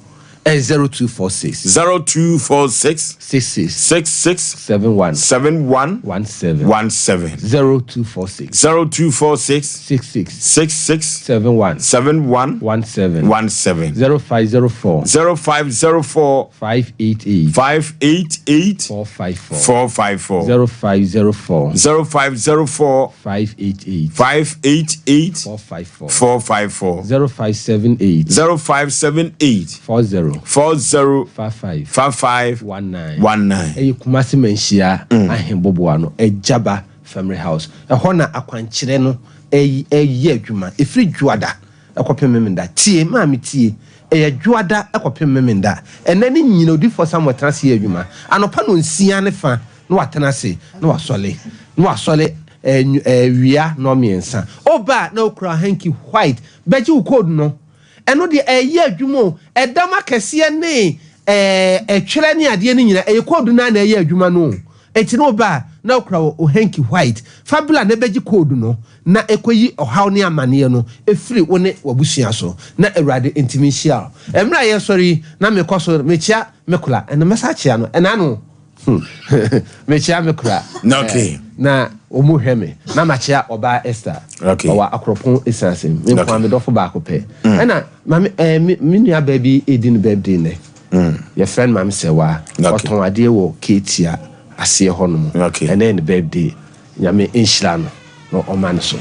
Ɛyɛ 0246. 0246. 66. 66. 71. 71. 17. 17. 0246. 0246. 66. 66. 71. 71. 17. 17. 0504. 0504. 588. 588. 454. 454. 0504. 0504. 588. 588. 454. 454. 0578. 0578. 40. 40. 55. 55. 19. 19. Ɛyɛ Kumasi Manhyia Ahenboboa no, Agyaba Family House. Ɛhɔ na akwankyerɛ no ɛyɛ adwuma. Ɛfiri Dwoada kɔpem Memenda. Tie, maame tie. Ɛyɛ Dwoada kɔpem Memenda. Ɛnnɛ ne nyina Odiyifoɔ Samuel tena ase yɛ adwuma. Anɔpa nɔnsia ne fa na watena ase na wasɔle. Na wasɔle awia nɔnmiɛnsa. Woba a na wokura hanky white. Bɛgye wo code no. Ɛno deɛ ɛyɛ adwuma o. Ɛdam akɛseɛ ne ɛtwerɛ ne adeɛ no nyina ɛyɛ code no ara na ɛyɛ adwuma no o. Enti na woba a na wokura wo hanky white. Fa bra na bɛgye code no na kɔyi ɔhaw ne amaneɛ no firi wo ne w'abusua so na Awurade ntumi nhyira wo. Mmerɛ a yɛresɔre yi na mekɔ so mekyea me kora ɛna mɛsa akyea no ɛna ano hmm mekyea me kora Okay. na wɔn hwɛ me na makyea ɔbaa Esther Okay. ɔwɔ Akoropɔn Esiase me nkoa Okay. me dɔfo baako pɛ ɛna maame ɛɛ me me nua baa bi redi ne birthday nnɛ yɛfrɛ no maame Sɛwa Okay. ɔtɔn adeɛ wɔ Ketia aseɛ hɔ nom Okay. ɛnɛ yɛ ne birthday Nyame nhyira no na ɔma no so.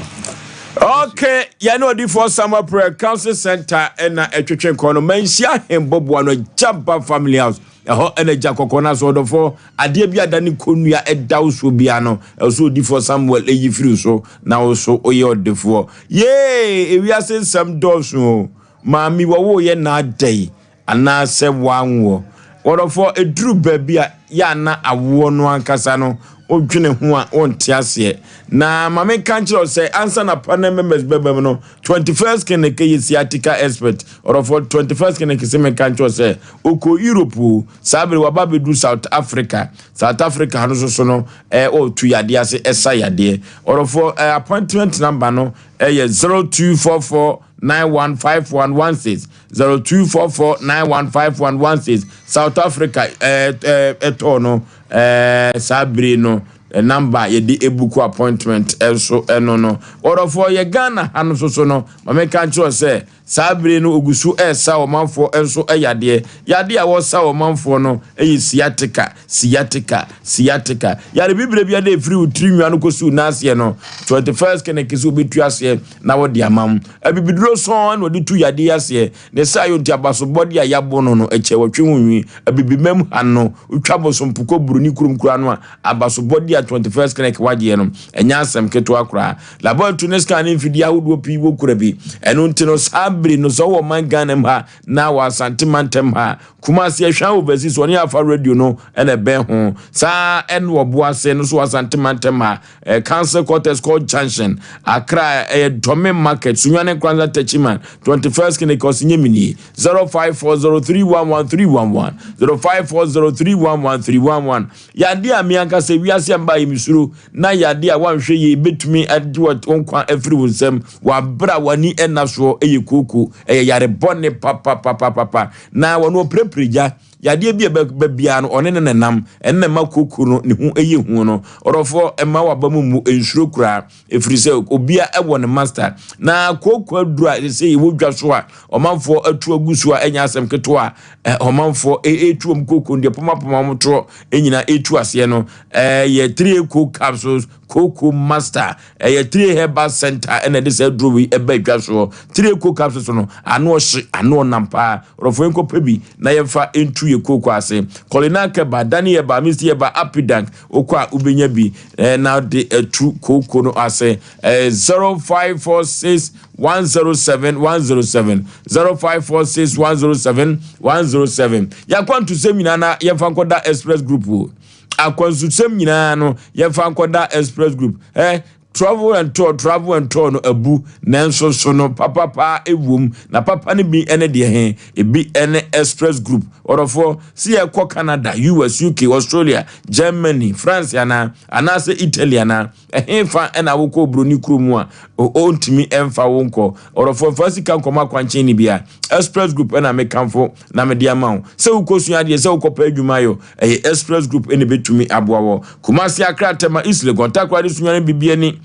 Ok, yɛne odifoɔ Samuel Prayer Council Center ɛna ɛtwetwe nkɔɔ no Manhyia Ahemboboa no Gyaba Family House ɛhɔ ɛna gya kɔkɔɔ no aso ɔdɔfoɔ adeɛ bi ada ne kɔnnua ɛda wo soɔ biara no ɛwɔ sɛ odifoɔ Samuel ɛyi firi so na wo so woyɛ ɔdefoɔ yee ewiase nsɛm dɔɔso o maame wɔwoyɛ na adɛn Anaasɛ woanwoɔ. Ɔdɔfoɔ, ɛduru baabi a, yɛ a na awoɔ no ankasa no, wodwene ho a, wonte aseɛ. Na ma menka nkyerɛ wo sɛ, ansa na panel members bɛba mu no, 21st Clinic yɛ sciatica expert. Ɔdɔfoɔ, 21st Clinic se menka nkyerɛ wo sɛ, ɔkɔɔ Europe o, saa bere waba abɛduru South Africa. South Africa ha no nso so no, eh, ɔretu yadeɛ ase, ɛsa yadeɛ. Ɔdɔfoɔ, eh, appointment number no ɛyɛ 0244 915116. 0244915116 South Africa ɛɛ ɛtɔɔ no ɛɛ saa bere no namba a yɛde ebuku appointment nso ɛno no wɔdɔfoɔ yɛ Ghana ha no soso no maame ka nkyerɛ sɛ saa bere no ogu so ɛresa ɔmanfoɔ nso yadeɛ yadeɛ a wɔsa ɔmanfoɔ no ɛyɛ sciatica sciatica sciatica yare bibire bi a de efiri wo tiri nwa no kɔsi wo nan aseɛ no 21st clinic so obetu aseɛ na wɔde ama wo. Abibiduro sɔn na wɔde tu yadeɛ yi aseɛ. Ne saa yɛ nti abasobɔdeɛ a yɛabɔ no no, ɛkyɛ wɔtwe ho nwi. Abibimam ha no, wotwa bosompo kɔ Buroni kurom koraa no a, abasobɔdeɛ a 21st Clinic wagyeɛ no, ɛnyɛ asɛm ketewa koraa. Laboratory ne scan ne mfidie ahodoɔ pii wɔ kura bi. Ɛno nti no, saa bere no, sɛ wowɔ ɔman Ghana mu ha na wɔ Asante mantam ha a, Kumasi Ahwea Overseas wɔne Alpha Radio no na ɛbɛn ho. Saa ɛne Ɔboase no nso wɔ Asante mantam ha. Eh, Council Quarters Court Junction, Accra, ɛyɛ Dome Market, Sunyani Nkoranza Techiman, 21st Clinic, Ɔsenyemini, 0540311311, 0540311311. Yade a me ankasa wiase a mba yɛ mesuro na yade a wanhwɛ yie betumi agye wo nkwa afiri wo nsam wɔ abere a w'ani ɛna soɔ ɛyɛ kooko, ɛyɛ yare bɔne papapapapa na wɔn ɔpirepire gya. Yadeɛ bi a ɛbɛba biara no, ɔne no na ɛnam. Ɛno na ɛma kooko no ne ho yɛ hu no. Ɔdɔfoɔ, mma w'aba mu mmu, nsuro koraa, ɛfiri sɛ obiara wɔ ne master. Na kooko aduro a seesei ɛwɔ dwa so a ɔmanfoɔ atu agu so a ɛnyɛ asɛm ketewa a ɔmanfoɔ ɛretu wɔn kooko no deɛ pomapoma wɔn toɔ nyinaa ɛretu aseɛ no, ɛyɛ 3 capsules kooko master. Ɛyɛ Tire Herbal Center na ɛde saa aduro wei ɛba adwa soɔ. Tire ko capsules no, ano ɔhye, ano ɔnam paa. Ɔdɔfoɔ yɛnkɔ pɛ bi na yɛmfa ntu yɛ kooko ase. Colina Keba, Dani Herbal, Misty Herbal, Apidank, wokɔ a wobɛnya bi na de atu kooko no ase. Ɛyɛ 0546 107 107, 0546 107 107. Yɛakwantusɛm nyinaa na yɛmfa nkɔda Express Group o. Akwansusɛm nyinaa no yɛmfa nkɔda Express Group. Eh, travel and tour, travel and tour no abu, nanso so no papa paa ɛwom. Na papa no bi ne deɛ he, ebi ne Express Group. Ɔdɔfoɔ, sɛ yɛkɔ Canada, US, UK, Australia, Germany, France anaa, anaasɛ Italy anaa, Ɛhefa na wokɔ oburoni kuro mu a ɔntumi mfa wo nkɔ? Ɔdɔfoɔ mfa sika nkɔma akwankyɛn ni bia. Express Group na mekamfo na mede ama wo. Sɛ wokɔsua adeɛ, sɛ wokɔpɛ adwuma ayɔ, ɛyɛ Express Group na ɛbɛtumi aboa wɔ. Kumasi, Accra, Tema, East Legon, Takoradi, Sunyani, Bibiani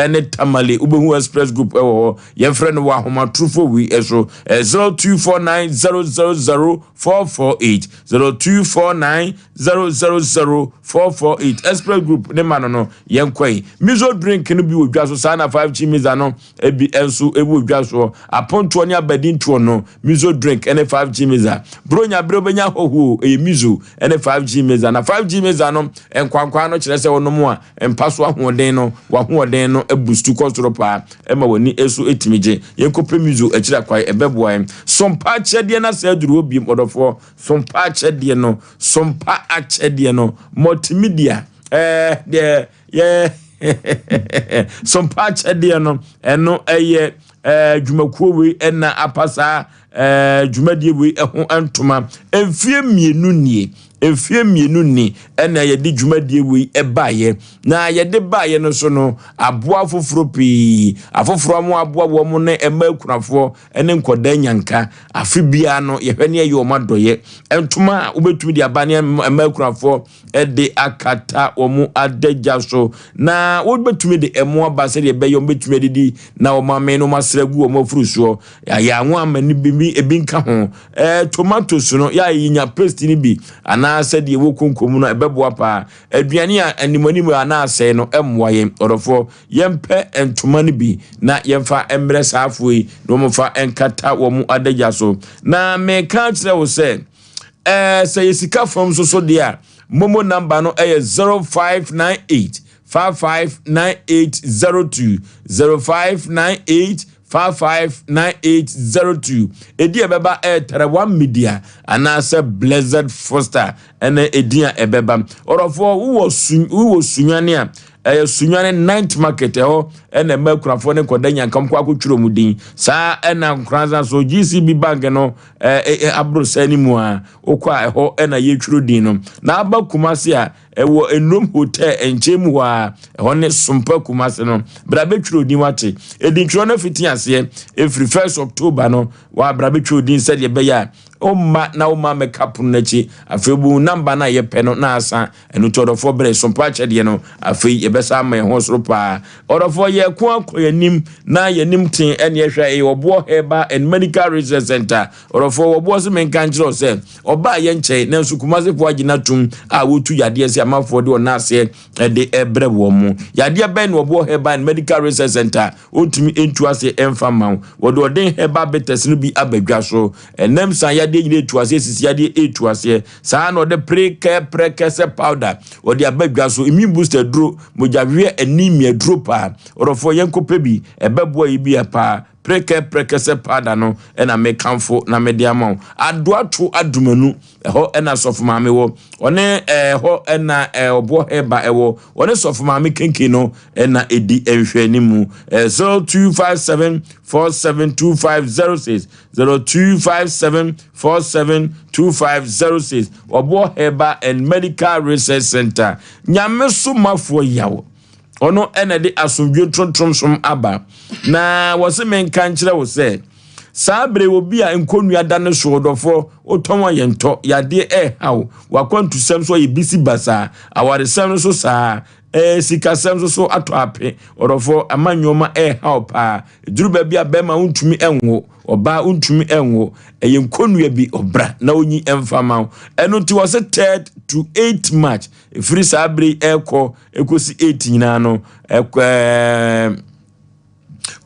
ne Tamale. Wobɛhu Express Group wɔ hɔ. Yɛmfrɛ no wɔ ahomatorofo wei so. 0249 000 448 0249 000 448 Express Group ne ma no no yɛn kɔe. Miso drink no bi wɔ dwa so saa na 5G Miza no bi nso wɔ dwa soɔ. Apontoɔ ne abadintoɔ no Miso drink ne 5G Miza. Bronya bere wobɛnya ahɔhoɔ ɛyɛ Miso ne 5G Miza. Na 5G Miza no nkwankwaa no kyerɛ sɛ wonom a mpa so ahoɔden no w'ahoɔden no bustu kɔ soro paa ɛma w'ani so tumi gye. Yɛnkɔpɛ Miso akyiri akwae ɛbɛboa yɛn. Sompa akyɛdeɛ no asɛ aduru hɔ biem ɔdɔfoɔ. Sompa akyɛdeɛ no, sompa akyɛdeɛ no, multimedia, ɛɛ deɛ yɛ sompa akyɛdeɛ no, ɛno ɛyɛ ɛɛ dwumakuo wei ɛna apa saa ɛɛ dwumadie wei ɛho ntoma. Mfie mmienu nie. Mfeɛ mmienu ni ɛna yɛde dwumadie wei baeɛ. Na yɛde baeɛ no nso no, aboa afoforɔ pii. Afoforɔ a wɔaboa wɔn ne mmaa akunafoɔ ne nkwadaa nyanka. Afe biara no, yɛhwɛ ne yɛyɛ wɔn adɔeɛ. Ntoma a wobɛtumi de aba ne mmaa akunafoɔ de akata wɔn adagya so. Na wobɛtumi de ɛmo aba sɛdeɛ ɛbɛyɛ wɔbɛtumi adidi na wɔn amee na wɔn asrɛ agu wɔn afuru soɔ. Yɛayɛ anwa ama no bi ebi nka ho. Ɛɛ tomatoes no yɛ a yɛnya paste no bi anaasɛ deɛ ɛwɔ konko mu no ɛbɛboa paa. Aduane a animanim anaa asɛe no mmoa yɛn. Ɔdɔfoɔ, yɛmpɛ ntoma no bi na yɛmfa mmrɛ saa afoɔ yi na wɔmfa nkata wɔn adagya so. Na meka akyerɛ wo sɛ, ɛɛ sɛ yɛ sika fam nso so deɛ a, momo namba no ɛyɛ 0598 559802 0598 559802 Edin a ɛbɛba ɛyɛ Tɛrɛwa Media anaasɛ Blessed Foster ɛna edin a ɛbɛba. Ɔdɔfoɔ wowɔ su wowɔ Sunyani a ɛyɛ Sunyani Night Market ɛhɔ ɛna ɛma akunafoɔ ne nkɔda nyankam kɔ akɔtwerɛ mu din. Saa ɛna Nkoranza so GCB Bank no ɛɛ aborosan no mu a wokɔ a ɛhɔ ɛna yɛtwerɛ din no. Na aba Kumasi a Ɛwɔ Nnrom Hotel nkyɛn mu hɔ ara, ɛhɔ ne Sompa Kumase no. Bra bɛtwerɛ odin wate. Edintwerɛ no afiti aseɛ ɛfiri 1 October no. Wa bra bɛtwerɛ odin sɛdeɛ ɛbɛyɛ a womma na womma mmɛka pono no akyi. Afei wobɛhu namba no a yɛpɛ no na asa. Ɛno nti ɔdɔfoɔ brɛ Sompa akyɛdeɛ no. Afei yɛbɛsa ama yɛn ho soro paa. Ɔdɔfoɔ yɛko akɔ yɛn anim na yɛn anim tee ɛne ɛhwɛ ɛyɛ Ɔboɔ Herbal and Medical Research Center. Ɔdɔfoɔ wɔboɔ se menka nkyerɛ wo sɛ Ɔbaa yɛn nkyɛn, nanso Kumasefoɔ agye no atom a wɔtu yadeɛ sɛ amanfoɔ de wɔn aseɛ de rebrɛ wɔn mo. Yadeɛ bɛn na wɔboɔ Herbal and Medical Research Center a wɔntumi ntu aseɛ mfa mma wo? Wɔde ɔden herbal bitters no bi aba dwa so. Ɛnam san yadeɛ nyina ɛtu aseɛ, sisi yadeɛ ɛtu aseɛ. Saa na ɔde prekɛ prɛkɛsɛ powder wɔde aba dwa so, immune booster aduro, mogyaweɛ anemia aduro paa. Ɔdɔfoɔ yɛnkɔpɛ bi, ɛbɛboa yi bi paa. Prɛkɛ prɛkɛsɛ powder no na mekamfo na mede ama wo. Adoato Adomanu, ɛhɔ na Sɔfo Maame wɔ. Ɔne ɛhɔ na Ɔboɔ Hɛba ɛwɔ. Ɔne Sɔfo Maame Kenke no na ɛdi nhwɛanimu. 0257 472506 0257 472506 Ɔboɔ Hɛba and Medical Research Center. Nyame somafoɔ yaw. Ɔno na ɛde asomdwe ntontrom som aba. Na wɔse menka nkyerɛ wo sɛ, saa bere obi a nkonnua da ne so, ɔdɔfoɔ, wotɔn a yɛntɔ, yadeɛ ɛreha wo, w'akwantusɛm so ayɛ bisi basaa, awaresɛm no so saa, ɛɛ sikasɛm nso so atɔ ape, ɔdɔfoɔ, ama nneɛma ɛreha wo paa. Ɛduru baabi a bɛrima wontumi nwo, ɔbaa wontumi nwo, ɛyɛ nkonnua bi, ɔbra na onyi mfa ma wo. Ɛno nti wɔse third to eight March, ɛfiri saa bere yi ɛrekɔ ɛkɔsi 8 nyinaa no ɛkɔ ɛɛ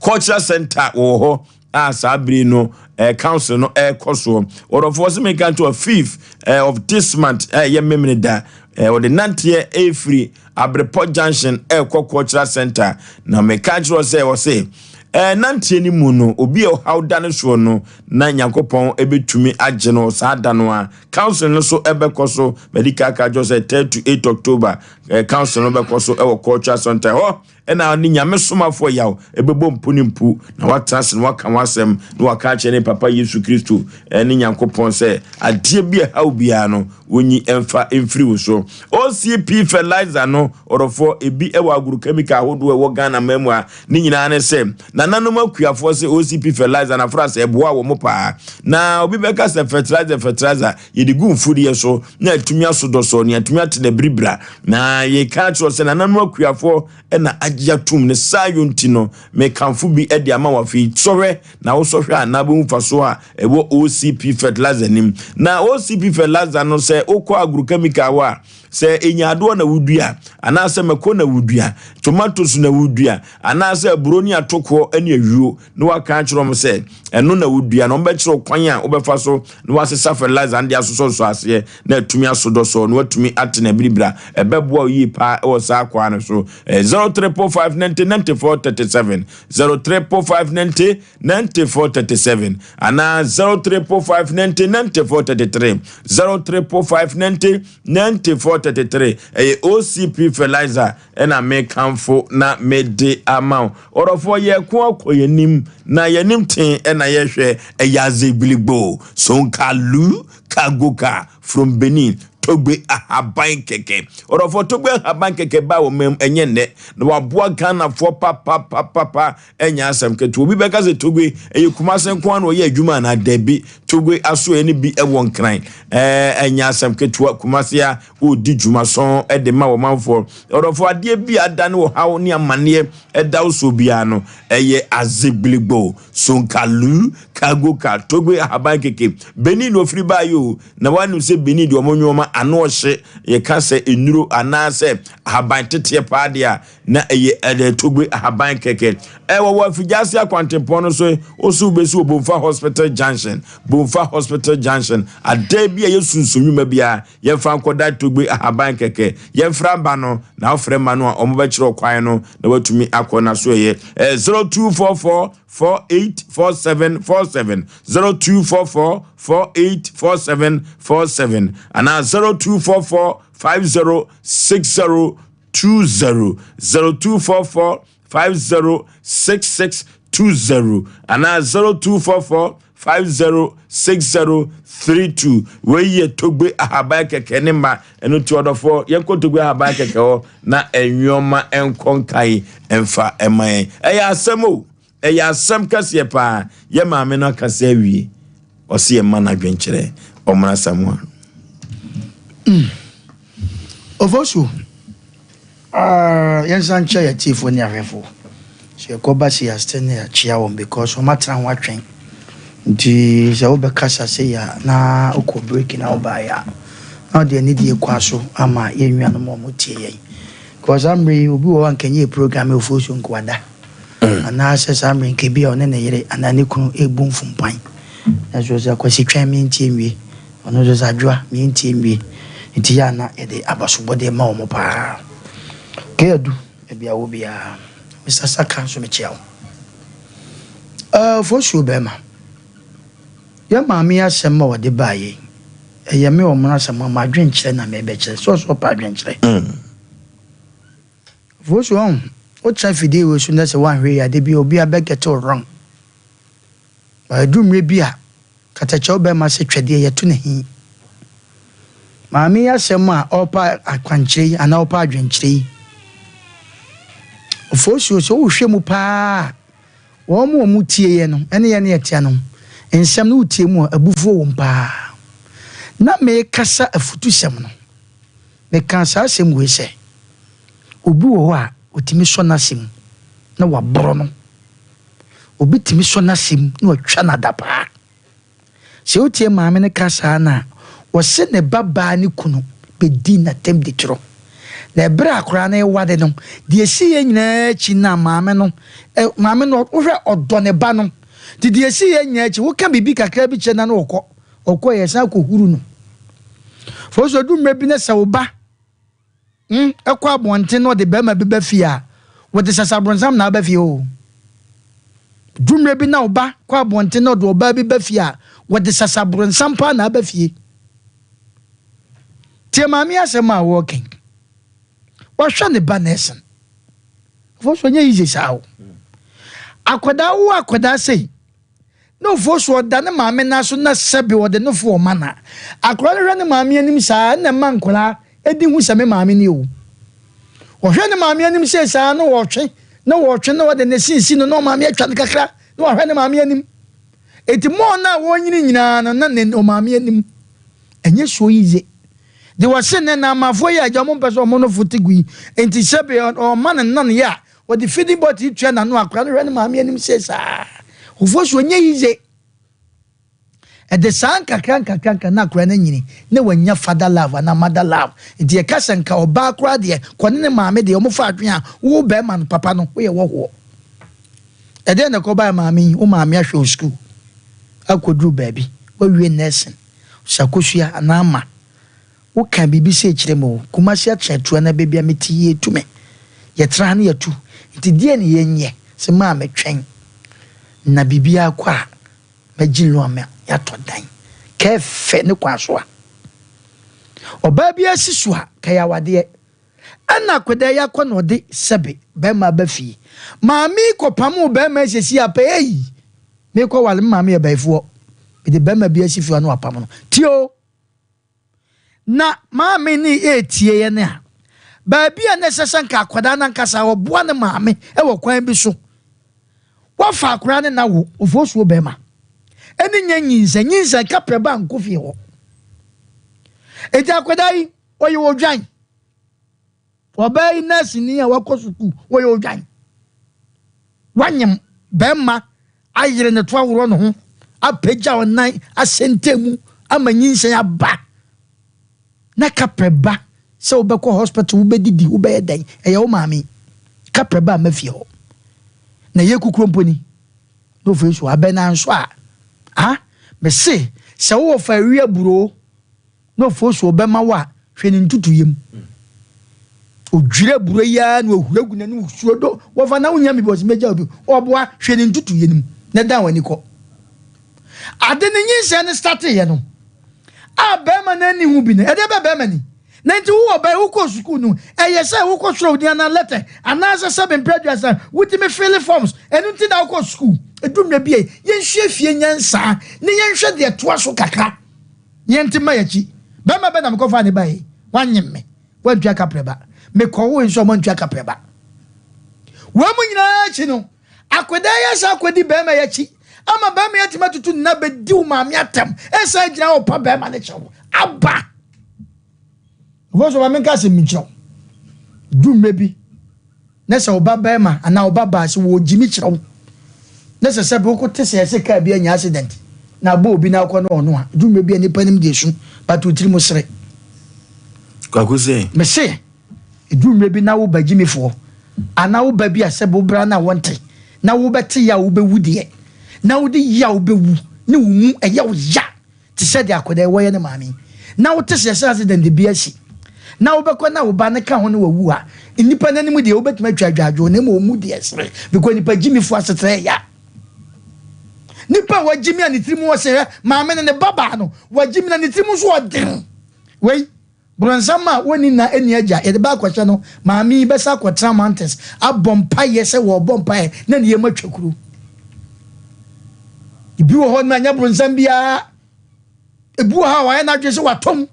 cultural center wɔ hɔ a saa bere no ɛɛ council no ɛrekɔ soɔ ɔdɔfoɔ sɛ meka nto a fifth ɛɛ of this month ɛyɛ memene da ɛɛ ɔde nanteɛ ɛrefiri abrepɔ junction ɛrekɔ cultural center na meka kyerɛ sɛ ɔse ɛɛ nanteɛ no mu no obi a ɔhaw da no soɔ no na nyankopɔn ɛbɛtumi agye no saa da no a Council no so ɛbɛkɔ so madi kan aka akyerɛ sɛ 3 to 8 October eh, council no bɛkɔ so ɛwɔ Cultural Center hɔ ɛna ne nyame somafoɔ yaw ɛbɛbɔ mpu ne mpu na watena ase na waka w'asɛm na waka akyerɛ ne papa Yesu Kristo ne Nyankopɔn sɛ adeɛ bi a ɛhaw biara no wɔnyi ɛmfa mfiri wo so. OCP fertilizer no ɔdɔfoɔ ebi ɛwɔ agrochemical ahodoɔ ɛwɔ Ghana man mu a ne nyinaa ne sɛ Nananom akuafoɔ se OCP fertilizer na afra sɛ ɛboa wɔn paa. Na obi bɛka sɛ fertilizer fertilizer yɛde gu mfudeɛ so na atumi aso dɔsɔ na atumi ate na biribira. Na yɛka akyerɛ sɛ nananom akuafoɔ na agye atum ne saa yɔ nti no mekamfo bi de ama wo afei sɔhwɛ na wosɔhwɛ a na wobɛhu mfasoɔ a ɛwɔ OCP fertilizer nim. Na OCP fertilizer no sɛ wokɔ agrochemical hɔ a Sɛ nyaadoa na wodua, anaasɛ mako na wodua, tomatoes na wodua, anaasɛ aburo ne atokoɔ ne ayuo, na waka akyerɛ wɔn sɛ ɛno na wodua no, wɔbɛkyerɛ wo kwan a wobɛfa so na wasesa fertilizer no de asosɔsosɔ aseɛ na atumi asodɔsɔ na watumi ate na abiribira. Ɛbɛboa wo yie paa wɔ saa kwan no so. 0345 90 94 37 0345 90 94 37 anaa 0345 90 94 33 0345 90 94 33 ɛyɛ OCP fertilizer ɛna mekamfo na mede ama wo ɔdɔfoɔ yɛko akɔ yɛnim na yɛnim ten ɛna yɛhwɛ ɛyɛ azegbiligbo sonkalu kagoka from Benin. Togbe ahaban kɛkɛ. Ɔdɔfoɔ Togbe ahaban kɛkɛ baa wɔ mam ɛnyɛ nnɛ na waboa Ghanafoɔ papapapapa ɛnyɛ asɛm ketewa. Obi bɛka sɛ Togbe ɛyɛ Kumase nko ara na ɔyɛ adwuma anaa? Dabi, Togbe asoɛeɛ no bi ɛwɔ Nkran. Ɛɛ ɛnyɛ asɛm ketewa. Kumase a ɔredi dwuma sɔn ɛde ma ɔmanfoɔ. Ɔdɔfoɔ adeɛ bi a adane ɔhaw ne amaneɛ ɛda wo soɔ biara no ɛyɛ Azegbeligbo, Sonkalu, Cargo Car, Togbe ahaban kɛkɛ. Benin na ɔfiri baeɛ o. Na woanim sɛ Benin deɛ wɔn nnoɔma ano ɔhye, yɛka sɛ nnuro anaasɛ ahaban teteɛ paa deɛ a, na ɛyɛ ɛdɛ Togbe ahaban kɛkɛ. Ɛwɔ wɔ Afigya-Ase akwantempɔn no so, wo so wobɛsi wɔ Bomfa Hospital Junction, Bomfa Hospital Junction. Adan bi a ɛyɛ sunsum nnwuma biara, yɛmfa nkɔda Togbe ahaban kɛkɛ. Yɛmfra mma no, na wofrɛ mma no a, wɔbɛkyerɛ wo kwan no na woatumi akɔ n'asoɛeɛ. Ɛyɛ 0244 4847 47, 0244 4847 47 anaa 0244 50 60 20, 0244 50 66 20 anaa 0244 50 60 32. Wei yɛ Togbe ahaban kɛkɛ ne mma. Ɛno nti ɔdɔfoɔ, yɛnkɔ Togbe ahaban kɛkɛ hɔ na nneɛma nkɔ nkae mfa mma yɛn. Ɛyɛ asɛm o, ɛyɛ asɛm kɛseɛ paa. Yɛ maame no akasa awie, ɔse yɛ mma no adwenkyerɛ. Ɔmmra Samoa. Ofosu, Ah yɛnsan nkyia yɛn atiefoɔ ne ahwɛfoɔ. Sɛ yɛkɔ ba sei a still na yɛakyia wɔn because wɔn atena ho atwɛn. Nti sɛ wobɛkasa sei a na wokɔ break na wobaeɛ a na wode anidie kɔ aso ama yɛn nuanom a wɔtie yɛn. Because saa mmerɛ yi obi wɔ hɔ a nka ɛnyɛ yɛ program yi Ofosuo nka wada. Anaasɛ saa mmerɛ yi nka ebi a ɔne ne yere anaa ne kunu rebu mfompan. Nanso sɛ Kwasi twɛn me ntie nwie. Ɔno nso sɛ Adwoa me ntie nwie. Nti yɛ a na yɛde abasobɔdeɛ ma wɔn paa. Kay Adu, baabi a wɔ biara, Mister Saka nso mekyea wo. Uh, Fosuo bɛrima, yɛ maame yi asɛm a ɔde baeɛ yi, ɛyɛ me ɔmono asɛm a m'adwenkyerɛ na merebɛkyerɛ. Sɛ ɔsɛ ɔpɛ adwenkyerɛ. Fosuo ɔho, wotena afidie wei so na sɛ woanhwɛ yie a, da bi obiara bɛ get wo wrong. But ɛduru mmerɛ bi a, katakyɛw bɛrima sɛ twɛdeɛ yɛto no he. Maame yi asɛm a ɔrepa akwankyerɛ yi anaa ɔrepa adwenkyerɛ yi, Ofosuo sɛ wohwɛ mu paa a, wɔn a wɔtieɛ no ne yɛn a yɛte ano, nsɛm no wotie mu a, abufuo wom paa. Na merekasa afutusɛm no, mekaa saa asɛm wei sɛ, obi wɔ hɔ a, ɔtumi sɔ n'asɛm mu na waborɔ no. Obi tumi sɔ n'asɛm na watwa no adapaa. Sɛ wotie maame no ka saa no a, ɔse ne ba baa ne kunu bɛdi n'atam di torɔ. Na ɛberɛ a akwadaa no reware no, deɛ ɛsiiɛ nyinaa akyi no a maame no, maame no wohwɛ ɔdɔ ne ba no. Nti deɛ ɛsiiɛ nyinaa akyi, woka biribi kakra bi kyerɛ no a na ɔkɔ. Ɔkɔ yɛ san kɔhuru no. Fo so ɛdu mmerɛ bi na sɛ wo ba Hmm, ɛkɔ abɔnten na ɔde barima bi ba fie a, wɔde sasabronsam na aba fie o. Du mmerɛ bi na ɔba kɔ abɔnten na ɔde ɔbaa bi ba fie a, wɔde sasabronsam paa na aba fie. Tie maame asɛm a wɔreka yi. Wahwɛ ne ba nursing. Afɔ so ɔnyɛ easy saa o. Akwadaa wo akwadaa sei. Na ofosu ɔda ne maame nan so na sɛbe ɔde nofo ɔma no a, akwadaa no hwɛ ne maame anim saa ɛna ɛma nkwadaa ɛdi hu sɛ me maame ni o. Ɔhwɛ ne maame anim sei saa na ɔtwe na ɔtwe na ɔde ne se si no na ɔmaame atwa no kakra na wahwɛ ne maame anim. Eti mɔɔ no a wɔnyini nyinaa no na ne ɔmaame anim ɛnyɛ so yiye. De wɔse ne na amafoɔ yi a agya wɔn mpɛ sɛ wɔn nofo te gu yi nti sɛbe ɔma ne nan yɛ a Ɔde feeding bottle tua n'ano akora no hwɛ ne maame anim sei saa. Ofosu ɔnyɛ yiye. Ɛde saa nkakra nkakra nkakra na akora no anyini na wanya father love anaa mother love. Nti yɛka sɛ nka ɔbaa koraa deɛ kɔ ne ne maame deɛ wɔn fa adwene a wo bɛrima no papa no woyɛ wɔhoɔ. Ɛdeɛn na ɛkɔbaeɛ maame yi wo maame ahwɛ wo sukuu akɔduru baabi wawie nursing sakosua anaa ama Wo ka biribi sei kyerɛ me o, Kumasi akyɛ atu anaa baabi a mete yi etu me. Yɛtra ha na yɛatu, nti deɛn na yɛnyɛ? Se maa me twɛn na biribiara kɔ a, mɛgye loan ma yɛatɔ dan. Kɛfɛ ne kwan so a ɔbaa biara si so a, kɛyɛ awadeɛ. Ɛna akwadaa yi akɔ na ɔde sɛbe bɛrima aba fie. Maame yi kɔpamoo bɛrima yi sɛsi a pɛ ei, mekɔ ware me maame yɛ bayifoɔ, mede bɛrima bi asi fie hɔ na wapam no. Tie o! Na maame no retie yɛn a, baabi a na ɛsɛ sɛ nka akwadaa no ankasa ɔboa ne maame wɔ kwan bi so. Wafa akwadaa no na wo, ofosuo bɛrima. Ɛne nyɛ nyinsɛn, nyinsɛn kaprɛ ba nkɔ fie hɔ. Enti akwadaa yi, ɔyɛ odwan. Ɔbaa yi nɛɛseni a wakɔ sukuu, ɔyɛ odwan. Wanyem bɛrima ayere ne to aworɔ ne ho, apagya ɔnan ahyɛ ntamu ama nyinsɛn aba. Na kaprɛ ba sɛ wobɛkɔ hospital, wobɛdidi, wobɛyɛ dɛn, ɛyɛ wo maame. Kaprɛ ba amma fie hɔ. Na ɛyɛ kukuro mpo ni. Na ofei so abɛn anso a, ah, mese sɛ wowɔ fa awi aburoo. Na ofosu ɔbɛma wo a, hwɛ ne ntutuyɛ mu. Odwiri aburo yi ara na ohuri agu n'anim suo do. Wɔfa na wonya mi bi ɔsi mɛgya obi. Ɔboa, hwɛ ne ntutuyɛ no mu na dan w'ani kɔ. Ade ne nyinsɛn no starteeɛ no a bɛrima no ani ho bi no, ɛdeɛ bɛ bɛrima ni. Na nti wo ɔbaa yi wokɔɔ sukuu no, ɛyɛ sɛ wokɔtwerɛ wo din anaa lɛtɛ anaasɛ sɛbe mprɛ aduasa wotumi fille forms, ɛno nti na wokɔɔ sukuu. Ɛdu mmerɛ bi a yɛnsua fie nyansa na yɛnhwɛ deɛ ɛtoa so kakra. Yɛn nti mma yɛakyi. Bɛrima bɛ na mekɔfaa ne bae yi? Wanyem me, wantua kaprɛ ba. Mekɔwoe nso a wantua kaprɛ ba. Wei mu nyinaa akyi no, akwadaa yi asan akɔdi bɛrima yi akyi ama bɛrima yi atumi atutu ne nan abɛdi wo maame atɛm, ɛsan agyina hɔ pa bɛrima no kyɛw aba. Ɔfɔ so ma menka asɛm bi nkyerɛ wo. Du mmerɛ bi na sɛ wo ba barima anaa wo ba baa sɛ wɔgyimi kyerɛ wo na sɛ sɛ woko te sɛ ɛsɛ kaa bi anya accident na abɔ obi na akɔ no ɔno a du mmerɛ bi a nipa nim deɛ su but wo tiri mu sere. Kwaku se. Mese du mmerɛ bi na wo ba gyimifoɔ anaa wo ba bi a sɛ wo bra na wɔnte na wobɛte ya wobɛwu deɛ na wode ya wobɛwu ne wo mu ɛyɛ wo ya Te sɛ deɛ akwadaa yi wɔyɛ ne maame yi, na wote sɛ sɛ accident bi asi, na wobɛkɔ na wo ba no ka ho na wawu a, nnipa no anim deɛ wobɛtumi atwa adwadwo, na mmom wɔn mu deɛ sere, because nipa gyimifoɔ asetra yɛ ya. Nipa a wagyimi a ne tirim wɔ sɛ maame no ne ba baa no, wagyimi na ne tirim nso ɔden. Wei, Bronsam a onni nna nni agya, yɛde ba akɔhyɛ no, maame yi bɛsan akɔtena mountains abɔ mpaeɛ sɛ wɔrebɔ mpaeɛ na ne yam atwa kuro. Ebi wɔ hɔ no anyɛ bronsam biara. Ebi wɔ hɔ a wɔayɛ n'adwene sɛ watɔ mu.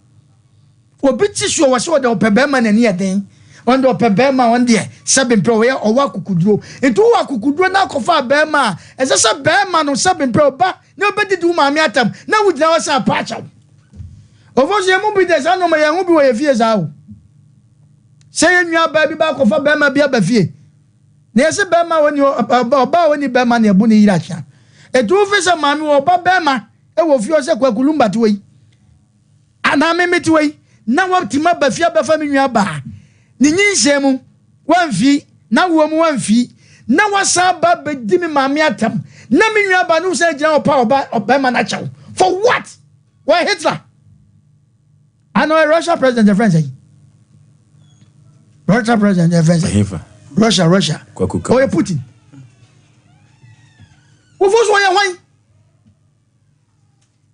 Obi ti so wɔ sɛ ɔde ɔpɛ bɛrima n'ani yɛ den. Ɔno deɛ ɔpɛ bɛrima ɔno deɛ sɛbe mpɛ ɔyɛ ɔwɔ akokuduro. Nti wowɔ akokuduro na akɔfa bɛrima a ɛsɛ sɛ bɛrima no sɛbe mpɛ ɔba na ɔbɛdidi wo maame atam na wogyina hɔ sɛ apa akyɛw. Ofo so yɛn mu bi de saa nneɛma yɛn ho bi wɔ yɛn fie saa o. Sɛ yɛn nua baa bi ba akɔfa bɛrima bi aba fie. Na yɛsɛ bɛrima a ɔni ɔbaa a ɔni bɛrima na ɛbu ne yere akyea. Etu wofi sɛ maame wɔ ɔba bɛrima wɔ fie ɔsɛ Kwaku Lumba te wɔ yi. Anaa me mete wɔ yi na watumi aba fie abɛfa me nua baa. Ne nyinsɛn mu wamfi, n'awoɔ mu wamfi, na wasan aba abɛdi me maame atɛm na me nua baa no san gyina hɔ pa ɔba ɔbɛrima no akyɛw. For what? Wɔyɛ Hitler. Ana ɔyɛ Russia president yɛ friend sɛn? Russia president yɛ friend sɛn? Russia Russia. Ɔyɛ Putin. Wofo so ɔyɛ hwan?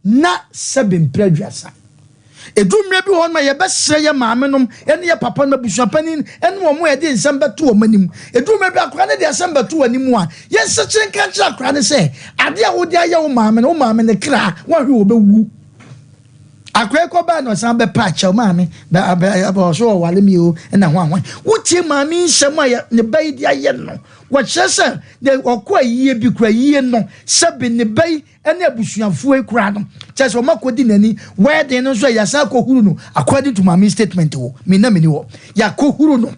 Na sɛbe mpere aduasa. Edu mmerɛ bi wɔ hɔ no ma yɛbɛsrɛ yɛ maame nom ne yɛ papa nom abusuapanin ne wɔn a yɛde nsɛm bɛto wɔn anim. Edu mmerɛ bi akwadaa no de asɛm bɛto wɔn anim a, yɛnsekyere nka nkyerɛ akwadaa no sɛ adeɛ a wode ayɛ wo maame no, wo maame no kra, woanhwɛ wɔbɛwu. Akwadaa yi kɔbaa na ɔsan bɛpa akyɛw maame, ɔso ɔware mi o, ɛna ho ahoa. Wotie maame yi nsɛm a ne ba yi de ayɛ no, wɔkyerɛ sɛ ɔkɔ ayie bi kura yie no, sɛbe ne ba yi ne abusuafoɔ yi koraa no kyerɛ sɛ wɔn akɔdi n'ani wedding no nso a yɛasan akɔhuru no according to maame statement o me na meni hɔ yɛakɔhuru no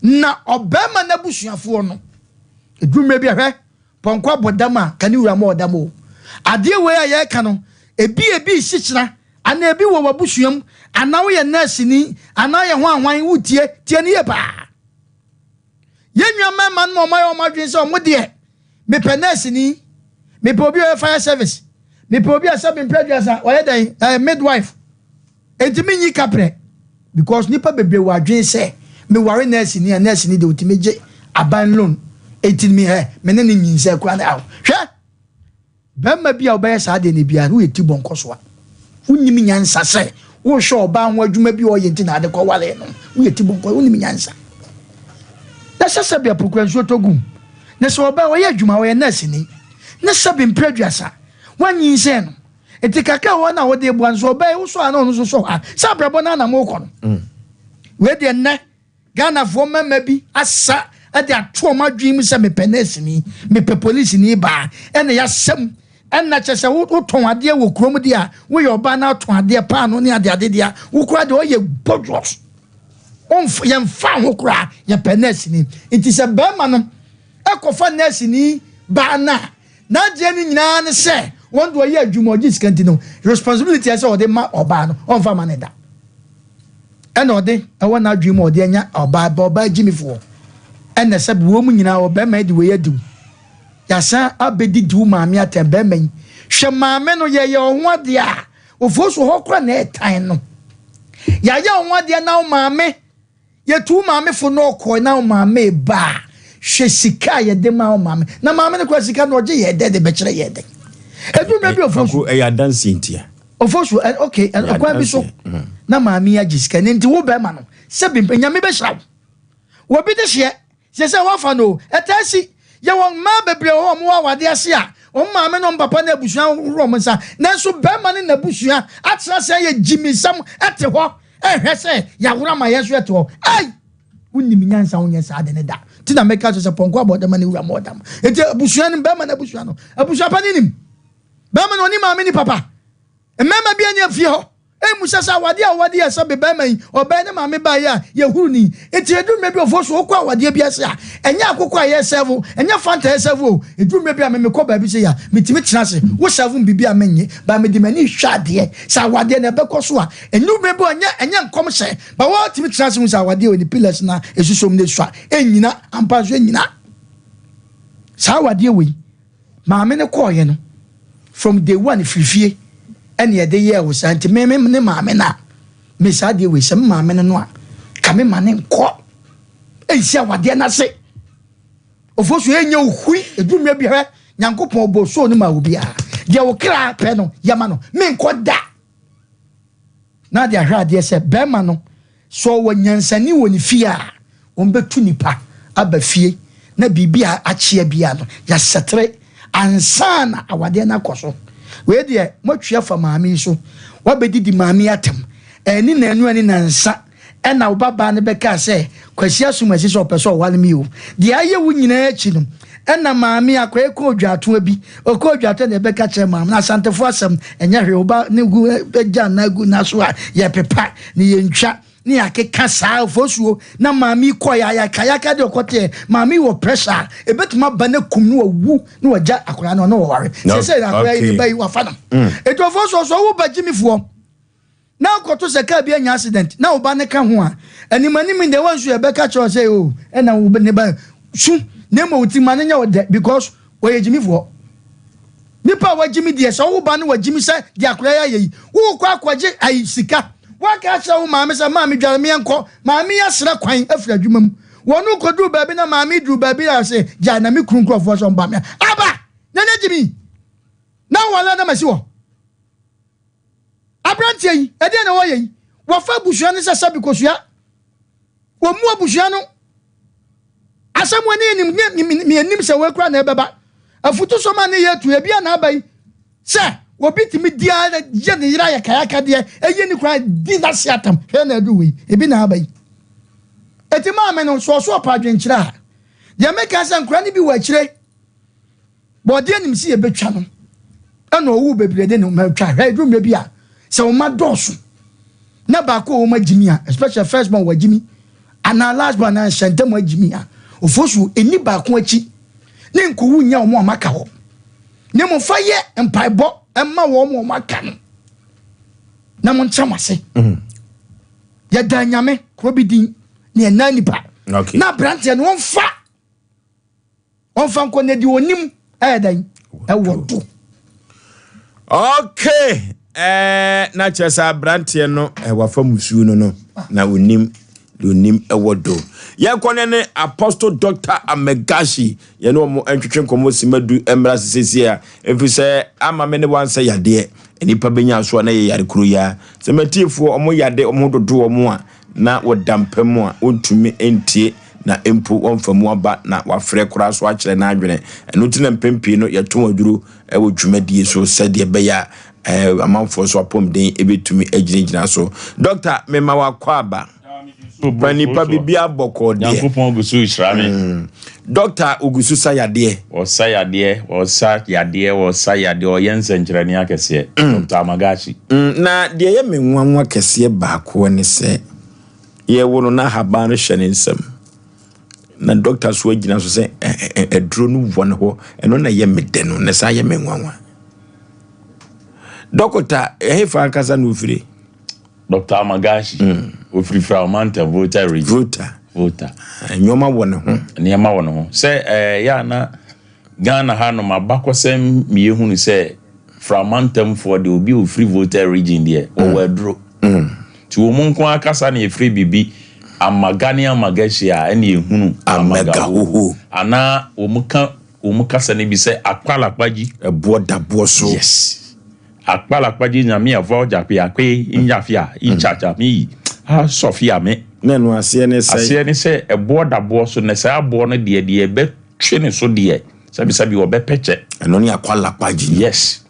na ɔbarima no abusuafoɔ no ɛduru mmerɛ bi ahwɛ pɔnkɔ abɔ dam a ka ne wura ma ɔdam o adeɛ wei a yɛreka no ebi ebi sikyena anaa ebi wɔ w'abusua mu anaa woyɛ nɛɛseni anaa yɛ ho ahwan wotie tie ne yie paa yɛn nua mmarima no ma wɔayɛ wɔn adwene sɛ wɔn deɛ Mepɛ nɛɛseni. Mepɛ obi a ɔyɛ fire service. Mepɛ obi a sɛbe mpɛ aduasa ɔyɛ dɛn ɛɛ midwife. Enti menyi kaprɛ because nipa bebree wɔ adwene sɛ meware nɛɛseni a nɛɛseni deɛ otumi gye aban loan. Enti me hɛ me ne no nyinsɛn koraa ne aw. Hwɛ! Barima bi a wobɛyɛ saa adeɛ no biara no, woyɛ ti bɔnkɔsoa. Wonnim nyansa sɛ wohwɛ ɔbaa ho adwuma bi a ɔyɛ nti na ade kɔwaree no. Woyɛ ti bɔnkɔ, wonnim nyansa. Na sɛ sɛbe apokura nsuo tɔ gum, na sɛ ɔbaa ɔyɛ adwuma, ɔyɛ nɛɛseni, na sɛbe mprɛ aduasa, woanyinsɛn no. Nti kakra wɔ na wode boa nso ɔbaa yi wosɔ a na ɔno nso sɔ hɔ a sɛ abrabɔ no anam wokɔ no. Wei deɛ nnɛ Ghanafoɔ mmarima bi asa de ato wɔn adwene mu sɛ mepɛ nɛɛseni, mepɛ polisini baa, ɛna yɛasɛm ɛna kyɛ sɛ wotɔn adeɛ wɔ kurom deɛ a woyɛ ɔbaa na atɔn adeɛ paano ne adeade deɛ a wokora deɛ ɔyɛ bogus. Yɛmfa ho koraa yɛpɛ nɛɛseni. Nti sɛ barima no ɛkɔfa nɛɛseni baa no a n'adeɛ no nyinaa ne sɛ wɔn de ɔyɛ adwuma ɔgye sika nti no responsibility ɛsɛ ɔde ma ɔbaa no ɔmfa ma ne da. Ɛna ɔde ɛwɔ n'adwene mu a ɔde anya ɔbaa ba ɔbaa gyimifoɔ ɛna sɛ wɔn mu nyinaa ɔbɛrima yi de wei adi wo yasan abɛdidi wo maame atɛn bɛrima yi hwɛ maame no yɛyɛ ɔho adeɛ a ofuo so hɔ kora na ɛtan no yɛayɛ ɔho adeɛ na wo maame yɛtu wo maame fo na ɔkɔɔ na wo maame ba a hwɛ sika a yɛde ma wo maame na maame no kora sika no ɔgye yɛ dɛ de bɛkyerɛ yɛ dɛ ɛduru mmerɛ bi ofuo so ɛyɛ adanseɛ ntia Ofosu, ɛ okay, ɛ kwan bi so na maame yi agye sika ne nti wo bɛrima no sɛ bi nyame bɛhyira wo. Wɔbi de hyeɛ sɛ sɛ wafa no o, ɛtaa si. Yɛwɔ mmaa bebree wɔ hɔ a wɔwɔ awadeɛ ase a wɔn maame ne wɔn papa ne abusua ahohoro wɔn nsa nanso bɛrima ne n'abusua atena ase ayɛ gyimisɛm te hɔ ɛhwɛ sɛ yɛahoro ama yɛn nso yɛte hɔ. Ei! Wonim nyansa wonyɛ saa de ne da. Nti na meka kyerɛ sɛ pɔnkɔ abɔ dam ne wura ma ɔdam. Nti abusua no bɛrima no abusua no abusua pa ne nim. Bɛrima no ɔne maame ne papa. Mmarima bi ani afie hɔ. Emu sɛ sɛ awadeɛ a ɔwade yɛ sɛ be bɛrima yi ɔbɛn ne maame baa yi a yɛhuru ni. Eti edu mmerɛ bi ɔfoɔ so ɔkɔ awadeɛ bi ase a ɛnyɛ akokɔ a yɛsɛvo ɛnyɛ fanta yɛsɛvo o. Edu mmerɛ bi a me mekɔ baabi sɛ yi a metumi tena ase wo sɛvo me biribi a mennye ba mede m'ani hwɛ adeɛ sɛ awadeɛ no ɛbɛkɔ so a ɛnyu mmerɛ bi ɔnyɛ ɛnyɛ nkɔmhyɛ ba wɔtumi tena ase hu sɛ awadeɛ wɔ ne pillars na esusom no esua ɛnnyina ampa nso ɛnnyina saa awadeɛ wei. Maame no kɔɔeɛ no, from day one firi fie ɛna yɛde yɛɛ wo saa nti me me ne maame no a me saa deɛ wei sɛ me maame no no a ka me ma ne nkɔ ɛnsi awadeɛ no ase ofo so ɛnyɛ ohui ɛduru mmerɛ bi hwɛ Nyankopɔn ɔbɔ soo no ma obiara deɛ wo kra pɛ no yɛma no menkɔ da Na ade ahwɛ adeɛ sɛ bɛɛma no sɛ ɔwɔ nyansani wɔ ne fie a wɔn bɛtu nipa aba fie na biribi a akyea biara no yasɛtere ansa na awadeɛ no akɔ so. Wei deɛ moatwi afa maame yi so wabɛdidi maame yi atɛm ɛni nanu ɛni nansa ɛna wo babaa no bɛkaa sɛ Kwasi Asumasi sɛ ɔpɛ sɛ ɔware me o. Deɛ ayɛ wo nyinaa akyi no, ɛna maame akɔyɛ kɔ odwaatoa bi. Ɔkɔ odwaatoa na ɛbɛka kyerɛ maame no Asantefoɔ asɛm, ɛnyɛ hwee, wo ba ne gu gya anaa gu n'aso a, yɛpepa ne yɛntwa ne yɛakeka saa ofosuo na maame yi kɔeɛ ayakayaka deɛ ɔkɔteɛ maame yi wɔ pressure a ɛbɛtumi aba no akum no wawu na wagya akwadaa no ɔne wɔware sɛ sɛ akwadaa yi ne ba yi wafa no ɛti ofosuo so wo ba gyimifoɔ na akɔto sɛ kaa bi anya accident na wo ba no ka ho a, anim anim deɛ wansu ɛbɛka kyerɛ wo sɛ o ɛna wo ne ba su na mmom wo ti ma no nyɛ wo dɛ because ɔyɛ gyimifoɔ. Nipa a wagyimi deɛ sɛ wo ba no wagyimi sɛ deɛ akora yi ayɛ yi wokɔ akɔgye ayi sika waka akyerɛ wo maame sɛ maame dware meɛ nkɔ maame yi asrɛ kwan afiri adwuma mu wɔn kɔduru baabi na maame duru baabi a sɛ gyae na me kunu nkurɔfoɔ sɛ ɔmba me aba nyɛ gyimi na wɔn na masi wɔ Aberanteɛ yi, ɛdeɛn na wɔyɛ yi? Wɔfa abusua no sɛ sɛbi kosua. Wɔmmu abusua no. Asɛm wɔ ne yɛnim, ne yɛnim sɛ wei koraa na ɛbɛba. Afutusɛm a ne yɛ tu, ebi a na aba yi, sɛ obi tumi di ara yɛ ne yere ayɛ kayakadeɛ, ɛyɛ ne koraa di n'ase atam. Hwɛ na adu wei, ebi na aba yi. Eti maame no, sɛ ɔso ɔpɛ adwenkyerɛ a, deɛ meka sɛ nkora no bi wɔ akyire. Bɔɔdeɛ nim sɛ yɛbɛtwa no ɛna ɔwoo bebree de ne ma twa hwɛ ɛduru mmerɛ bi a sɛ wɔn ma dɔɔso na baako a wɔn agyimi a especially first born wɔagyimi anaa last born anaa nhyɛntɛm agyimi a ofosu ɛni baako akyi ne nkowu nya wɔn a wɔaka hɔ ne mo fa yɛ mpaebɔ ɛma wɔn a wɔaka no na mo nkyɛn mo ase yɛda nyame kuro bi din ne ɛnan nipa na aberanteɛ no wɔmfa Ɔmfa nkɔ na deɛ ɔnim ɛyɛ dɛn ɛwɔ do. Okay, ɛɛ na kyerɛ sɛ aberanteɛ no wafa musuo no no na onim deɛ onim ɛwɔ do. Yɛnkɔ ne ne Apostle Dr. Amegashi yɛne wɔn ntwetwe nkɔmmɔ sima du mmra sesiesie a ɛfiri sɛ ama me ne wansɛ yadeɛ nnipa bɛnya so a na yɛ yare kuro yi a sɛ matiefoɔ wɔn yade wɔn ho dodo wɔn a na wɔda mpa mu a wɔntumi ntie. na mpo wɔmfa mu aba na wafrɛ koraa so akyerɛ n'adwene. Ɛno nti na mpɛn pii no yɛtɔn aduro wɔ dwumadie so sɛdeɛ ɛbɛyɛ a eh, amanfoɔ nso apɔmuden ɛbɛtumi agyinagyina so. Dɔkta, mema wakɔ aba. Pa nipa biribi abɔkɔɔ deɛ. Nyankopɔn gu so rehyira me. Mm. Dɔkta ogu so sa yadeɛ. Ɔsa yadeɛ, ɔsa yadeɛ, ɔsa yadeɛ, ɔyɛ nsɛnkyerɛnne akɛseɛ. Mm. Dɔkta Amagashi. Mm, na deɛ ɛyɛ me nwanwa kɛseɛ baakoɔ ne sɛ yɛwo no na ahaban no hyɛ ne nsam. Na dɔkta so agyina so sɛ aduro no wɔ ne hɔ, ɛno na ɛyɛ me dɛ no, na saa yɛ me nwanwa. Dɔkota, ɛhefa ankasa na ofiri? Dr. Amagashi, mm. ofiri Fra Ɔmantam, Volta region. Volta. Volta. Nneɛma wɔ ne ho. Nneɛma wɔ ne ho. Sɛ ɛɛ yɛ ana Ghana ha nom abakɔsɛm mmiehunu sɛ Fra Ɔmantamfoɔ deɛ obi a ofiri Volta region deɛ wɔwɔ mm. aduro. Mm. Nti wɔn nko ara kasa na efiri bibi Amaga ne Amagashi a ɛna ehunu Amagahoho. Anaa wɔn ka Wɔn kasa no bi sɛ akpalakpagyi. Ɛboɔ da boɔ so. Yes. Akpalakpagyi nyame a vɔ gyape akpe ngyafia ichacha mi yi a sɔfia me. Na ɛno aseɛ ne sɛn? Aseɛ ne sɛ ɛboɔ da boɔ so na saa boɔ no deɛ deɛ ɛbɛtwe ne so deɛ sɛbisɛbi ɔbɛpɛ kyɛ. Ɛno ne akwalakpagyi no. Yes.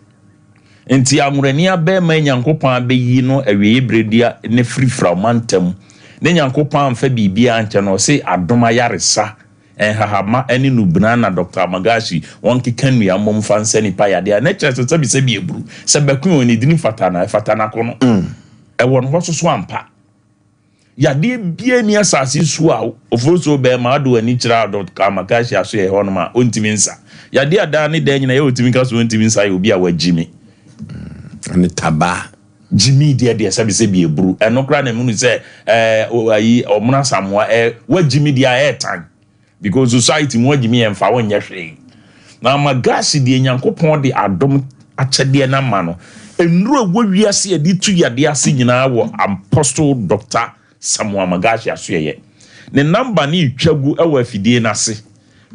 Nti anworani abɛɛma yi Nyankopɔn abɛyi no awieɛ berɛ di ne firifira ɔmantam ne Nyankopɔn amfa biribiara ankyɛ no ɔse adom ayaresa Nhahama ne nnubena na Dɔkta Amagashi wɔnkeka nnua mmom mfa nsa nipa yadeɛ a, na kyerɛ sɛ sɛbisɛbi aburu. Sɛ bɛko a onidini fata no a, ɛfata n'akono. Ɛwɔ ne hɔ soso ampa. Yadeɛ biara nni asase so a Oforosoo bɛrima ade w'ani kyerɛ a Dɔkta Amagashi aso yɛ hɔnom a ɔntumi nsa. Yadeɛ a daa ne daa nyinaa yɛ ɔtumi ka sɛ ɔntumi nsa yɛ obi a wagyimi. Ne tabaa. Gyimii deɛ deɛ sɛbi sɛbi eburu ɛno koraa na mehunu sɛ ɛɛ ayi ɔmono asamoa ɛɛ wagyimi deɛ a ɛɛtan because society mu wagyimi yɛ nfa wo nyɛ hwee na ama gas deɛ nyankopɔn de adom akyɛdeɛ no ama no nnuro ɛwɔ wiase yɛde tu yadeɛ ase nyinaa wɔ apostle doctor Samoa Magashi asoɛyɛ ne number no retwa gu wɔ afidie no ase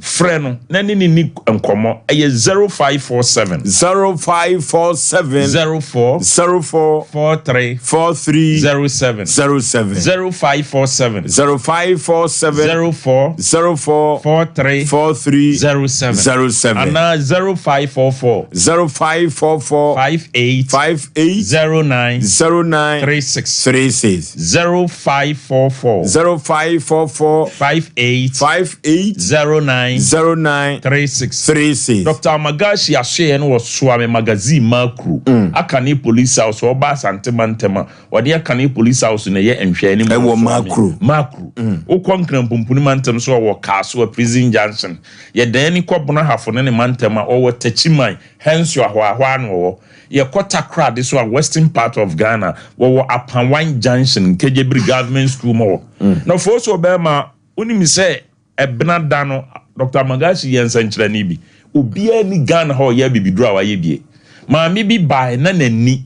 Frɛ no na ne no nni nkɔmmɔ. Ɛyɛ 0547. 0547. 04. 04. 43. 43. 07. 07. 0547. 0547. 04. 04. 43. 43. 07. 07. Anaa 0544. 0544. 58. 58. 09. 09. 36. 36. 0544. 0544. 58. 58. 09. 09. 36. 36. Doctor Amagashi asoɛeɛ no wɔ Suame Magazine Makuro, Akane Police House, ɔba Asante mantam a, ɔde Akane Police House na ɛyɛ nhwɛanim wɔ Ɛwɔ Suame. Makuro. Makuro. Wokɔ Nkranpumpuni mantam so a, ɔwɔ Kasoa Prison Junction. Yɛdan ani kɔ Bono-Ahafo ne ne mantam a, ɔwɔ Techiman, Hensua hɔ a, hɔ ara na ɔwɔ. Yɛkɔ Takoradi so a, Western part of Ghana, wɔwɔ Apanwan Junction, Nkegyebiri Government School mu hɔ. Na Ofosu Ɔbarima, wonim sɛ Ɛbena da no, Dɔkta Magashi yɛɛ nsɛnkyerɛnne bi. Obiara nni Ghana ha a ɔyɛ abibiduro a wayɛ bie. Maame bi baeɛ na n'ani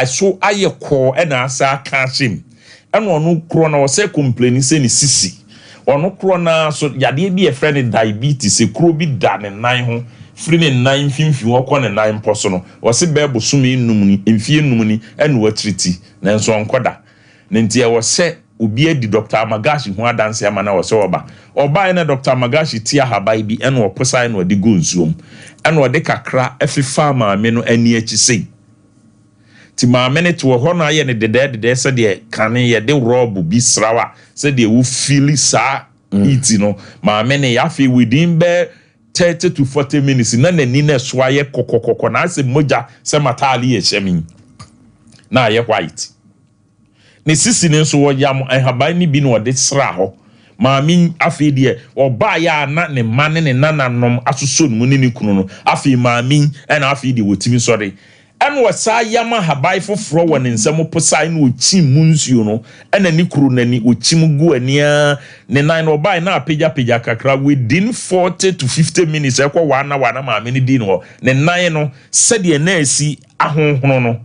so ayɛ kɔɔ na asa aka ahyɛ mu. Ɛna ɔno korɔ no ɔsɛ kompleni sɛ ne sisi. Ɔno korɔ no ara so yadeɛ bi a yɛfrɛ no diabetes, ekuro bi da ne nan ho firi ne nan mfimfini hɔ kɔ ne nan mpɔ so no, ɔse bɛyɛ bosome nnum ni, mfeɛ nnum ni ɛna watiriti nanso ɔnkɔ da. Na nti ɛwɔ sɛ obi adi Dɔkta Amagashi ho adanse ama no a, ɛwɔ sɛ ɔba. Ɔbaeɛ na Dɔkta Amagashi te ahaban bi ɛna ɔposaeɛ na ɔde guu nsuo mu. Ɛna ɔde kakra fefaa maame no ani akyi sei. Nti maame no te wɔ hɔ na ayɛ no dedɛɛdedɛɛ sɛdeɛ kane yɛde rɔbo bi sra wo a, sɛdeɛ wo feeli saa heat no. Maame no yɛ afei within bɛyɛ 30 to 40 minutes na n'ani no ɛso ayɛ kɔkɔkɔkɔ na ayɛ sɛ mogya sɛ m'ataade yi ɛhyɛ me yi na ayɛ white. Ne sisi no nso, wɔyam nhaban no bi na wɔde sraa hɔ. Maame yi, afei deɛ, ɔbaeɛ a na ne mma ne ne nananom asosɔ ne mu ne ne kunu no, afei maame yi na afei deɛ wɔtumi sɔre. Ɛna ɔsan yam ahaban foforɔ wɔ ne nsam posae na ɔkyim mu nsuo no, ɛna ne kuro no ani, ɔkyim gu ani ara, ne nan no ɔbaeɛ na apagyapagya kakra, within 40 to 50 minutes ɛkɔ one hour na maame no dii no hɔ, ne nan no sɛdeɛ na asi ahonhono no.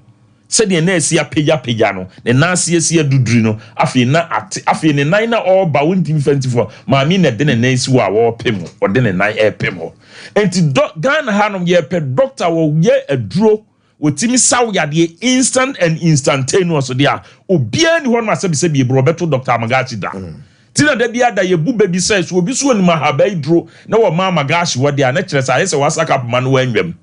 Sɛdeɛ na asi apagyapagya no, ne nan ase asi aduduri no, afei na ate, afei ne nan na ɔreba, wontumi mfa nsi fam, maame yi na ɛde ne nan si hɔ a ɔrepem hɔ, ɔde ne nan repem hɔ. Enti dɔ, Ghana hanom yɛpɛ doctor wɔyɛ aduro, wɔtumi sa wo yadeɛ instant and instantaneous deɛ a, obiara nni hɔnom a sɛbisɛbi eburo ɔbɛto Doctor Amagachi da. Nti na da biara da yɛbu bɛ bi sɛ, sɛ obi so onim ahaban duro na wɔma amagaahye wɔ deɛ a, na kyerɛ sɛ ayɛ sɛ wasaka poma no wannwam.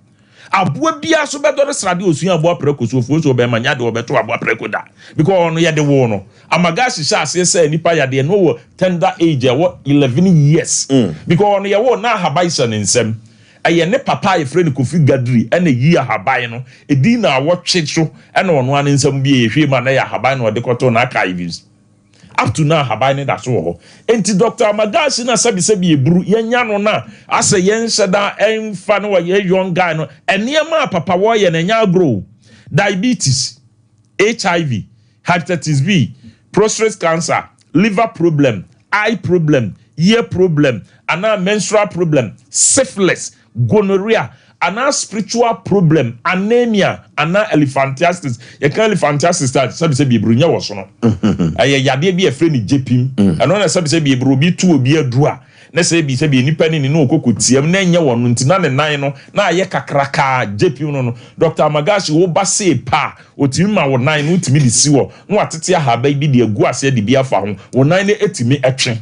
Aboa biara so bɛdɔre sradeɛ osua aboa prɛko so ofuo so ɔbɛma nyɛ adeɛ ɔbɛto aboa prɛko da because ɔno yɛde woo no. Amagaahye hyɛ aseɛ sɛ nipa yadeɛ no wɔ tender age a ɛwɔ 11 years because ɔno yɛwoo na ahaban hyɛ ne nsam. Ɛyɛ ne papa a yɛfrɛ no Kofi Gadiri na ɛyii ahaban no ɛdii naawɔtwe so na ɔno ara ne nsam bue yɛhwɛɛ mu a na ɛyɛ ahaban na ɔde kɔtoo n'archives. Up to now ahaban no da so wɔ hɔ. Enti Doctor Amagashi no a sɛbisɛbi eburu yɛnya no no a asɛ yɛnhyɛ da mfa no ɔyɛ young guy no nneɛma a papa wɔyɛ no ɛnyɛ agorɔ o. Diabetes, HIV, Hepatitis B, prostrate cancer, liver problem, eye problem, ear problem, anaa menstrual problem, syphilis, gonorrhea, anaa spiritual problem, anemia, anaa elephantiasis. Yɛka elephantiasis a, sɛbisɛbi eburu nyɛ wɔ sono. Ɛyɛ yadeɛ bi a yɛfrɛ no gyepim. Ɛno na sɛbisɛbi eburu obi tu obi aduru a, na sɛ ebi sɛbi nipa ne ne na ɔkɔ kɔtiam na ɛnyɛ wɔn nti na ne nan no na ayɛ kakrakaa gyepim no no. Doctor Amagashi wo ba see pa a, ɔtumi ma wo nan no wotumi de si hɔ na watete ahaban bi de agu aseɛ de bi afa ho, wo nan no tumi twe.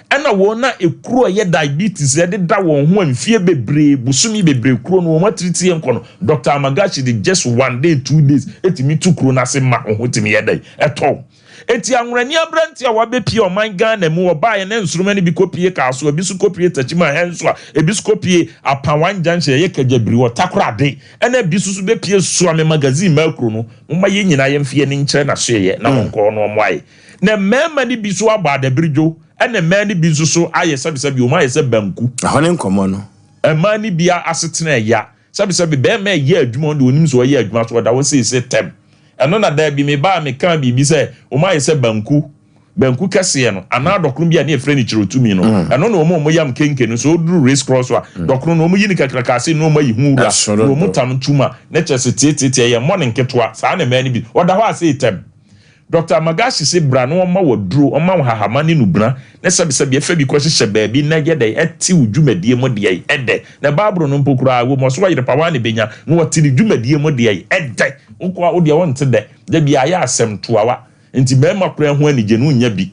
Ɛna wɔn a ekuro a ɛyɛ diabetes ɛdeda wɔn ho a mfie bebree, bosome bebree kuro no wɔn atiritie nkɔ no, Doctor Amagashi de just one day, 2 days ɛtumi tu kuro no ase ma wo ho tumi yɛ dɛn? Ɛtɔ wo. Enti anworani aberanteɛ a wabɛpie ɔman Ghana mu, ɔbaeɛ na nsoroma no bi kɔpie Kasoa, ebi nso kɔpie Techiman Hɛnsoa, ebi nso kɔpie Apawan Junction ɛyɛ Kagyabiri wɔ Takoradi, ɛna ebi nso so bɛpie Suame Magazine Makuro no, momma yɛn nyinaa yɛmfa yɛn ani nkyerɛ n'asoɛeɛ na ɔnkɔ hɔ na ɔmmoa yɛn. Na mmarima no bi nso abɔ adabiridwo, ɛna mmaa no bi nso so ayɛ sɛbesɛbe, wɔn ayɛ sɛ banku. Ɛhɔ ne nkɔmmɔ no. Mmaa no bi asetena ɛya. Sɛbesɛbe, barima ɛyɛ adwuma, ɔno deɛ ɔnim sɛ ɔyɛ adwuma, so ɔda hɔ seesei tɛm. Ɛno na da bi mebaa mekaa biribi sɛ wɔn ayɛ sɛ banku, banku kɛseɛ no, anaa dɔkono bi a ne yɛfrɛ no kyerɛwtumi no. Ɛno na wɔn a wɔyam kenke no, sɛ ɔduru race cross a, dɔkono no wɔyi no kakraka ase na wɔayi ho wura, na wɔn tam tum a, na kyerɛ sɛ tietietie, ɛyɛ mmɔ no nketewa. Saa na mmaa no bi, ɔda hɔ a sei tɛm. Dɔkta Amagashi se bra na ɔmma wo aduro, ɔmma wo hahama ne nubena, na sɛbesɛbe ɛfa bi kɔhyehyɛ baabi na yɛ dɛn ɛte wo dwumadie mu deɛn ɛdɛ. Na Bible no mpo koraa ɛwom ɔse ɔyere pa hwan na ɛbɛnya na ɔte ne dwumadie mu deɛn ɛdɛ. Wo nkoa wo deɛ wonte dɛ, da biara ayɛ asɛm toawa nti barima koraa ho anigye no wonnya bi.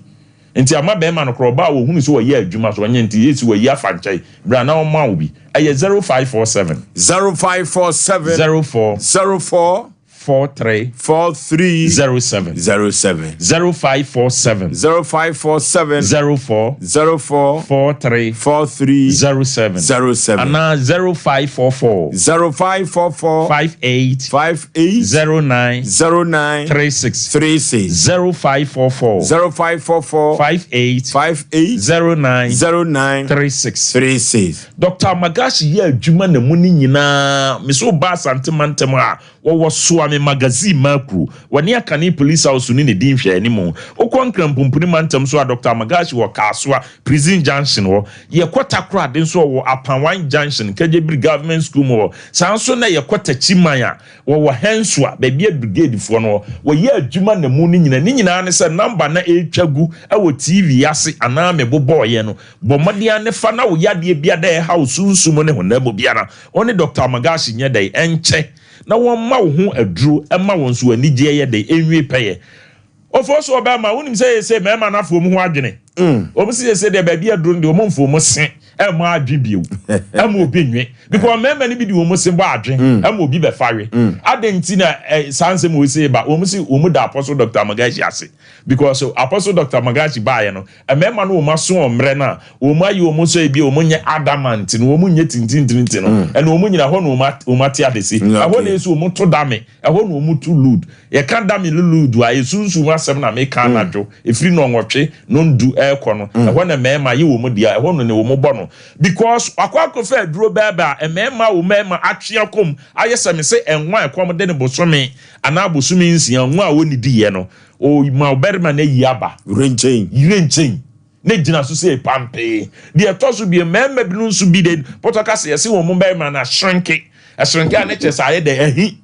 Nti ama barima no koraa ɔbaa a ɔhunu sɛ ɔyɛ adwuma so ɔnyɛ nti yɛsi wayi afa nkyɛn bra na ɔmma wo bi. Ɛyɛ 0547. 0547. 04. 04. 43. 43. 07. 07. 0547. 0547. 04. 04. 43. 43. 07. 07. Anaa 0544. 0544. 58. 58. 09. 09. 36. 36. 0544. 0544. 58. 58. 09. 09. 36. 36. Dr. Amagashi yɛ adwuma na mu ne nyinaa meso ba Asante mantam a wɔwɔ Soame Magazine Makuro wɔne Akane Police House ne ne din hwɛ anim. Wokɔ Nkran mantam so a Dr. Amagashi wɔ Kasoa Prison Junction hɔ. Yɛkɔ Takoradi nso wɔ Apanwan Junction Kagyebiri Government School mu hɔ. Saa nso na yɛkɔ Techiman a wɔwɔ Hɛnsoa baabi a brigadefoɔ no wɔ. Wɔyɛ adwuma na mu no nyinaa ne nyinaa ne sɛ number na ɛretwa gu wɔ TV ase anaa mebobɔɔyɛ no bɔ mmɔden ne fa na wo yadeɛ bi ada ɛha wo sunsum ne honam mu biara wɔne Dr. Amagashi nyɛ dɛn ɛnkyɛ na wɔmma wo ho aduro ɛma wɔn nso anigyeɛ yɛ dɛn ɛnwie pɛyɛ. Ofo so ɔbɛrima wonim sɛ yɛsɛ mmarima no afoɔ mu ho adwene wɔn si yɛsɛ deɛ baabi aduro no deɛ wɔn mfoɔ mu se ɛmɔ adwe bio ɛmɔ obi nwe because mmarima no bi de wɔn se bɔ adwe ɛmɔ obi bɛfa we adan nti na ɛ saa nsɛm wɔ se ba wɔn si wɔn da Apostle Dr. Amagashi ase because Apostle Dr. Amagashi baayɛ no mmarima no wɔn aso wɔn mmerɛ no a wɔn ayi wɔn nso ebi wɔn nyɛ adamant no wɔn nyɛ tintintintin no ɛna wɔn nyina hɔ na wɔn ate adesi ɛhɔ na esi wɔn to dame ɛhɔ na wɔn to lude yɛka dame no lude a esunsun asɛm na meka anadwo efiri na ɔnwɔtwe no ndu ɛɛkɔ no ɛhɔ na mmarima yɛ wɔn deɛ ɛhɔ na ne wɔn bɔ no because akɔ akɔfɛ aduro bɛɛbɛ a mmarima wɔ mmarima atwe akɔm ayɛ sɛ me sɛ ɛnwa ɛkɔm de ne bosome anaa bosome nsia nwa a wɔn di yɛ no o ma ɔbarima no ayi aba renkyɛn renkyɛn ne gyina so sɛ pampee deɛ ɛtɔ so bie mmarima binom nso bi de pɔtɔ kasa yɛsɛ wɔn mmarima no ahyerɛnke ɛhyerɛnke a ne kyerɛ sɛ ayɛ dɛ ɛhi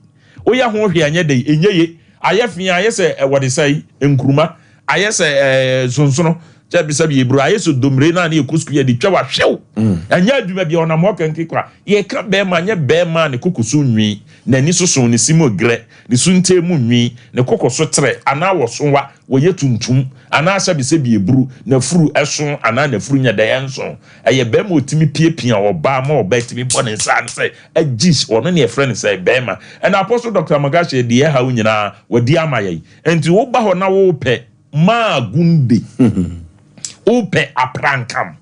woyɛ ho hwee anyɛ dɛ ɛnyɛ ye ayɛ fi ayɛ sɛ wɔde sɛ nkuruma ayɛ sɛ ɛɛ sonsono. Kyɛ bisa bi eburo ayɛ sɛ domire no a ne yɛkɔ sukuu yɛde twa wa hwew. Ɛnyɛ adwuma bi ɔnam hɔ kanki kwa. Yɛka bɛrima nyɛ bɛrima a ne koko so nwi, n'ani soso, ne se mu grɛ, ne suntee mu nwi, ne koko so trɛ anaa wɔso wa, wɔyɛ tuntum anaa sɛbi sɛbi eburu, n'afuru ɛso anaa n'afuru nyɛ dɛ ɛnso. Ɛyɛ bɛrima a ɔtumi piapia ɔbaa ma ɔbaa tumi bɔ ne nsa ano sɛ agyis, ɔno ne yɛfrɛ no sɛ bɛrima. Ɛna Apostle Doctor Amagahyɛ deɛ ɛhaw nyinaa wadi ama yɛn. Ɛnti woba hɔ na wopɛ Maagunde, wopɛ aprankam,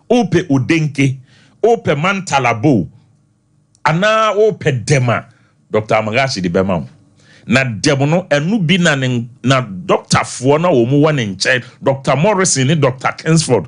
wopɛ odenke, wopɛ mantalabo, anaa wopɛ dɛm a, Dɔkta Amagashi de bɛma wo. Na dɛm no, ɛno bi na ne na dɔktafoɔ no a wɔn wɔ ne nkyɛn, Dɔkta Morrison ne Dɔkta Kingsford,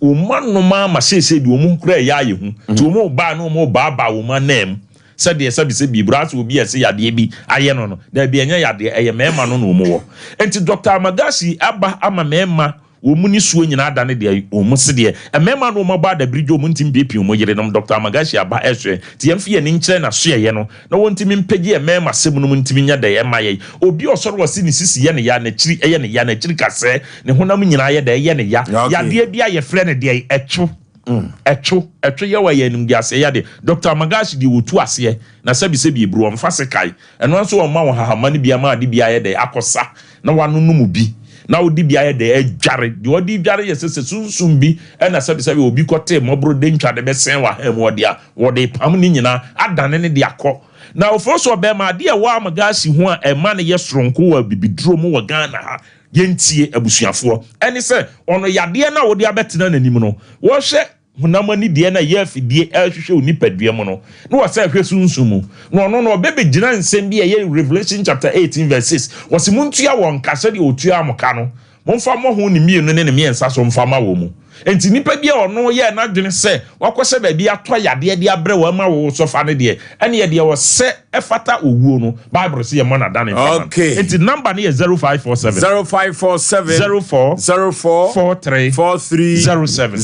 wɔn anom ama seesei deɛ wɔn ho koraa ɛyɛ ayɛ hu. Nti wɔn reba a na wɔn rebaabaa wɔn ananmu sɛdeɛ sɛbisɛbi eburo asɛ obi a ɛsɛ yadeɛ bi ayɛ no no. Daabi, ɛnyɛ yadeɛ, ɛyɛ mmarima no na wɔn wɔ. Nti Dɔkta Amagashi aba ama mmarima Wɔn nisuo nyinaa adane deɛ wɔn se deɛ mmarima no wɔn abɔ adabirigye wɔn ntumi mpiapia wɔn yerenom Doctor Amagashi aba ɛsoɛ nti yɛn mfa yɛn ani nkyerɛ n'asoɛeɛ no na wɔntumi mpagye yɛn mmarima sɛm no mu ntumi nyɛ dɛn ɛma yɛn Obi a ɔsɔre ɔse ne sisi yɛ ne ya n'akyiri ɛyɛ ne ya n'akyiri kasɛɛ ne honam nyinaa yɛ dɛn ɛyɛ ne ya Yadeɛ bi a yɛfrɛ no deɛn ɛtwo ɛtwo ɛtwo yɛ wɔ yɛ animguaseɛ yadeɛ Doctor Amagashi deɛ ɔtu aseɛ na sɛbisɛbi eburu ɔmfa sekae Ɛno ara nso wɔma wo nhahamma no bi ama ade bi ayɛ dɛ akɔsa na woanonom bi na wode bi ayɛ dɛ adware. Deɛ wɔde dware yɛ sɛ sɛ sunsum bi na sɛbesɛbe obi kɔtee mmɔborɔ dentwa de bɛsɛn w'ahan mu ɔde a, wɔde repam ne nyinaa adane no de akɔ. Na ofiri so ɔbɛrima, adeɛ a ɛwɔ Amagaasi ho a ɛma no yɛ soronko wɔ abibiduro mu wɔ Ghana ha, yɛntie abusuafoɔ, ɛne sɛ ɔno yadeɛ no a wode abɛtena n'anim no, wɔhwɛ honam ani deɛ na ɛyɛ afidie ɛrehwehwɛ wo nipadua mu no, na wɔsɛ ɛhwɛ sunsum mu, na ɔno no ɔbɛbɛgyina nsɛm bi a ɛyɛ Revelation chapter 18 verse 6, wɔse montua wɔn ka sɛdeɛ ɔtuaa mo ka no, momfa mmɔ ho ne mmienu ne ne mmiɛnsa so mfa ma wɔn mu. Enti nipa bi a ɔno yɛɛ n'adwene sɛ wakɔhyɛ baabi atɔ yadeɛ de abrɛ wo ama wo sɔfa no deɛ, ɛneɛ deɛ ɔsɛ ɛfata owuo no, Bible se yɛmmɔ no adane mfa ma no. Okay. Enti number no yɛ 0547. 0547. 04. 04. 43. 43. 07. 07.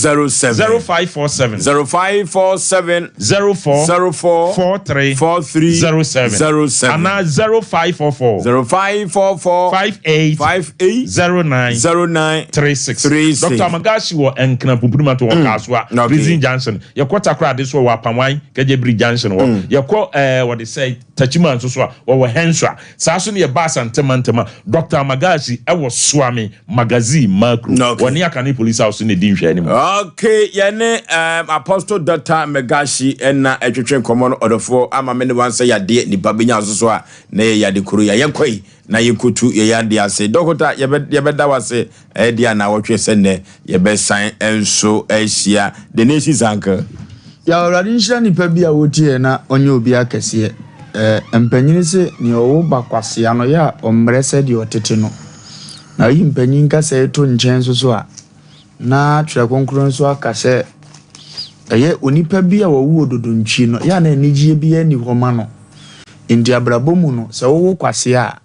0547. 0547. 04. 04. 43. 43. 07. 07. Anaa 0544. 0544. 58. 58. 09. 09. 36. 36. Dr. Amagashi wɔ Nkran Pumpuni-Manto wɔ Kasoa, Okay. Prison Junction. Yɛkɔ Takoradi so wɔ Apanwan, Kɛgyɛbiri Junction hɔ. Yɛkɔ ɛɛ wɔde sɛ Techiman nso so a, wɔwɔ Henswa. Saa nso na yɛba Asante mantam a, Doctor Amagashi wɔ Suame Magazine Makro. Okay. Wɔne Akane Police House na ɛdi nhwɛanim. Okay, yɛne um, Apostle Dr. Magashi na ɛtwetwe nkɔmmɔ no ɔdɔfoɔ ama me ne wansɛ yadeɛ nipa bɛnya nso so a na yɛ yade koro yɛ yɛnkɔ yi na yɛnkɔtu yɛyɛ adeɛ ase. Dɔkota, yɛbɛda wo ase Ɛyɛ a naawɔtwe sɛ nnɛ yɛbɛsan nso ahyia The Nation's Uncle. Yaw Awurade nhyira nipa bi a wotie na ɔnyɛ obi akɛseɛ. Eh, mpanyini se nea ɔwo ba kwasea no yɛ a ɔmmerɛ sɛ deɛ ɔtete no. Na oyi mpanyin kasa yi to nkyɛn nso so a, na Twerɛ Kronkron nso aka sɛ ɛyɛ onipa bi a wɔwo ododontwie no, yɛ a na anigyeɛ biara nni hɔ ma no. Enti abrabɔ mu no, sɛ wowo kwasea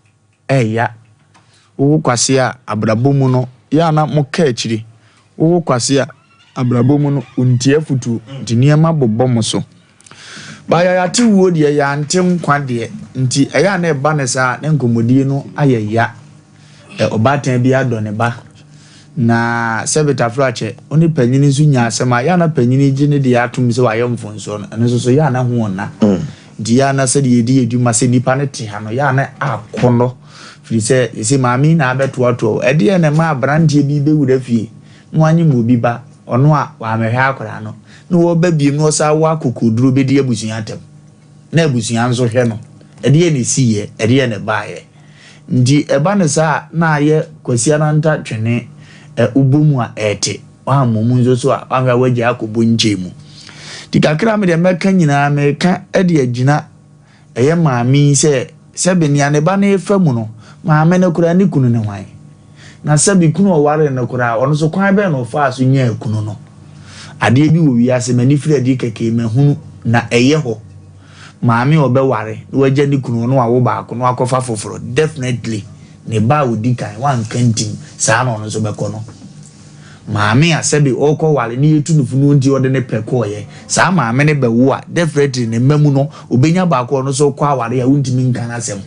a, ɛya. Wowo kwasea a, abrabɔ mu no, yɛ a na moka akyire. Wowo kwasea a, abrabɔ mu no, wontie afotuo, nti nneɛma bobɔ mo so. Ba yɛate wuo deɛ, yɛante nkwa deɛ, nti ɛyɛ a na ɛba no saa a, na nkɔmmɔdie no ayɛ ya. Ɛ, ɔbaatan bi adɔ ne ba, na sɛbe tafrakyɛ, wo ne panyini nso nya asɛm a, yɛ a na panyini gye ne deɛ atom sɛ wayɛ mfomsoɔ no, ɛno nso so yɛ a na ho ɔnna. Nti yɛ a na sɛdeɛ yɛdi yɛn dwuma sɛ nnipa no te ha no, yɛ a na akɔnnɔ, firi sɛ yɛse maame yi na abɛtoatoa o. Ɛdeɛn na ɛma aberanteɛ bi bɛwura fie na wanyem obi ba, ɔno a wammɛhwɛ akwadaa no, na ɔreba bio na ɔsan wɔ akokoɔduro bɛdi abusua atɛm, na abusua nso hwɛ no. Ɛdeɛn na ɛsiiɛ? Ɛdeɛn na ɛbaeɛ? Nti ɛba no saa a, na ayɛ Kwasi Ananta twene, ɛ, wobɔ mu a ɛrete. Woammɔ mu nso so a, woanhwɛ a woagyae akɔbɔ nkyɛn mu. Nti kakra a me deɛ mɛka nyinaa, meka de agyina ɛyɛ maame yi sɛ, sɛbe nea ne ba no refa mu no, maame no koraa ne kunu ne hwan? Na sɛbe kunu a ɔwaree no koraa, ɔno nso kwan bɛn na ɔfaa so nyaa kunu no? Adeɛ bi wɔ wiase, m'ani firi adi kɛkɛ, mahunu, na ɛyɛ hɔ. Maame a ɔbɛware na wagya ne kunu, ɔno wawo baako na wakɔfa foforɔ, definitely ne ba a ɔdi kan, wanka ntim, saa na ɔno nso bɛkɔ no. Maame a sɛbe ɔrekɔware na yɛtu no fo no nti ɔde ne pɛ kɔeɛ, saa maame no bɛwo a, definitely ne mma mu no, ɔbɛnya baako a ɔno nso rekɔ aware a wontumi nka n'asɛm.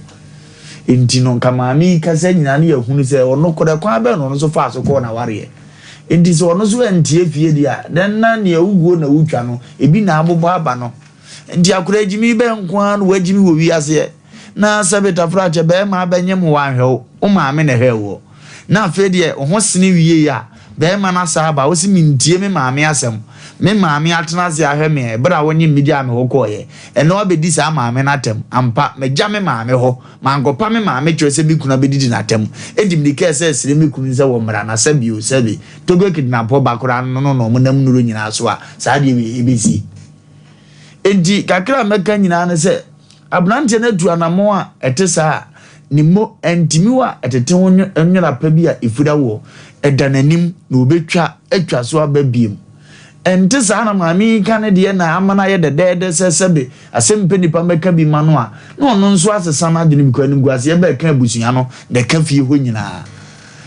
Nti no, nka maame yi kasa nyinaa no yɛhunu sɛ ɔno korɛ kwan bɛn na ɔno nso faa so kɔɔ n'awareɛ. Enti sɛ ɔno nso antie fie deɛ a, then na nea woguo na wotwa no, ebi na abobɔ aba no. Nti akwadaa gyimi bɛn nko ara na wagyimi wɔ wiaseɛ? Na sɛbe tafrakyɛ bɛrima abɛnyem wo anhwɛ wo, wo maame na ɛhwɛɛ woɔ. Na afei deɛ wo ho sene wiei a, bɛrima no asan aba, wose mentie me maame asɛm. Me maame atena ase ahwɛ me ɛberɛ a wonyem me gyaa me hɔ kɔeɛ. Ɛnnɛ woabɛdi saa maame no atɛm. Ampa, magya me maame hɔ. Mankɔpa me maame kyerɛ sɛ me kunu abɛdidi n'atɛm. Enti mede kaa sɛ srɛ me kunu sɛ wɔmmra na sɛbi o sɛbi, Togo kidnapɔ ba koraa no no na wɔnam nnuro nyinaa so a saa adeɛ wei ɛbɛsi. Enti kakra a mɛka nyinaa ne sɛ, aberanteɛ no atu anammɔn a ɛte saa a, ne mo ntimiwa a ɛtete ho nwera pa bi a ɛfira woɔ, ɛda n'anim na ɔbɛtwa atwa so aba biom. Ɛnte saa na maame yi ka ne deɛ na ama no ayɛ dɛdɛɛdɛ sɛ sɛbe asɛm pɛ nipa mmɛka bi ma no a, na ɔno nso asesa n'adwene because animguaseɛ ba ɛka abusua no na ɛka fie hɔ nyinaa.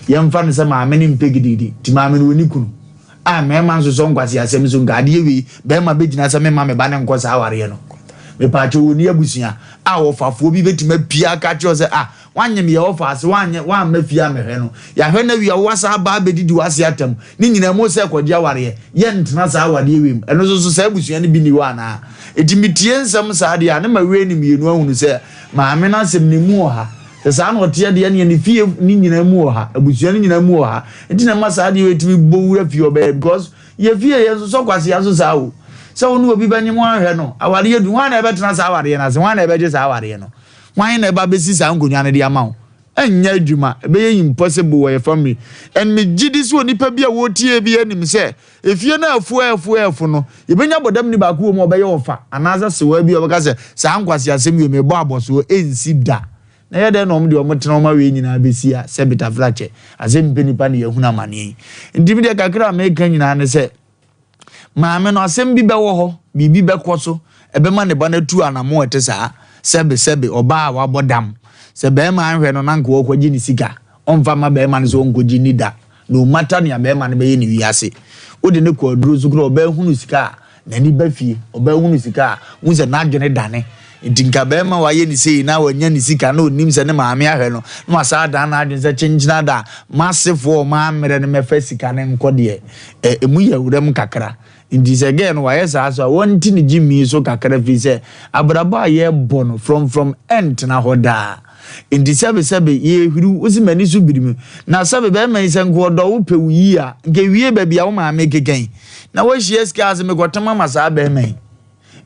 Yɛmfa no sɛ maame no mpɛ gidigidi nti maame no ɔnni kunu a mmarima nsosɔ nkwaseasɛm so nka adeɛ wei barima bɛgyina sɛ memma me ba no nkɔ saa awareɛ no. Mepaakyɛw ɔnni abusua a ɔfafoɔ bi bɛtumi apia aka akyerɛ wo sɛ ah Woanyem yɛ ɔfa ase, woanyɛ, woamma fie ammɛhwɛ no. Yɛahwɛ no awie a, woasan aba abɛdidi w'ase atɛm. Ne nyinaa mu sɛ kɔgye awareɛ. Yɛntena saa awadeɛ wei mu. Ɛno nso so, saa abusua no bi nni hɔ anaa? Enti metie nsɛm saa deɛ a, ne ma wei ne mmienu ahunu sɛ maame no asɛm no emu wɔ ha. Sɛ saa na ɔteɛ deɛ, ɛneɛ ne fie no nyinaa mu wɔ ha, abusua no nyinaa mu wɔ ha. Enti na ɛma saa adeɛ wei tumi bɔ wura fie hɔ bɛyɛ because yɛ fie yɛn nso sɔ kwasea so saa o. Sɛ wo ne obi bɛnyem woanhwɛ no, awareɛ du, hwan na ɛbɛtena saa awareɛ no ase? Hwan na ɛbɛgye saa awareɛ no? Hwan na ɛba bɛsi saa nkonnwa no de ama wo? Ɛnyɛ adwuma. Ɛbɛyɛ impossible wɔ yɛ family. And me gye di sɛ onipa bi a wɔretie bi anim sɛ efie no afu afu afu no, yɛbɛnya bɔdamni baako wɔ mu a ɔbɛyɛ ɔfa anaasɛ sewaa bi a ɔbɛka sɛ saa nkwaseasɛm wei mebɔ abɔsoɔ ɛnsi da. Na ɛyɛ dɛn na wɔn deɛ wɔtena wɔn awie nyinaa bɛsi a sɛ bitafrakyɛ asɛm mpɛ nipa na yɛahunu amaneɛ yi. Nti me deɛ kakra a meka nyinaa ne sɛ Maame no, asɛm bi bɛwɔ hɔ, biribi bɛkɔ so, ɛbɛma ne ba no atu anammɔn a ɛte saa. Sɛbesɛbe, ɔbaa a wabɔ dam, sɛ barima anhwɛ no na anka ɔrekɔgye ne sika, ɔmfa mma barima no sɛ ɔnkɔgye nni da, no matter nea barima no bɛyɛ ne wiase. Wode no kɔ aduro so koraa, ɔbaa hunu sika a, n'ani ba fie, ɔbaa hunu sika a, wohu sɛ n'adwene dane. Nti nka barima wayɛ ne sei na wanya ne sika na ɔnim sɛ ne maame ahwɛ no na wasan adan n'adwene sɛ kyenkyena da m'asefoɔ a wɔammrɛ no mɛfa sika no nkɔ deɛ ɛ ɛmu yɛ wuram kakra. Nti sɛ girl no wayɛ saa so a wɔnte ne gyimii so kakra firi sɛ abrabɔ a yɛbɔ no frɔmfrɔm ɛntena hɔ daa. Nti sɛbe sɛbe yɛhwiriw wo se m'ani so biri me na sɛbe barima yi sɛ nka ɔdɔ wo pɛ wo yie a nka ewie baabi a wo maame keka yi na wahyia sika ase mekɔtem ama saa barima yi.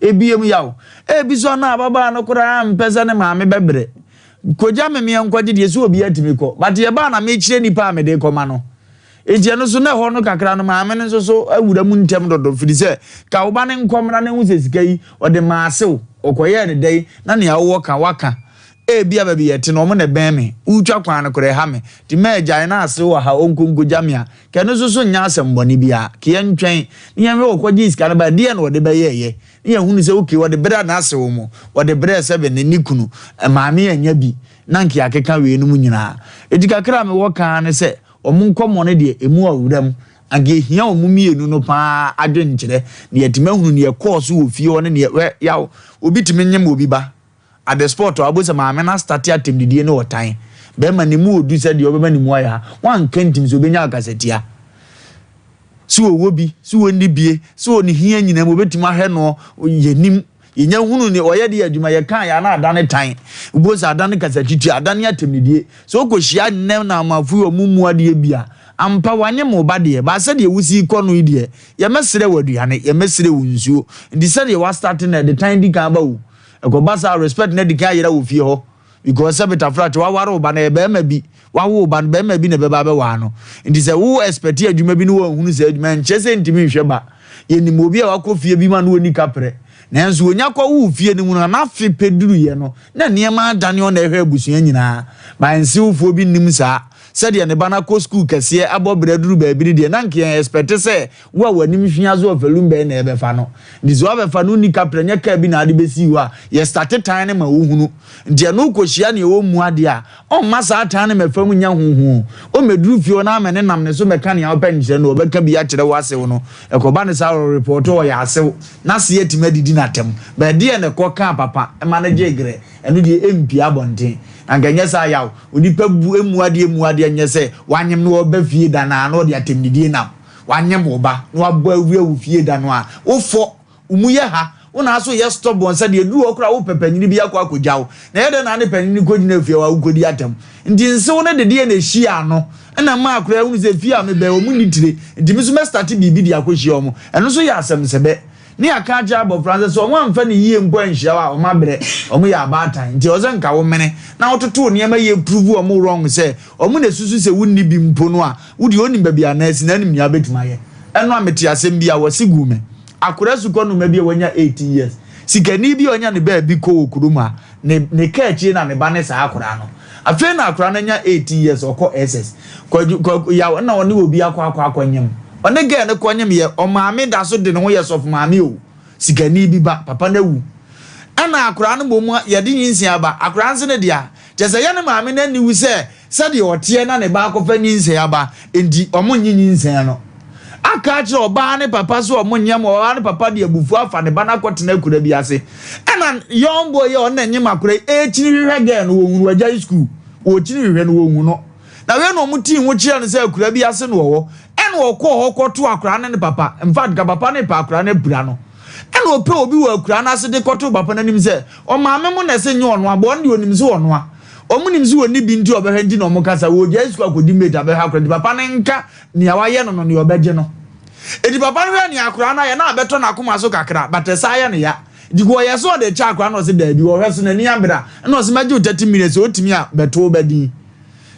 Ebiem yaw. Ebi nso a na ababaa no koraa mpɛ sɛ ne maame bɛbrɛ. Kogya me meɛ nkɔgye deɛ sɛ obiara tumi kɔ. But yɛbaa na mekyerɛ nipa a mede kɔma no. Enti ɛno nso na ɛhɔ no kakra no maame no nso so awura mu ntɛm dodo firi sɛ ka wo ba no nkɔmmra na ehu sɛ sika yi ɔde maa asew, ɔkɔyɛɛ no dɛn na nea wowɔ ka waka. Ebia baabi yɛte no wɔn na ɛbɛn me, wotwa kwan no koraa ɛha me. Nti mɛgyae na asew wɔ ha ɔnkɔ nkogya me a, Ka ɛno nso so nyɛ asɛmmɔne biara. Ka yɛntwɛn na yɛnhwɛ ɔkɔgyee sika no bae, deɛn na ɔde bɛyɛeɛ? Na yɛahunu sɛ okay, ɔde brɛɛ n'asew mo, ɔde brɛɛ sɛbe ne ne kunu, maame annya bi, na anka yɛakeka weinom nyinaa. Enti kakra a mewɔ ka ara ne sɛ, wɔn nkɔmmɔ no deɛ, ɛmu ɔwerɛm. Anka ɛhia wɔn mmienu no pa ara adwenkyerɛ, na yɛatumi ahunu deɛ ɛkɔɔ so wɔ fie hɔ ne deɛ, hwɛ, yaw, obi tumi nyem obi ba, At the spot a wobɛhu sɛ maame no astate atɛmdidie ne ɔtan. Bɛrima ne mu ɔdu sɛ deɛ ɔbɛma ne mu ayɛ ha. Wanka ntim sɛ ɔbɛnya akasatia. Sɛ ɔwɔ bi, sɛ ɔnni bie, sɛ ɔne hia nyinaa mu ɔbɛtumi ahwɛ noɔ, yɛnim. Yɛnya hunu ne ɔyɛ de adwuma yɛka yɛ ana adane tan. Wobɛhu sɛ adane kasatwitwi, adane atɛmdidie. Sɛ wokɔhyia nnɛ na amafo yi ɔmo mu adeɛ bi a, ampa wanyem wo ba deɛ, but sɛdeɛ wosi kɔ no yi deɛ, yɛmɛsrɛ wo aduane, yɛmɛsrɛ wo nsuo. Nti sɛdeɛ wastate no ɛde tan di kan ba wo. Ɛkɔba saa a respect no adi kan ayera wɔ fie hɔ because sɛ betafra te waware wo ba no ɛyɛ barima bi wawo wo ba no barima bi na ɛbɛba abɛwaa no nti sɛ wo expect adwuma bi ne wanhunu saa adwuma nkyerɛ sɛ ntumi nhwɛ ba. Yɛnim obi a wakɔ fie bi ma no ɔnni kaprɛ nanso ɔnya kɔwoo fie no mu no n'afe pɛ duruiɛ no na nneɛma adane ɔna ɛhwɛ abusua nyinaa but nsewfoɔ bi nnim saa sɛdeɛ ne ba no akɔ school kɛseɛ abɔ bra duru baabi no deɛ na nka yɛn expect sɛ Wo a w'anim hwea so ɔfalum bɛn na ɛbɛfa no? Nti sɛ wabɛfa no wonni kaprɛ nyɛ kaa bi na ade bɛsii hɔ a, yɛ starte tan no ma wohunu. Nti ɛno wokɔhyia neɛ ɔmmu adeɛ a, ɔmma saa tan no mɛfa mu nyɛ hohoo. Ɔmmɛduru fie hɔ na amɛ ne nam ne so mɛka nea wopɛ nkyerɛ no, ɔbɛka bi akyerɛ wo asew no. Ɛkɔba no saa ɔrepɔɔto ɔyɛ asew, n'ase atumi adidi no atɛm. But ɛdeɛn na ɛkɔ kaa papa ma no gyee gerɛ? Ɛno deɛ ɛmpue abɔnten. Na anka ɛnyɛ saa yaw. Onipa bu mmu adeɛ mmu adeɛ nyɛ sɛ wanyem na ɔreba fie da no ara na ɔde atɛmdidie nam. wanyem wo ba na wabɔ awura wo fie da no a, wofɔ, wo mu yɛ ha, wo na aso yɛ stubborn sɛ deɛ duru hɔ koraa wopɛ panyini bi akɔ akɔgya wo. Na ɛyɛ dɛn na ne panyini kɔgyina fie hɔ a wokɔdi atɛm? Nti nsew no de deɛ na ɛhyia ano na ɛmaa koraa hunu sɛ fie a mebɛn wɔn nni tire nti me nso mɛstarte biribi de akɔhyia wɔn. Ɛno nso yɛ asɛmsɛbɛ. Ne yɛaka akyerɛ abɔfra no sɛ sɛ wɔn amfa no yie mpo anhyia wo a wɔn abrɛ, wɔn yɛ abaatan nti ɛwɔ sɛ nka wo mene na wototo wo nneɛma yie prove wɔn wrong sɛ wɔn na ɛsusu sɛ wonni bi mpo no a wo deɛ wonim baabi a nan asi na wonim nea wobɛtumi ayɛ. Ɛno a mete asɛm bi a wɔse guu me. Akwadaa sukɔnoma bi a wanya 18 years, sikani bi a ɔnya ne baabi kɔ wɔ kurom ha, ne ne kaa akyire na ne ba ne saa akwadaa no. Afei na akwadaa no anya 18 years ɔkɔ SS. Kwadu kwaku yaw ɛna ɔne obi akɔ akɔ akɔnyem. Ɔne girl no kɔnyem yɛ ɔmaame da so de ne ho yɛ sɔfo maame o. Sikani bi ba, papa no awu. Ɛna akwadaa no mmom yɛde nyinsɛn aba. Akwadaa nso ne dea. Kyerɛ sɛ ɛyɛ ne maame no aniwu sɛ sɛdeɛ ɔteɛ na ne ba akɔfa nyinsɛn aba nti wɔnnye nyinsɛn no. Aka akyerɛ ɔbaa ne papa sɛ wɔnyɛ ma ɔbaa ne papa de abufuo afa ne ba no akɔtena akura bi ase. Ɛna young boy yi a ɔno na nyem akora yi ɛrekyini hwehwɛ girl no wɔnhu no wagyae school. Wɔrekyini hwehwɛ no wɔnhu no. Na wei na wɔn tii ho kyerɛ no sɛ akura bi ase na ɔwɔ. Ɛna ɔkɔɔ hɔ kɔtoo akora no ne papa. In fact, ka papa no repɛ akora no apira no. Ɛna ɔpɛ obi wɔ akuraa no ase de kɔtoo papa no anim sɛ, Ɔmaame mo na ɛse nyɛ ɔnoa, bɔ ɔno deɛ ɔnim sɛ ɔnoa. Ɔmo nim sɛ ɔnni bi nti ɔbɛhwɛ nti na ɔmo ka saa. Ɔgyae sukuu akɔdi mate abɛhwɛ akora nti papa no nka nea wayɛ no no nea ɔbɛgye no. Enti papa no hwɛɛ nea akoraa no ayɛ na abɛtɔ n'akoma so kakra but ɛsan yɛ no ya. Nti ɔyɛ sɛ ɔde rekyɛ akoraa no na ɔse daabi, ɔhwɛ so n'ani abere a ɛna ɔse mɛgye wo 30 minutes sɛ ɔtumi a bɛto wo ba din.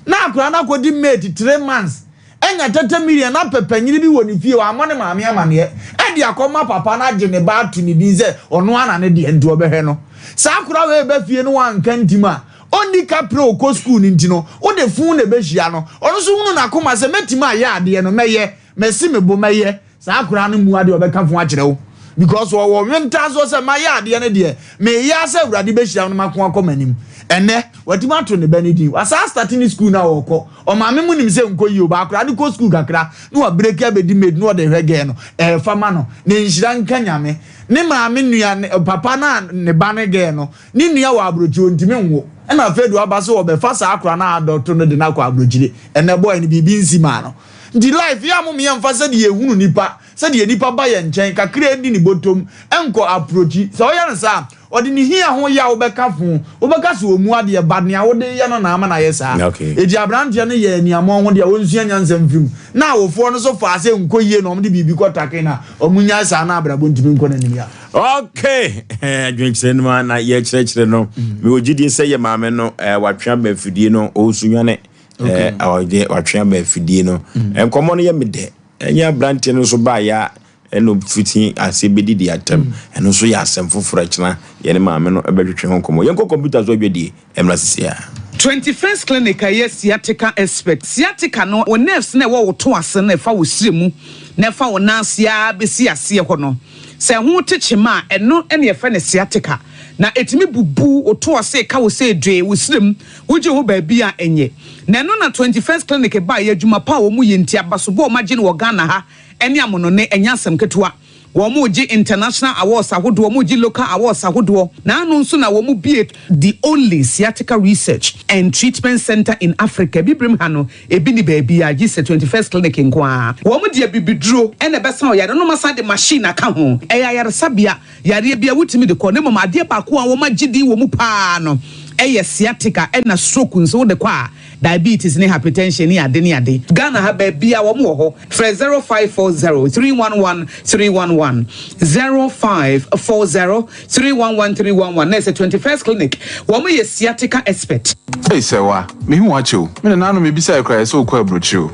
Na akoraa no akɔdi mate three months Anya tɛtɛ million na pɛ panyini bi wɔ ne fie wammɔ ne maame amaneɛ ɛde akɔma papa no agye ne ba ato ne din sɛ ɔno ara na ne deɛ nti ɔbɛhwɛ no. Saa akora wei ba fie no wanka ntim a ɔnni kaprɛ ɔkɔ school no nti no wode fon na ɛbɛhyia no ɔno nso hunu n'akoma sɛ mɛtumi ayɛ adeɛ no mɛyɛ masi me bo mɛyɛ Saa akwadaa no mmua deɛ ɔbɛka fo akyerɛ wo because ɔwɔ nwentaasoɔ sɛ mayɛ adeɛ no deɛ meyɛ ara sɛ Awurade bɛhyira me na mako akɔ m'anim. Ɛnnɛ, watumi ato ne ba no din. Wasan astate ne sukuu no a ɔkɔ. Ɔmaame mo nim sɛ nkɔ yie o, but akwadaa no kɔ sukuu kakra na wabreki abɛdi maid na ɔde hwɛ girl no. Ɛɛfa ma no. Ne nhyira nka Nyame. Ne maame nua, ne papa no a ne ba ne girl no, ne nua wɔ aburokyire ɔntumi nwo. Ɛna afei de waba sɛ ɔbɛfa saa akwadaa no a adɔto no de no akɔ aburokyire. Ɛnnɛ boy no biribi nsi maa no. Nti life yɛ a mom yɛnfa sɛdeɛ yɛhunu nipa, sɛdeɛ nipa ba yɛn nkyɛn kakra di ne bɔtɔm nkɔ aprokyi, sɛ woyɛ no saa a ɔde ne hia ho yaw bɛka fo, wobɛka sɛ ɔmu adeɛ but nea wode yɛ no na ama no ayɛ saa. Enti abranteɛ no yɛɛ aniammɔn ho deɛ ɔnsua nyansa mfiri mu, na awofoɔ no nso faa sɛ nkɔ yie na wɔde biribi kɔ take no a wɔnyae saa na abrabɔ ntumi nkɔ n'anim ya. Okay, adwenkyerɛ no mu a na yɛkyerɛkyerɛ no, mewɔ gyidie sɛ yɛ maame no watwe aba afidie no, ɔresu nwane. Okay. Ɔde watwe aba afidie no. Mm. Nkɔmmɔ no yɛ me dɛ. Ɛnyɛ aberanteɛ no nso baeɛ a ɛna ɔfiti aseɛ bɛdidi atɛm. Mm. Ɛno nso yɛ asɛm foforɔ ɛkyena yɛne maame no bɛtwetwe ho nkɔmmɔ. Yɛnkɔ kɔmputa so adwadie mmra sisi a. 21st Clinic a ɛyɛ sciatica expert. Sciatica no, wo nerves no a ɛwɔ wo to ase no a ɛfa wo srɛ mu na ɛfa wo nan ase ara bɛsi aseɛ hɔ no, sɛ ɛho te kyema a, ɛno na yɛfrɛ no sciatica. Na ɛtumi bubu wo to ase, ka wo sɛ dwee, wo srɛ mu, Wogye ho baabi a enye. Na ɛno na 21st Clinic baeɛ, adwuma pa a wɔn yɛ nti, abasobɔ a wɔn agye no wɔ Ghana ha ne amonone, ɛnyɛ asɛm ketewa. Wɔn regye international awards ahodoɔ, wɔn regye local awards ahodoɔ. Na ano nso na wɔn bue the only sciatica research and treatment centre in Africa, Abibirem ha no, ebi nni baabiara gye sɛ 21st Clinic nko ara. Wɔn de abibiduro na ɛbɛsa ɔyare no, na wɔasan de machine aka ho. Ɛyɛ ayaresabea. Yareɛ biara wotumi de kɔ na mmom adeɛ baako a wɔagye din wɔ mu pa ara no yɛ sciatica ɛna stroke nso wode kɔ a diabetes ne hypertension ne ade ne ade. Ghana ha baabiara wɔn wɔ hɔ frɛ 0540 311 311 0540 311 311 na ɛsɛ 21st clinic wɔn yɛ sciatica expert. Ei Sɛwa, mehu wo akyɛ o. Me nananom mebisae koraa yɛ sɛ wokɔ aburokyire o.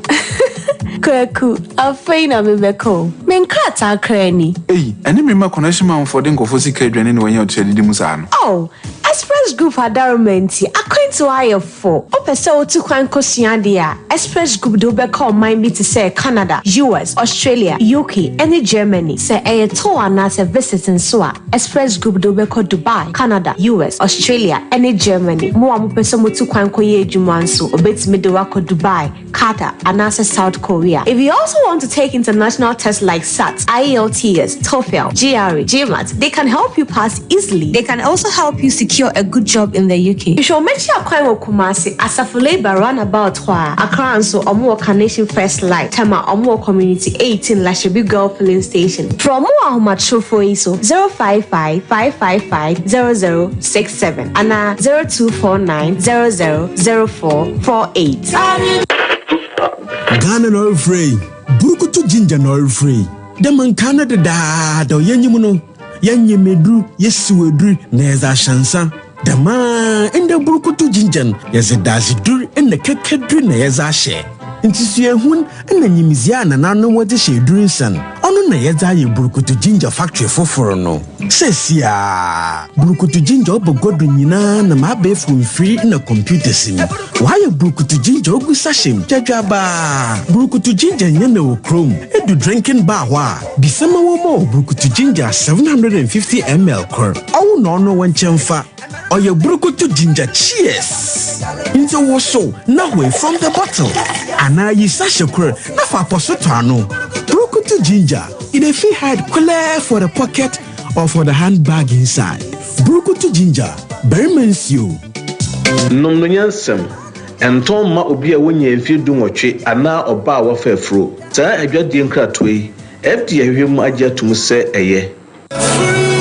Kwaku, afei na mebɛkɔ o. Me nkrataa koraa ni. Ei, ɛne me mma connection manfoɔ de nkurɔfoɔ sika adwane na wɔanya ɔtiri adidi mu saa no. Oh, Express Group adaworoma nti, akwantuo ayɛ fo. Wopɛ sɛ wotu kwan kɔsua adeɛ a, Express Group de wo bɛkɔ ɔman bi te sɛ Canada, US, Australia, UK, ne Germany. Sɛ ɛyɛ tour anaasɛ visit nso a, Express Group de wo bɛkɔ Dubai, Canada, US, Australia, ne Germany. Mo a mopɛ sɛ motu kwan kɔyɛ adwuma nso, wɔbɛtumi de wo akɔ Dubai, Qatar, anaasɛ South Korea. If you also want to take international tests like SAT, IELTS, TOEFL, GRE, GMAT, they can help you pass easily. They can also help you secure secure a good job in the UK. Hwehwɛ wɔn akyi akwan wɔ Kumasi, Asafo Labour Runabout hɔ a, Accra nso wɔn wɔ Carnation First Light, Tema wɔn wɔ Community 18 Lashibi Girl Filling Station. Frɛ wɔn wɔ ahomatrofoɔ yi so, 055 555 0067 anaa 0249 00 0448. Ghana na ɔrefrɛ yi, Burukutu Ginger na ɔrefrɛ yi. Dɛ ma nkaa no dedaada ɔyɛ nyim no, yɛnyem edur, yesiw edur na yɛdze ahyɛ nsa. Dɛm ara ndɛ Burukutu Ginger no, yɛdze dadzedur na kɛkɛdur na yɛdze ahyɛ. Ntsi suahun na nyimdzee a nananom wɔdze hyɛ edur nsa no, ɔno na yɛdze ayɛ Burukutu Ginger factory fofor no. Seseiara, Burukutu Ginger ɔba gua do nyina nam abaɛfor mfir na computers mu. Wɔayɛ Burukutu Ginger ogu sachet mu dwadwaabaa. Burukutu Ginger nnyɛ na wɔ kurom. Edu drinking bar hɔ a, bisa ma wɔmma wo Burukutu Ginger 750 ml kor. Ɔwo na ɔno wo nkyɛn fa. Ɔyɛ Burukutu Ginger Cheers! Ntsi wosow na hoe from the bottle anaa yi sachet kor na fa apɔso tɔ ano. Burukutu Ginger, e dey fit hide clear for the pocket or for the handbag inside. Burukutu Ginger, barima nsuo. Nom no nyansam. Ɛntɔn mma obi a wonyaa mfeɛ dunwɔtwe anaa ɔbaa a wafa afuro. Saa adwadie nkratoɔ yi, FDA ahwehwɛ mu agye atom sɛ ɛyɛ.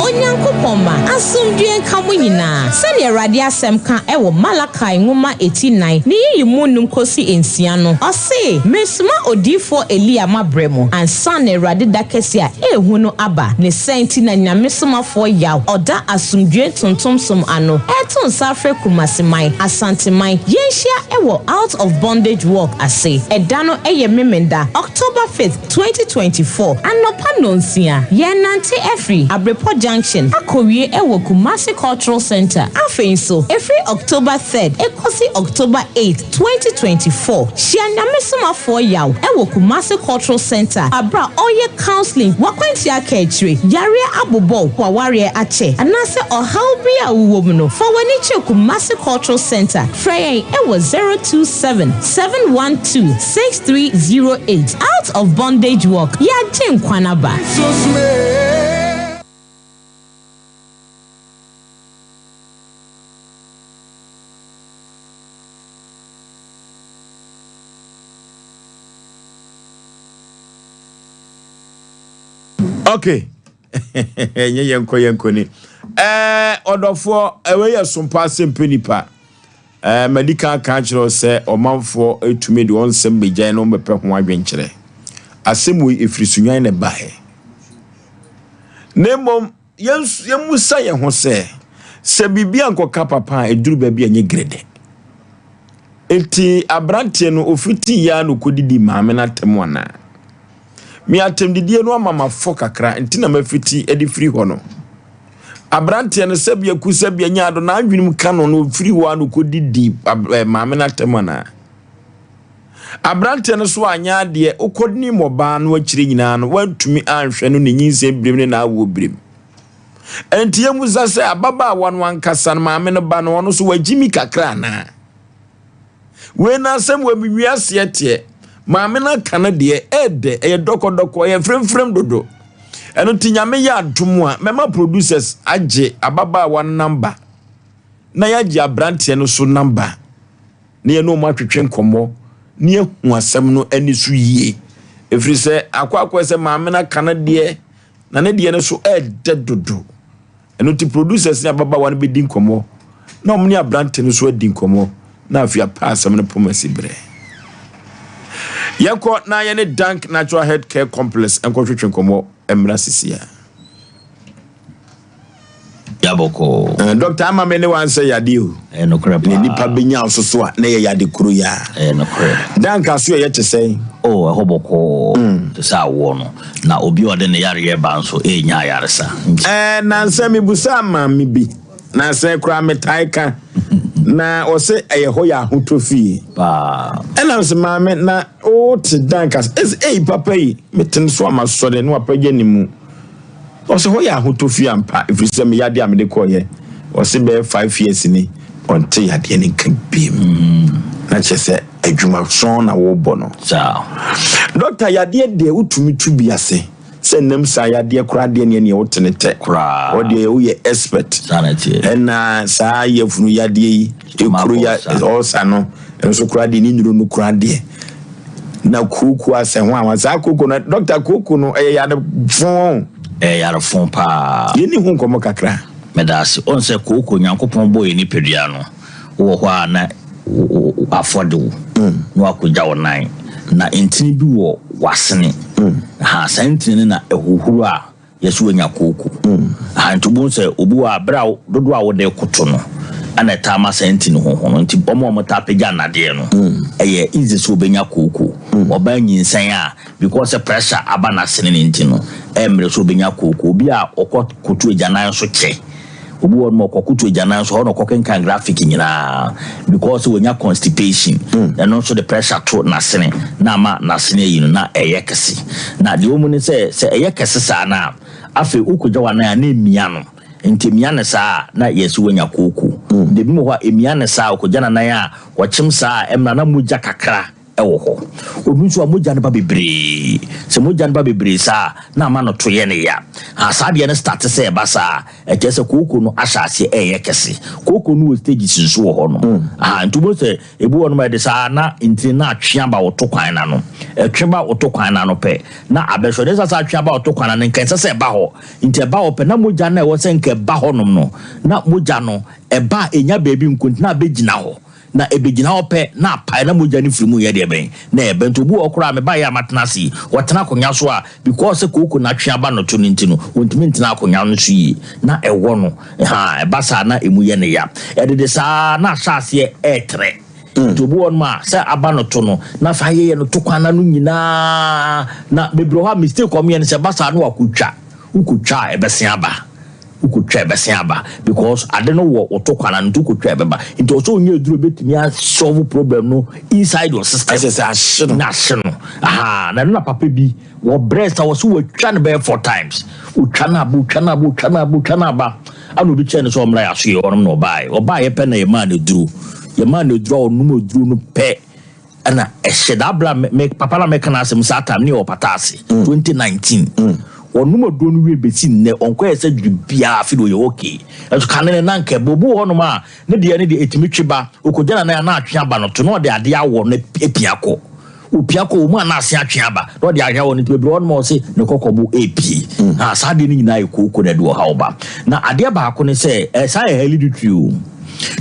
Onyankopɔn mma, asomdwoeɛ nka mo nyinaa. Sɛdeɛ Awurade asɛm ka wɔ Malakai nwoma eti nnan ne yiyi mu num kɔsi nsia no, ɔse, Meresoma odiyifoɔ Elia mabrɛ mo, ansa na Awurade da kɛseɛ a ɛyɛ hu no aba. Ne saa nti na Nyame somafoɔ Yaw ɔda asomdwoeɛ ntontom som ano reto nsa afrɛ Kumasi-man, Asanteman, yɛnhyia wɔ Out of Bondage Walk ase. Ɛda no yɛ Memenda, October 5th, 2024, anɔpa nnɔnsia, yɛrenante afiri Abrepɔ Junction akɔwie wɔ Kumasi Cultural Centre. Afei nso, ɛfiri October 3rd kɔsi October 8th, 2024, hyia Nyame somafoɔ Yaw wɔ Kumasi Cultural Centre aberɛ a ɔreyɛ counselling, w'akwantua aka akyire, yareɛ abobɔ wo, w'awareɛ akyɛ, anaasɛ ɔhaw bi a wowɔ mu no, fa w'ani kyerɛ Kumasi Cultural Centre. Frɛ yɛn wɔ 027 712 6308. Out of Bondage Walk, Yɛagye nkwa no aba. Okay. Ɛnyɛ yɛnkɔ yɛnkɔ ni. Ɛɛ ɔdɔfoɔ ɛwei yɛ sompa asɛmpɛ nipa. Ɛɛ madi kan aka akyerɛ wo sɛ ɔmanfoɔ tumi de wɔn nsɛm bɛgyae na wɔbɛpɛ ho adwenkyerɛ. Asɛm wei ɛfiri Sunyani na ɛbaeɛ. Na mmom yɛmmusa yɛn ho sɛ, sɛ biribi ankɔka papa a ɛduru baabi a ɛnyɛ gerɛdɛ. Enti aberanteɛ no ɔfitii yɛ a na ɔkɔdidi maame no atɛm anaa? Me atɛmdidie no ama mafɔ kakra nti na mafiti de firi hɔ no. Aberanteɛ no sɛbea ku sɛbea nya ado n'adwene mu ka no na ɔfiri hɔ a na ɔkɔdidi eh, maame no atɛm anaa? Aberanteɛ no so anyɛ adeɛ wokɔnim ɔbaa no akyire nyinaa no wantumi anhwɛ no ne nyinsɛn birim ne n'awoɔ birim. Ɛnti yɛmusa sɛ ababaawa no ankasa no maame no ba no ɔno so wagyimi kakra anaa? Wei na asɛm wɔ mi wiase teɛ. Maame no aka no deɛ ɛɛdɛ ɛyɛ dɔkɔdɔkɔ ɛyɛ fremfrem dodo. Ɛno nti nyame yɛ adom a mɛma producers agye ababaawa no namba na yɛagye aberanteɛ no so namba na yɛne wɔn atwetwe nkɔmmɔ na yɛahu asɛm no ani so yie. Ɛfiri sɛ akɔ akɔyɛ sɛ maame no aka no deɛ na ne deɛ no so ɛɛdɛ dodo. Ɛno nti producers ne ababaawa no bɛdi nkɔmmɔ na wɔn ne aberante no nso adi nkɔmmɔ na afei apɛ asɛm no poma si berɛ. Yɛnkɔ na yɛne Dank Natural Health Care Complex nkɔtwetwe nkɔmmɔ mmra sisi a. Yabɔkɔɔ. Eh, Dɔkta ama me ne wansɛ yadeɛ o. Ɛyɛ nokorɛ paa. Na nipa bɛnya wo soso a na ɛyɛ yade koro yi a. Ɛyɛ nokorɛ. Dank aso ɛyɛ te sɛn? Oh, ɛhɔ bɔkɔɔ te sɛ awoɔ no. Na obi a ɔde ne yareɛ ba nso renya ayaresa. Nti. Ɛɛ, nnansa mibusaa maame bi, nnansa yi koraa metae ka, na ɔse ɛyɛ hɔ yɛ ahotɔ fie. Paa. Ɛna mese, maame, na wote dan kasa? Ɛse, ei papa yi, mete no so a masɔre na wapagya ne mu. Ɔse hɔ yɛ ahotɔ fie ampa, ɛfiri sɛ me yadeɛ a mede kɔeɛ, ɔse bɛyɛ five years ni, ɔnte yadeɛ no nka biom. Na kyerɛ sɛ adwuma sɔn na wobɔ no. Saa. Dɔkta, yadeɛ deɛ wotumi tu bi ase. Sɛ nam saa yadeɛ koraa deɛ neɛ neɛ wote ne tɛ. Koraa. Wo deɛ woyɛ expert. Saa na ɛteɛ. Ɛna saa yafunu yadeɛ yi, ekuro ya, ulcer no nso koraa deɛ ne nnuro no koraa deɛ. Na kooko asɛ ho awa. Saa kooko no, doctor kooko no ɛyɛ yare fon. Ɛyɛ yare fon paa. Yɛnni ho nkɔmmɔ kakra. Meda ase. Wohu sɛ kooko, Nyankopɔn bɔɔ yɛn nipadua no, wowɔ hɔ a na afɔde wo na wakɔgya wo nan. Na ntini bi wɔ w'asene. Ha, saa ntini no na ɛhohoro a yɛsɛ wanya kooko. Ha, nti wobɛhu sɛ obi wɔ a berɛ a dodoɔ a wode koto no ɛna ɛtaa ma saa ntini hoho no. Nti wɔn a wɔtaa pagya nnadeɛ no, ɛyɛ easy sɛ wɔbɛnya kooko. Ɔbaa nyinsɛn a, because sɛ pressure aba n'asene no nti no, ɛyɛ mmerɛ sɛ ɔbɛnya kooko. Obi a ɔkɔ koto agyanan so kyɛ, obi wɔ hɔ nom a ɔkɔ koto agyanan so, hɔ na ɔkɔ kenkan graphic nyinaa because sɛ wanya constipation, ɛno nso de pressure to n'asene na ama n'asene ayi no na ɛyɛ kɛse. Na deɛ ɛwɔ mu ne sɛ, sɛ ɛyɛ kɛse saa no a, afei wokɔgya w'anan a na ɛmia no. Nti ɛmia no saa a, na yɛse wanya kooko. Na ebi wɔ hɔ a, ɛmia no saa a, ɔkɔgya n'anan a, ɔkyem saa a, ɛmmra na mogya kakra wɔ hɔ. Obi nso a mogya no ba bebree. Sɛ mogya no ba bebree saa a, na ama no to yɛ no ya. Ha, saa adeɛ no starte sɛ ɛba saa a, ɛkyerɛ sɛ kooko no ahyɛ aseɛ ɛreyɛ kɛse. Kooko no wɔ stages nso wɔ hɔ nom. Aha, nti wobɛhu sɛ ebi wɔ nom a ɛde saa na ntini no atwe aba wo to kwan no ano. Ɛtwe ba wo to kwan no ano pɛ, na abɛhwɛ. Ne sɛ sɛ atwe aba wo to kwan no ano, nka ɛnsɛ sɛ ɛba hɔ. Nti ɛba hɔ pɛ, na mogya no a ɛwɔ sɛ nka ɛba hɔ nom no, na mogya no ɛba a ɛnya baabi nko nti na abɛgyina hɔ. Na ɛbɛgyina hɔ pɛ, na apae, na mogya no firi mu yɛ deɛ bɛn? Na ɛba. Nti obi wɔ hɔ koraa a, mebaeɛ a matena ase yi, ɔtena akonnwa so a, because sɛ kooko no atwe aba no to no nti no, ɔntumi ntena akonnwa no so yie. Na ɛwɔ no, haa, ɛba saa na ɛmu yɛ no ya. Ɛdede saa ara na ahyɛ aseɛ retrɛ. Nti obi wɔ hɔnom a, sɛ aba no to no, na afei ayeyɛ no to kwan ano nyinaa. Na bebree wɔ hɔ a, mistake a wɔyɛ ne sɛ, ɛba saa na wakɔtwa. Wokɔtwa a, ɛbɛsen aba. Wokotwa ɛbɛsen aba because ade no wɔ wo to kwan ano nti wokotwa ɛbɛba nti ɔsɛ onya aduro ebetumi a solve problem no inside your system. Ɛsɛ sɛ ahye no. Na ahye no ahaa na ɛno na papa bi wɔ brɛ sa wɔsɛ wɔatwa no bɛyɛ four times otwa no aba otwa no aba otwa no aba otwa no aba ana obi kyerɛ no sɛ ɔmmra yɛ aso yɛ hɔnom na ɔbaeɛ ɔbaeɛ pɛ na yɛmaa no aduro yɛmaa no aduro a ɔnom aduro no pɛ Ɛna ɛhyɛ daa bere a me papa na meka n'asɛm saa time ne yɛ wɔ pata ase 2019 ɔnom aduro no wie besi nnɛ ɔnkɔyɛ surgery biara afei de ɔyɛ okay ɛso kane ne na nka ɛbɔ obi wɔ hɔnom a ne deɛ ne deɛ ɛtumi twe ba ɔkɔgya nanan a na atwe aba no to na ɔde adeɛ awɔ no apia kɔ ɔpia kɔ wɔ mu a na ase atwe aba na ɔde ahwɛ awɔ no nti bebree hɔnom a ɔse ne kɔkɔbo ɛpie ha saa adeɛ no nyinaa yɛ kooko na ɛde ɔhaw ba na adeɛ baako ne sɛ ɛsaa yɛ hereditary o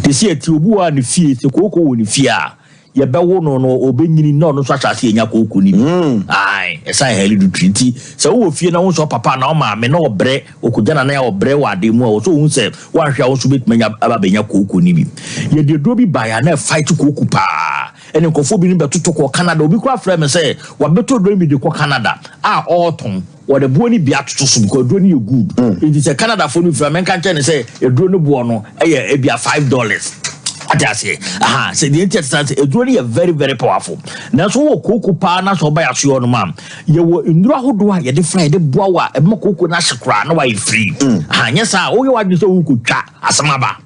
te sɛ ɛte obi wɔ a ne fie sɛ kooko wɔ ne fie a yɛbɛwo no no ɔbɛnyini na ɔno nso ahyɛ ase anya kooko no bi. Ae, ɛsan hereditary nti sɛ wowɔ fie na wo nso papa anaa wo maame na ɔbrɛ, ɔkɔgya nanan a ɔbrɛ wɔ adeɛ mu a, wɔ sɛ ɔhu sɛ woanhwɛ a wo nso wobɛtumi anya aba abɛnya kooko no bi. Yɛde aduro bi baeɛ a na ɛfight kooko paa. Ɛne nkurɔfoɔ binom bɛtoto kɔɔ Canada. Obi koraa frɛɛ me sɛ wabɛtɔ aduro no bi de kɔ Canada a ɔretɔn. Wɔde boɔ no bi atoto so because aduro no yɛ good. Nti sɛ Canada foɔ no firi a menka nkyerɛ no sɛ aduro no boɔ no yɛ ebia $5. Ate aseɛ? Aha, sɛ deɛ nti ɛte saa sɛ aduro no yɛ very very powerful. Nanso wowɔ kooko paa na sɛ ɔba yɛasoɛ hɔ nom a, yɛwɔ nnuro ahodoɔ a yɛde fra yɛde boa wo a ɛbɛma kooko no ahye koraa na wayɛ free. Aha, nyɛ saa a woyɛ w'adwene sɛ worekɔtwa asɛm aba.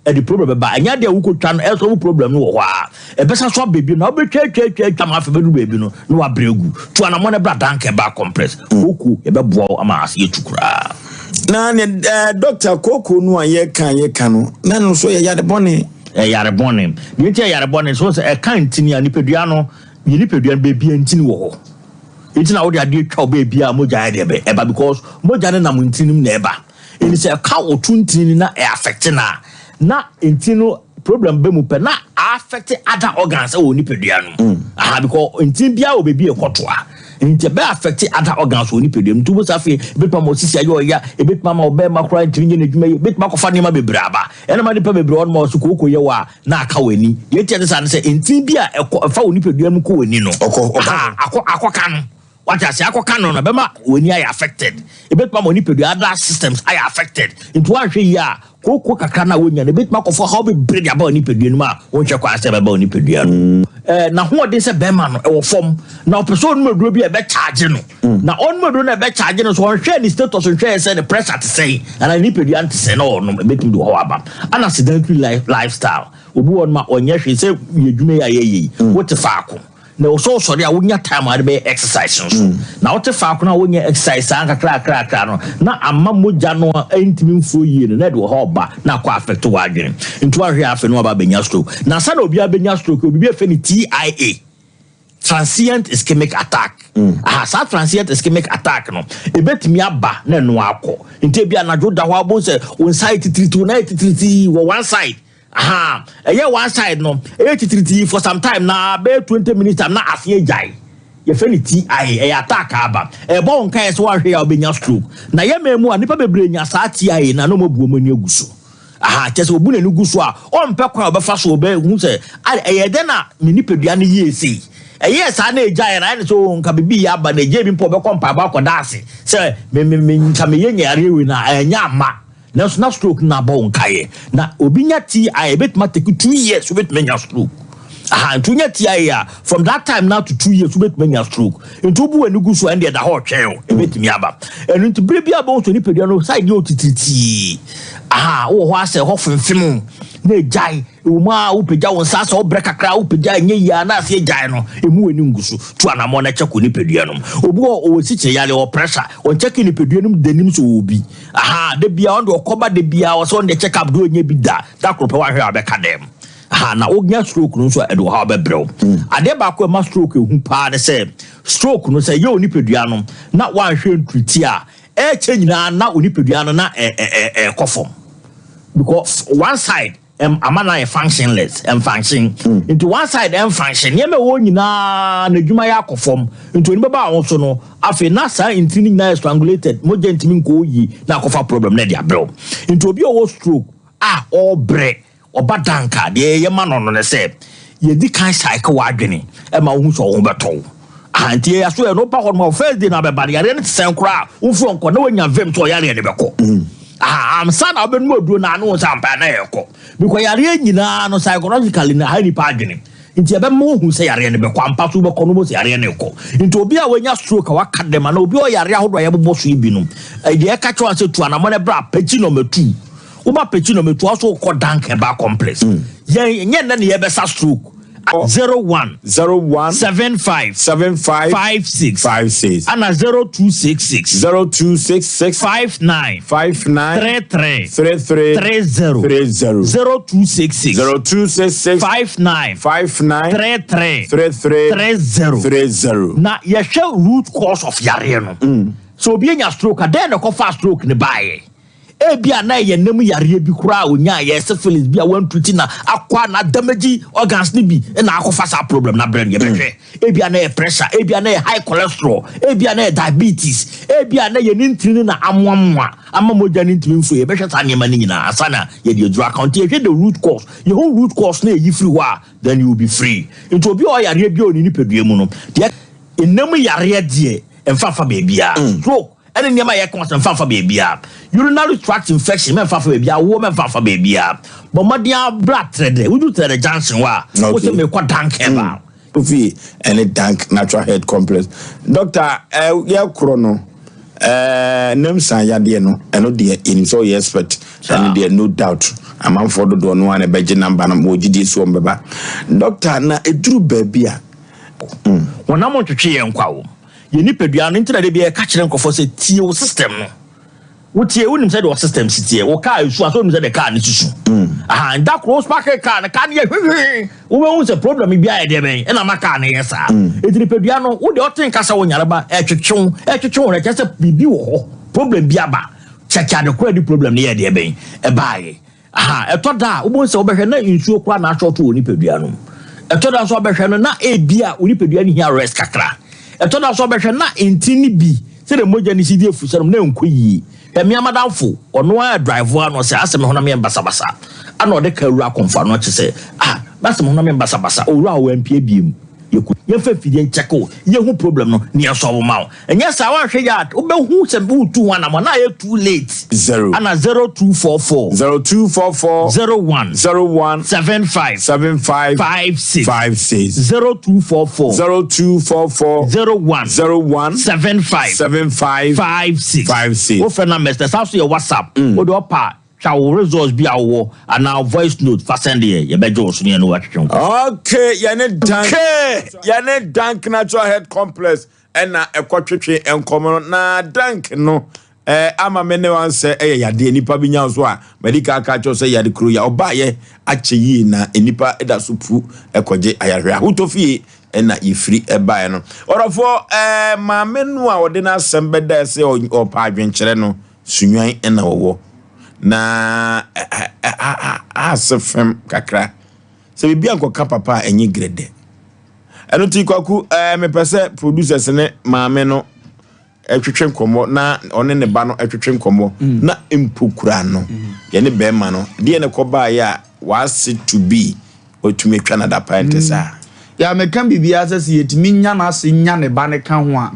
Ɛde problem bɛba. Ɛnyɛ adeɛ a wokɔtwa no ɛsɔlve problem no wɔ hɔ ara. Ɛbɛsa so aba bio na wobɛtwa atwa atwa atwa ma afei bɛduru baabi no na wabrɛ agu. Tu anamɔ no bra Danka ɛbaa compress. Kooko yɛbɛboa wo ama ase atu koraa. Na ne eh, doctor kooko no a yɛka yɛka no na no nso yɛ yare bɔne. Ɛyɛ yare bɔne. Deɛ nti ɛyɛ yare bɔne so sɛ ɛka ntini a nipadua no yɛ nipadua no baabi a ntini wɔ hɔ. Nti na wode adeɛ twa wo baabi a mogya yɛ deɛ bɛ ɛba because mogya no nam ntini no mu na ɛba. Enti sɛ ɛka wo to ntini no na ɛ affect no a, na ntini no problem ba mu pɛ na a affect other organs ɛwɔ nipadua no mu. Aha, because ntini biara wɔ baabi a ɛkɔtoa. Nti ɛbɛ affect other organs wɔ nipadua mu. Nti wobɛsa afei, ebetumi ama osisi ayɛ ɔya, ebetumi ama ɔbɛrima koraa ntumi nyɛ n'adwuma yie, ebetumi akɔfa nneɛma bebree aba. Ɛna ma nipa bebree wɔ hɔ nom a wɔse kooko yɛ wɔ a na aka w'ani. Deɛ nti a ɛte saa ne sɛ ntini bi a ɛkɔ ɛfa wo nipadua mu kɔ w'ani no, aha, akɔ akɔka no. Wate aseɛ? Akɔka no no, ɛbɛma w'ani ayɛ affected. Ɛbɛtumi ama wo nipadua other systems ayɛ affected. Nti woanhwɛ yie a, kooko kakra no a wonya no, ɛbɛtumi akɔfa ɔhaw bebree de aba wo nipadua no mu a wonhwɛ kwan sɛ ɛbɛba wo nipadua no mu. Ɛɛ, n'ahoɔden sɛ bɛrima no, ɛwɔ fam. Na ɔpɛ sɛ ɔnom aduro bi a ɛbɛkyagye no. Na ɔnom aduro no a ɛbɛkyagye no so, ɔnhwɛɛ ne status, nhwɛɛ sɛ ne pressure te sɛn, anaa ne nipadua no te sɛn na ɔnom. Ɛbɛtumi de ɔhaw aba. Ɛna sedentary life, lifestyle. Obi wɔ hɔnom a, ɔnyɛ hwee sɛ yɛ adwuma yi a yɛyɛ yi, wote faako. Na ɛwɔ sɛ wosɔre a wonya time a wode bɛyɛ exercise nso. Na wote faako no a wonyɛ exercise saa nkakrakrakra no, na ama mogya no ntumi mflow yie no, na ɛde ɔhaw ba na akɔ affect w'adwene. Nti woanhwɛ a afei na waba abɛnya stroke. Na ansa na obiara bɛnya stroke, yɛwɔ biribi a yɛfrɛ no TIA, transient ischemic attack. Aha, saa transient ischemic attack no, ɛbɛtumi aba na ɛno akɔ. Nti ebi anadwo da hɔ a wobɛhu sɛ wo nsa ayɛ titiriti, wo nan ayɛ titiriti wɔ one side. Ahaa ɛyɛ one side no ɛyɛ titiritii for some time na bɛyɛ 20 minutes time na aseɛ gyae. Yɛfrɛ no TIA, ɛyɛ attack a aba. Ɛbɔ wo nkaeɛ sɛ woanhwɛ a wobɛnya stroke. Na yɛ man mu a nnipa bebree nya saa TIA no a na wɔabu wɔn ani agu so. Ahaa kyerɛ sɛ wɔbu n'ani gu so a ɔmpɛ kwan a ɔbɛfa so ɔbɛhu sɛ ɛyɛ dɛn na me nipadua no yɛɛ sei. Ɛyɛɛ saa na ɛgyaeɛ no ayɛ no sɛ oo nka biribi reyɛ aba na ɛgyae bi mpo ɔbɛkɔ mpaebɔ akɔda ase sɛ me me me nka meyɛ nya yareɛ wei na ɛnyɛ amma. Nanso na stroke no abɔ wo nkaeɛ. Na obi nya TIA a, ɛbɛtumi atake 2 years wobɛtumi anya stroke. Aha, nti wonya TIA a, from that time now to 2 years wobɛtumi anya stroke. Nti wobu w'ani gu so a, ɛndeɛ ɛda hɔ ɔtwɛn o, ɛbɛtumi aba. Ɛno nti berɛ biara wobɛhu sɛ nipadua no side yɛ otitiritii. Aha, wowɔ hɔ asɛ hɔ femfem o, na ɛgyae. Ɛwɔ mu a wopagya wo nsa asɛ wobrɛ kakra, wopagya ɛnyɛ yie a na aseɛ gyae no, ɛmu w'ani ngu so. Tu anammɔn na kyɛke wo nipadua no. Obi wɔ hɔ ɔwɔ sikyere yareɛ, ɔwɔ pressure, ɔnkyɛke nipadua no mu da nim sɛ ɔwɔ bi. Ahaa da biara ɔno deɛ ɔkɔba da biara ɔsɛ ɔno deɛ check up deɛ ɔnyɛ bi da, da koro pɛ wahwɛ a ɔbɛka dɛm. Ahaa na wonya stroke no nso a ɛde ɔhaw bɛbrɛ wo. Adeɛ baako a ɛma stroke ɛhu paa ne sɛ stroke no sɛ ɛyɛ onipadua no na wanhwɛ ntriti a ɛrekyɛ nyinaa na onipadua no na ɛrekɔ fam because one side Ɛm ama no ayɛ functionless, ɛnfunction. Nti one side ɛnfunction, nneɛma ɛwɔ hɔ nyinaa n'adwuma yɛ akɔ fam. Nti onipa ba a wo so no, afei na saa ntini no nyinaa yɛ strangulated, mogya ntumi nkɔ hɔ yie na akɔfa problem no de abrɛ wo. Nti obi a ɔwɔ stroke a ɔrebrɛ, ɔba dank a, deɛ yɛyɛ ma no no ne sɛ, yɛdi kan psyche w'adwene ma wohu sɛ wo ho bɛtɔ wo. Aha, nti yɛyɛ so yɛ no, woba hɔ nom a, first day na abɛba no, yareɛ no te sɛn koraa a, womfiri hɔ nkɔ na woanya vim sɛ ɔyareɛ no bɛkɔ. Aha, ansa na wobɛnom aduro no ano sɛ ampa na ɛrekɔ. Because yareɛ nyinaa no psychologically no, aha nipa adwene. Nti ɛbɛma wohu sɛ yareɛ no bɛkɔ, ampa so wobɛkɔ no wobɛhu sɛ yareɛ no rekɔ. Nti obi a wanya stroke a waka dɛm anaa obi a ɔyare ahodoɔ a yɛbobɔ so yi bi no, deɛ ɛka kyerɛ wɔn sɛ tu anamɔ no bra pɛkyi nɔmba tu. Woba pɛkyi nɔmba tu a, wo so wokɔ Dank Herbal Complex. Yɛn, ɛnyɛ nnɛ na yɛbɛsa stroke. 01 01 75 75 56 56 ana 0266 0266 59 59 33 33 30 30 0266 0266 59 59 33 33 30 30. Na yɛhwɛ root cause of yareɛ no. Sɛ obi anya stroke a, dɛn na ɛkɔfaa stroke no baeɛ? Ebia na ɛyɛ nna mu yareɛ bi koraa a ɔnyaeɛ, syphilis bi a wantreat na akɔ a na adamage organs no bi na akɔfa saa problem no abrɛ no. Yɛbɛhwɛ. Ebia na ɛyɛ pressure, ebia na ɛyɛ high cholesterol, ebia na ɛyɛ diabetes, ebia na ɛyɛ ne ntini no na amoamoa ama mogya no ntumi mfue. Yɛbɛhwɛ saa nneɛma no nyinaa ansa na yɛde aduru aka ho. Nti yɛhwɛ the root cause. Yɛhu root cause na yɛyi firi hɔ a, then you will be free. Nti obi a ɔwɔ yareɛ biara wɔ ne nipadua mu no, deɛ nna mu yareɛ deɛ ɛmfa mfa baabiara. Stroke, Ɛne nneɛma a yɛka ho asɛm mfa mfa baabiara. Urinary tract infection mɛmfa mfa baabiara, awoɔ mɛmfa mfa baabiara. Bɔ mmɔden ara bra Trɛdɛ, wodu Trɛdɛ junction hɔ a, wo sɛ merekɔ Dank Herbal. Kofi ɛne Dank Natural Health Complex. Doctor, eh, yɛkorɔ no, eh, nam san yadeɛ no, ɛno deɛ yɛnim sɛ ɔyɛ expert, ɛno deɛ no doubt, amanfoɔ dodoɔ no ara na ɛbɛgye number no, wɔ gyidie so wɔn bɛba. Doctor, na ɛduru baabi a, Honam ntwetwe yɛn kwa o. Yɛn nipadua no nti na da biara yɛka kyerɛ nkurɔfoɔ sɛ tie wo system no. Wotie, wonim sɛdeɛ wo system si teɛ. Wo kaa esu a, sɛ wonim sɛdeɛ kaa no si su. Aha, da koro wo spark kaa no, kaa no yɛ hwehwee. Wobɛhu sɛ problem bi ayɛ deɛ bɛn ɛna ama kaa no yɛ saa. Enti nipadua no, wo deɛ ɔte nka sɛ wo nyareba, ɛtwetwe wo, ɛtwetwe wo no, ɛkyerɛ sɛ biribi wɔ hɔ, problem bi aba. Kyɛke ade korɔ a ɛde problem no yɛɛ deɛ bɛn ɛbaeɛ. Aha, ɛtɔ da a, wobɛhu sɛ wobɛhwɛ na nsuo koraa na ahyɔɔto wɔ nipadua no mu. Ɛtɔ da nso a wobɛhwɛ no na ebia wo nipadua no hia rest kakra. Ɛtɔ da nso a wobɛhwɛ na ntini no bi, sɛdeɛ mogya no si di afu sɛ no, na ɛnkɔ yie. Hwɛ me amadamfo, ɔno ara drive ara na ɔsɛ asɛ me honam yɛ basabasa. Ana ɔde kaa wura akɔmfo ano ɔkye sɛ, ah, masɛ me honam yɛ basabasa, owura hɔ wampie biem. Yɛkɔ, yɛmfa mfidie nkyɛke wo, yɛhu problem no na yɛnsɔlve ma wo. Ɛnyɛ saa woanhwɛ yie a wobɛhu sɛ woretu ho anamɔ na ayɛ too late. Zero. Ana 0244. 0244. 01. 01. 75. 75. 56. 56. 0244. 0244. 01. 01. 75. 75. 56. 56. Wofrɛ numbers na saa nso yɛ WhatsApp. Wode ɔpa a. Twa wo results bi a wowɔ anaa voice note fa sɛnde yɛn, yɛbɛgye wo so ne yɛne wo atwetwe nkɔmmɔ. Okay, yɛne Dank, yɛne Dank Natural Health Complex ɛna ɛkɔtwetwe nkɔmmɔ no na Dank no eh, ama me ne wansɛ ɛyɛ yadeɛ nipa bi nya so a madi ka aka kyerɛ sɛ yade kuro ya ɔbaayɛ akyɛ yie na nipa da so pu ɛkɔgye ayarehwɛ ahotɔ fie ɛna yɛfiri ɛbaeɛ no ɔdɔfoɔ eh, maame no a ɔde n'asɛm bɛda sɛ ɔpɛ adwenkyerɛ no Sunnwan na wɔwɔ, na ase fam kakra. Sɛ biribi ankɔka papa a, ɛnyɛ grɛdɛ. Ɛno nti Kwaku, ɛɛ mepɛ sɛ producers ne maame no ɛtwetwe nkɔmmɔ na ɔne ne ba no ɛtwetwe nkɔmmɔ mm. na mpo kura no mm. yɛne bɛrima no deɛ ne kɔbaeɛ a wase to be Watumi atwa no adapaa nte saa. Yeah, meka biribiara sɛ sɛ yɛtumi nya n'ase nya ne ba no ka ho a,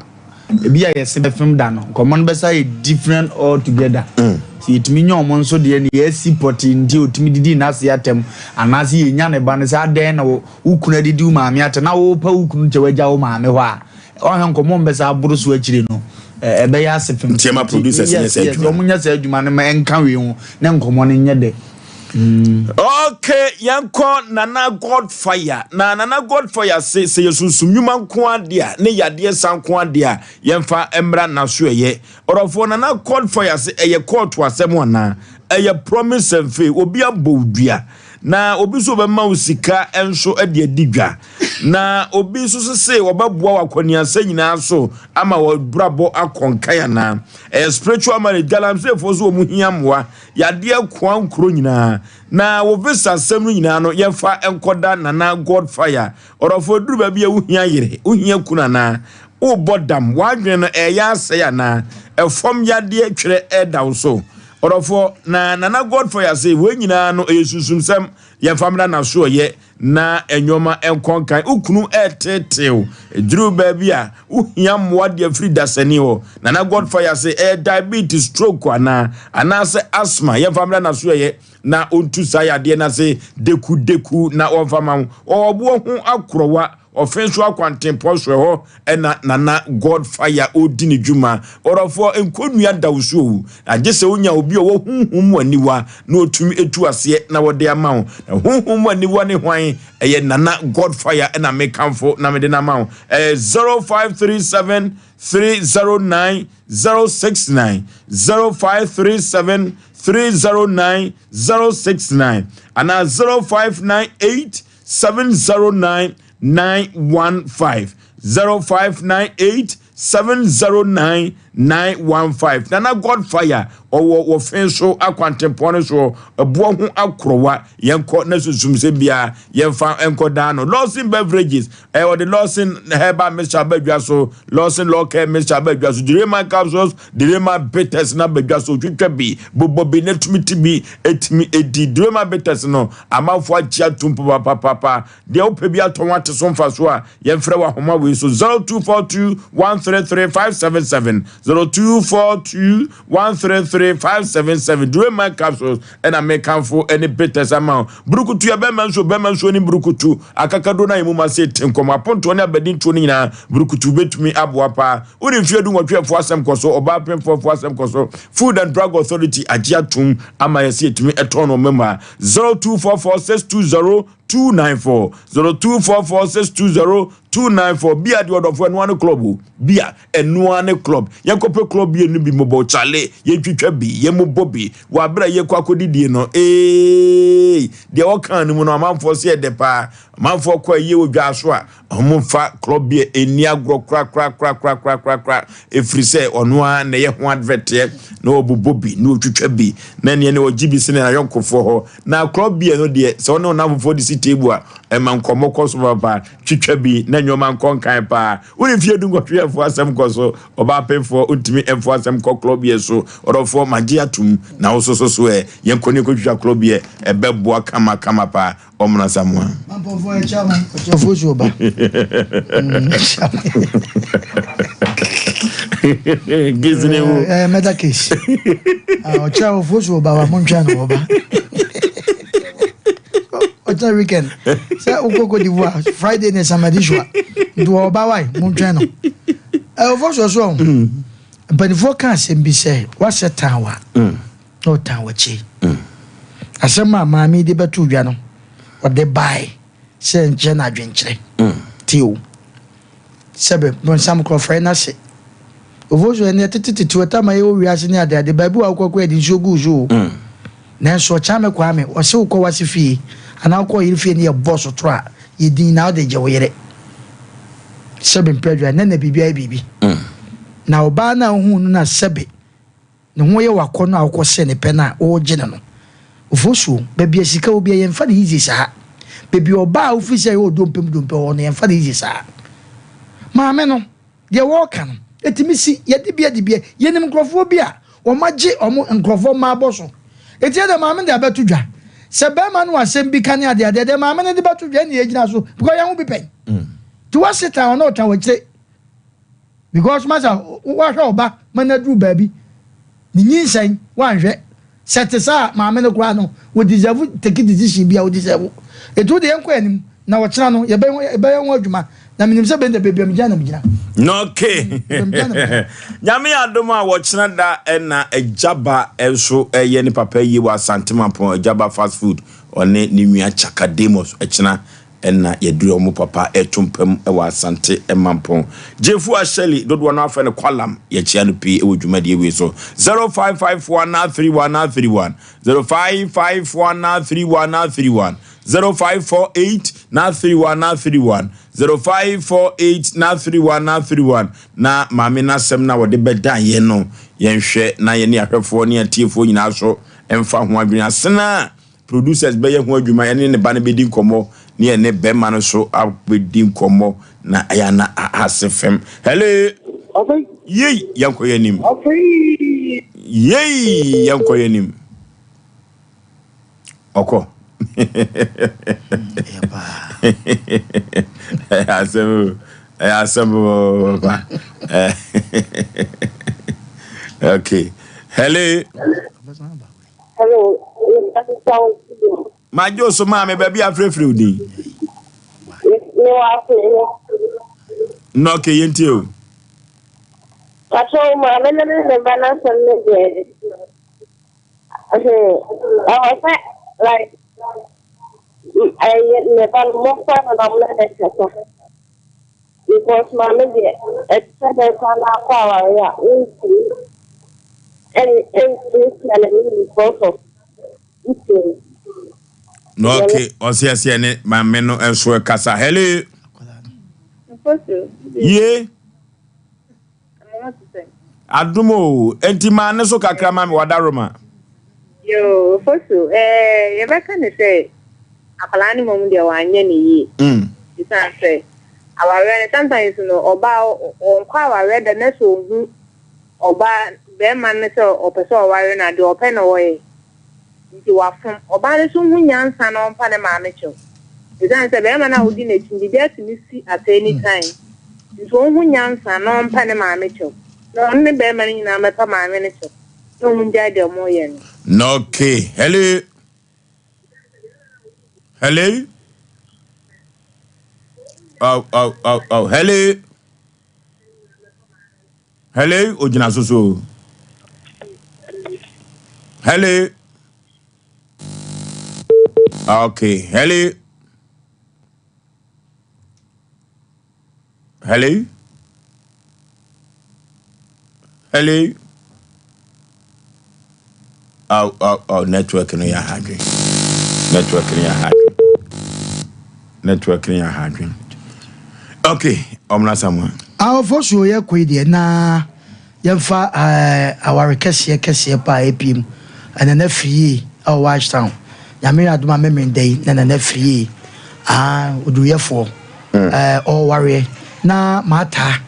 ebi a yɛse bɛfem da no, nkɔmmɔ no bɛsa yɛ different all together. Sɛ yɛtumi nya ɔmo nso deɛ no yɛasi pɔtee nti a ɔtumi didii n'ase atɛm, anaasɛ yɛnya ne ba no sɛ adɛn na wo kunu adidi wo maame atɛm na worepa wo kunu kyɛw agya wo maame hɔ a, woahwɛ nkɔmmɔ no bɛsa aboro so akyire no, ɛbɛyɛ ase fem. Nti ɛma producers nyɛ saa Yes, yes, adwuma no. ɔmo nyɛ saa adwuma no ma ɛnka wei ho na nkɔmmɔ no nyɛ dɛ. Okay, yɛnkɔ Nana Godfire. Na Nana Godfire se sɛ yɛ sunsum nnwuma nko adeɛ a ne yadeɛ sa nko adeɛ a yɛmfa mmra n'aso ɛyɛ. Ɔdɔfoɔ Nana Godfire se ɛyɛ kɔɔto asɛm anaa? Ɛyɛ promise and fail. Obi abɔ wo dua. Na obi nso ɔbɛma wo sika nso de adi dwa. Na obi nso so se ɔbɛboa wo akɔneasa nyinaa so ama w'abrabɔ akɔ nkan anaa? Ɛyɛ spiritual marriage. Galamseyfoɔ nso wɔn hia mmoa. Yadeɛ koa nkuro nyinaa. Na wo visa asɛm no nyinaa no yɛmfa nkɔda Nana Godfire. Ɔdɔfoɔ ɛduru baabi a wohia yere, wohia kunu anaa? Wobɔ dam, w'adwene no ɛreyɛ asɛe anaa? Ɛfam yadeɛ twerɛ ɛreda wo so. Ɔdɔfoɔ, na Nana Godfire se wei nyinaa no ɛyɛ sunsumsɛm, yɛmfa mmra n'asoɔyɛ. Na nneɛma nkɔ nkan. Wo kunu reteetee wo. Ɛduru baabi a, wohia mmoa de afiri dasani hɔ. Nana Godfire se, ɛyɛ diabetes, stroke anaa? Anaasɛ asthma? Yɛmfa mmra n'asoɛeɛ na ɔntu saa yadeɛ no ase dekudeku na wɔmfa ma wo. Ɔwɔ boɔ ho akorɔwa, ɔfe nso akwantempɔn so ɛhɔ na Nana Godfire ɔredi ne dwuma. Ɔdɔfoɔ, nkɔnnua da wo so o. Na gye sɛ wonya obi a ɔwɔ honhom mu aniwa na ɔtumi tu aseɛ na wɔde ama wo. Na honhom mu aniwa ne hwan? Ɛyɛ Nana Godfire na mekamfo na mede no ama wo. Ɛyɛ 0537 309 069, 0537 309 069 anaa 0598 709 915, 0598 709 915 Nana Godfire ɔwɔ wɔfe so akwantempɔn no soɔ ɛboɔ ho akorɔwa yɛnkɔ na sunsumsɛm biara yɛmfa nkɔ daa no Lawson Beverages ɛɛ ɔde Lawson Herbal Mixture aba dwa so Lawson Law Care Mixture aba dwa so Direma Capsules Direma Bitters na aba dwa so twitwa bi bobɔ bi na tumi ti bi etumi edi Direma Bitters no amanfoɔ agye atum papapapa Deɛ wopɛ bi atɔ ho ate so mfasoɔ a, yɛmfrɛ wɔ ahoma wei so 0242 133 577 0242 133 577 Dureman capsules ɛna mekamfo ɛne bitters ama wo. Burukutu yɛ bɛrima nsuo, bɛrima nsuo ne burukutu akakaduro no a emu ma se te nkɔmɔ apontoɔ ne abadintoɔ no nyinaa burukutu bɛtumi aboa paa. Wode mfeɛ du nwɔtwe ɛfo asɛm kɔ so, ɔbaa pemfoɔ ɛfo asɛm kɔ so. Food and Drug Authority agye atom ama yɛsɛ yɛtumi ɛtɔn no ɔma mu a 0244 620 294 0244 620 294 bia deɛ ɔdɔfo ɛnoa ne club o bia ɛnoa ne club yɛnkɔpɛ club bia no bi mobɔ kyale yɛntwitwa bi yɛmobɔ bi wɔ abere a yɛkɔ akɔdidie no ee deɛ ɔka no mu no amanfoɔ sɛ ɛdɛ paa amanfoɔ kɔ ayie wɔ dwa so a Ɔmo nfa club beer nni agorɔ korakorakorakorakorakora ɛfiri sɛ ɔno ara na ɛyɛ ho advert-eɛ na ɔbobɔ bi na ɔtwitwa bi na neɛ ne ɔgye bi sene n'ayɔnkofoɔ hɔ. Na club beer no deɛ sɛ ɔne ɔnamfofoɔ de si table a ɛma nkɔmmɔ kɔ so papa, twitwa bi na nneɛma nkɔ nkan paa. Wone mfeɛ du nwɔtwe ɛfoɔ asɛm kɔ so, ɔbaa pemfoɔ ntumi mfoɔ asɛm kɔ club beer so, ɔdɔfoɔ magye atom na wo soso so ɛ, yɛnkɔ ne yɛnkɔtwitwa club beer ɛbɛboa kama kama paa. Ɔmena Samoa. Mampɔnfoɔ yɛkyia mo ɔkyɛfoɔ su ɔba. Case ne wo. Ɛyɛ murder case. Ɔkyerɛ ɔfoɔ su ɔba wa mo ntwɛn no ɔba. Ɔkyerɛ weekend sɛ wokɔ Cote d'Ivoire Friday ne samadi sua nti ɔba wa mo ntwɛn no. Ɔfoɔ su ɔso ɔho. Mpanimfoɔ ka asɛm bi sɛ wahyɛ tan wa. Na ɔtan w'akyi. Asɛm a maame yi de bɛtoo dwa no, ɔde bae sɛ nkyerɛ no adwenkyerɛ. Tie o. Sɛbe, bonsam korɔ frɛ n'ase. Ofosu ɛneɛ tete tete ɔta ma yɛwɔ wiase ne adeade, baabi wɔ a wokɔ kɔ yɛde nsuo gu wo so o. Nanso Ɔkyeame Kwame, ɔse wokɔ w'ase fie anaa wokɔ ɔyere fie ne yɛbɔ sotoro a, yɛ din na wode gye wo yere. Sɛbe mprɛdua, ɛnɛ na biribi ayɛ biribi. Na ɔbaa no a wohuu no no a sɛbe ne ho yɛ wo akɔnnɔ a wokɔsee no pɛ no a woregye no no, Ofosuo, baabi a sika wɔ biara yɛmfa no easy saa. Baabi a ɔbaa a wofiri sɛ ɛyɛ ɔdompe mu dompe wɔ no yɛmfa no easy saa. Maame no, deɛ wɔreka no, ɛtumi si, yɛde bi adi bi. Yɛnim nkurɔfoɔ bi a wɔagye wɔn nkurɔfoɔ mma abɔ so. Enti ɛdeɛ maame no de abɛto dwa. Sɛ barima no wɔ asɛm bi ka ne adeadeɛ, deɛ maame no de bɛto dwa ɛne yɛgyina so because yɛn ho bi pɛn. Nti wase tan ɔne ɔtan w'akyire. Because masa woahwɛ wo ba ma no aduru baabi ne nyinsɛn woanhwɛ sɛ te saa a maame no koraa no wo deserve take decision bi a wo deserve eti wo de yɛnkɔ anim na ɔkyena no yɛbɛyɛ ho adwuma na menim sɛ bɛnda baabi a megyina na megyina. Okay. Nyame adom a wɔkyena da na Agyaba nso ɛyɛ ne papa yie wɔ Asante Mampɔn Agyaba fast food ɔne ne nua Chaka Demos ɛkyena Ɛna yɛduru wɔn papa ɛto mpa mu wɔ Asante Mampɔn. Gyefua Shirley, dodoɔ no ara frɛ no Kwalam, yɛkyea no pii wɔ dwumadie wei so. 0551 31 31, 0551 31 31, 0548 31 31, 0548 31 31. Na maame no asɛm no a wɔde bɛdan yɛn no, yɛnhwɛ na yɛne ahwɛfoɔ ne atiefoɔ nyinaa so mfa ho adwene. Asena Producers bɛyɛ ho adwuma, yɛne ne ba no bɛdi nkɔmmɔ, ne yɛne bɛrima no nso abɛdi nkɔmmɔ, na ɛyɛ na ase fam. Hello! Yei, yɛnkɔ yɛn anim. Yei, yɛnkɔ yɛn anim. Ɔkɔ. Ɛyɛ asɛm o. Ɛyɛ asɛm o, papa. Okay. Hello. Hello, Magye wo so maame baabi a frɛfrɛ wo din. Na ɔkɛ yɛn tie o. Patrɔ maame no ne ne ba n'asɛm no deɛ ɛwɔ sɛ like ɛyɛ ne ba no mmɔfra no na ɔmo ne ne kasa because maame deɛ ɛte sɛ dɛn koraa na akɔ aware a wontumi ɛntia n'anim because of wotie Na ɔke ɔse ɛsɛ ne maame no nso ɛkasa. Hello. Ye. Adom o, enti maa ne so kakra ma me wadaroma. Yoo, Fosu, eh, yɛbɛka ne sɛ akwadaa no mmom deɛ wanyɛ ne yie. Esiane sɛ awareɛ no sometimes no ɔbaa ɔnkɔ awareɛ da na sɛ ɔhu ɔbaa bɛrima no sɛ ɔpɛ sɛ ɔware no a deɛ ɔpɛ na ɔyɛ. Nti wafom. Ɔbaa no nso nhu nyansa na ɔmpa ne maame kyɛw. Esiane sɛ barima no a odi n'akyi no, biribiara tumi si at any time. Nti ɔnhu nyansa na ɔmpa ne maame kyɛw. Na ɔno ne barima no nyinaa mmɛpa maame no kyɛw na wɔn ngyae deɛ wɔreyɛ no. Okay, hello. Hello. Oh, oh, oh, oh, hello. Hello, ogyina so so. Hello. Okay, hello. Hello. Hello. Oh, oh, oh, network no yɛ ahadwen. Network no yɛ ahadwen. Network no yɛ ahadwen. Okay, ɔmena Samoa. Awofo so yɛ koi deɛ na yɛmfa eh, aware kɛseɛ kɛseɛ paa ɛpie mu Nana Firie ɛwɔ Washtown. Nyame yɛ adom a memen da yi na Nana Firie ah, oduruyɛfoɔ eh, ɔrewareɛ na maataa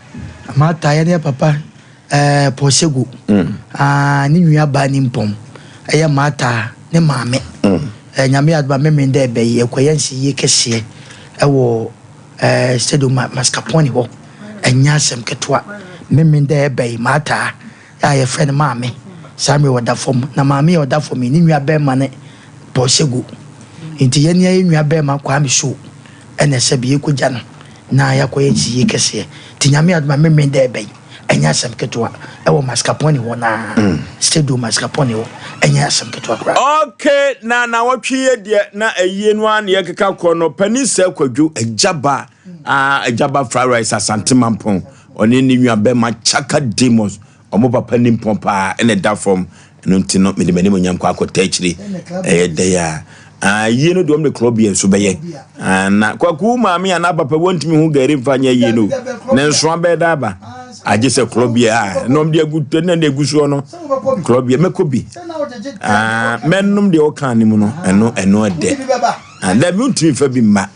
maataa yɛne yɛ papa Eh, Paul Sego. Ah, ne nua baa nimpɔn. Ɛyɛ Martha ne maame. Eh, Nyame adom a memen dɛ ɛbɛ yi ɛkɔyɛ nsiyie kɛseɛ ɛwɔ eh, Stadium Mascarpone hɔ. Ɛnyɛ asɛm ketewa. Memen dɛ ɛbɛ yi Martha a yɛfrɛ no maame. Saa mmerɛ ɔda fam. Na maame a ɔda fam yi ne nua bɛɛma ne Paul Sego. Nti yɛne yɛ nua bɛɛma Kwame Show ɛna ɛsɛ bi yɛkɔgya no na yɛakɔyɛ nsiyie kɛseɛ. Nti Nyame adom a memen dɛ ɛbɛ yi. Ɛnyɛ asɛm ketewa. Ɛwɔ Mascarpone hɔ no ara, Stadium Mascarpone hɔ. Ɛnyɛ asɛm ketewa koraa. Okay, na nawɔtwe yɛ deɛ na ayie no ara na yɛkeka kɔ no panin sɛ kwadwo agyaba ah, agyaba fried rice asante mampɔn ɔne ne nua bɛma chaka demos ɔmo papa nimpɔn paa ɛna ɛda fam ɛno nti no mede m'anim onyam kɔ akɔta akyire ɛyɛ dɛ a ah, yie no deɛ ɔmo de korɔ bia nso bɛyɛ ah, na kwaku maame anaa papa wɔntumi ho gari mfa nyɛ yie no ne nsoa bɛyɛ da aba agye sɛ korɔ bia a na ɔmo de agu na de agu soɔ no korɔ bia mɛkɔ bi ah, mɛnom deɛ ɔka ne mu no ɛno ɛno ɛdɛ ah, dabi ntumi nfa bi mma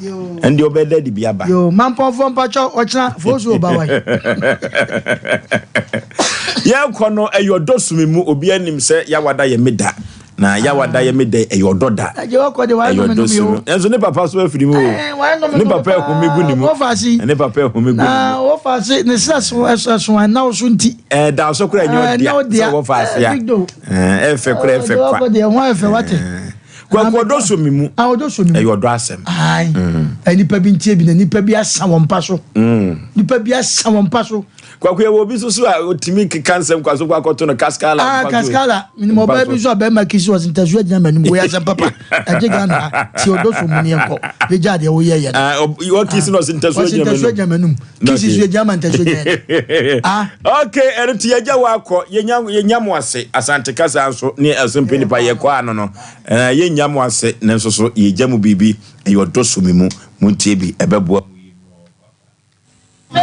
ɛnde ɔbɛyɛ dɛ de bi aba. Yo, mampɔnfoɔ mpakyɛw ɔkyena fosu ɔba wa yi. Yɛkɔ no ɛyɛ ɔdɔ sumi mu obi anim sɛ yawada yɛ me da na yawada yɛ me da ɛyɛ ɔdɔ da ɛyɛ ɔdɔ sumi ɛnso ne papa so afiri mu o ne papa ɛhome gu ne mu ne papa ɛhome gu ne mu wɔfa ase ne srɛ so ɛso ɛso ɛnaw so nti ɛda so kora ɛnyɛ ɔdea sɛ wɔfa ase a ɛfɛ kora ɛfɛ kwa ɛfɛ ho ɛfɛ wate Kwaku ɔdɔ sɔ me mu. Ah, ɔdɔ sɔ me mu. Ɛyɛ ɔdɔ asɛm. Ayi. Mm. Nipa bi ntie bi na nipa bi asa wɔn mpa so. Mm. Nipa bi asa wɔn mpa so. Kwaku yɛ wɔ obi soso a otumi keka nsɛm kwa so kɔ akɔto no kaskala. Ah, kaskala. Minimu ɔbaa bi nso a bɛrima kisi ɔsi ntasu agyina m'anim wɔ asɛm papa. Ɛgye Ghana ha ti ɔdɔ sɔ mu ni ɛnkɔ. Yɛgya adeɛ woyɛ yɛ no. Ah, ɔkisi na ɔsi ntasu agyina m'anim. Kisi so yɛgya ma ntasu agyina. Ah. Okay, ɛno ti yɛgya wɔ akɔ yɛnya yɛnya mo ase asante kasa nso ne ɛso nipa yɛkɔ ano no ɛɛ yɛnya mo ase ne nso so yɛgya mu biribi ɛyɛ ɔdɔ so mi mu mo ntie bi ɛbɛboa.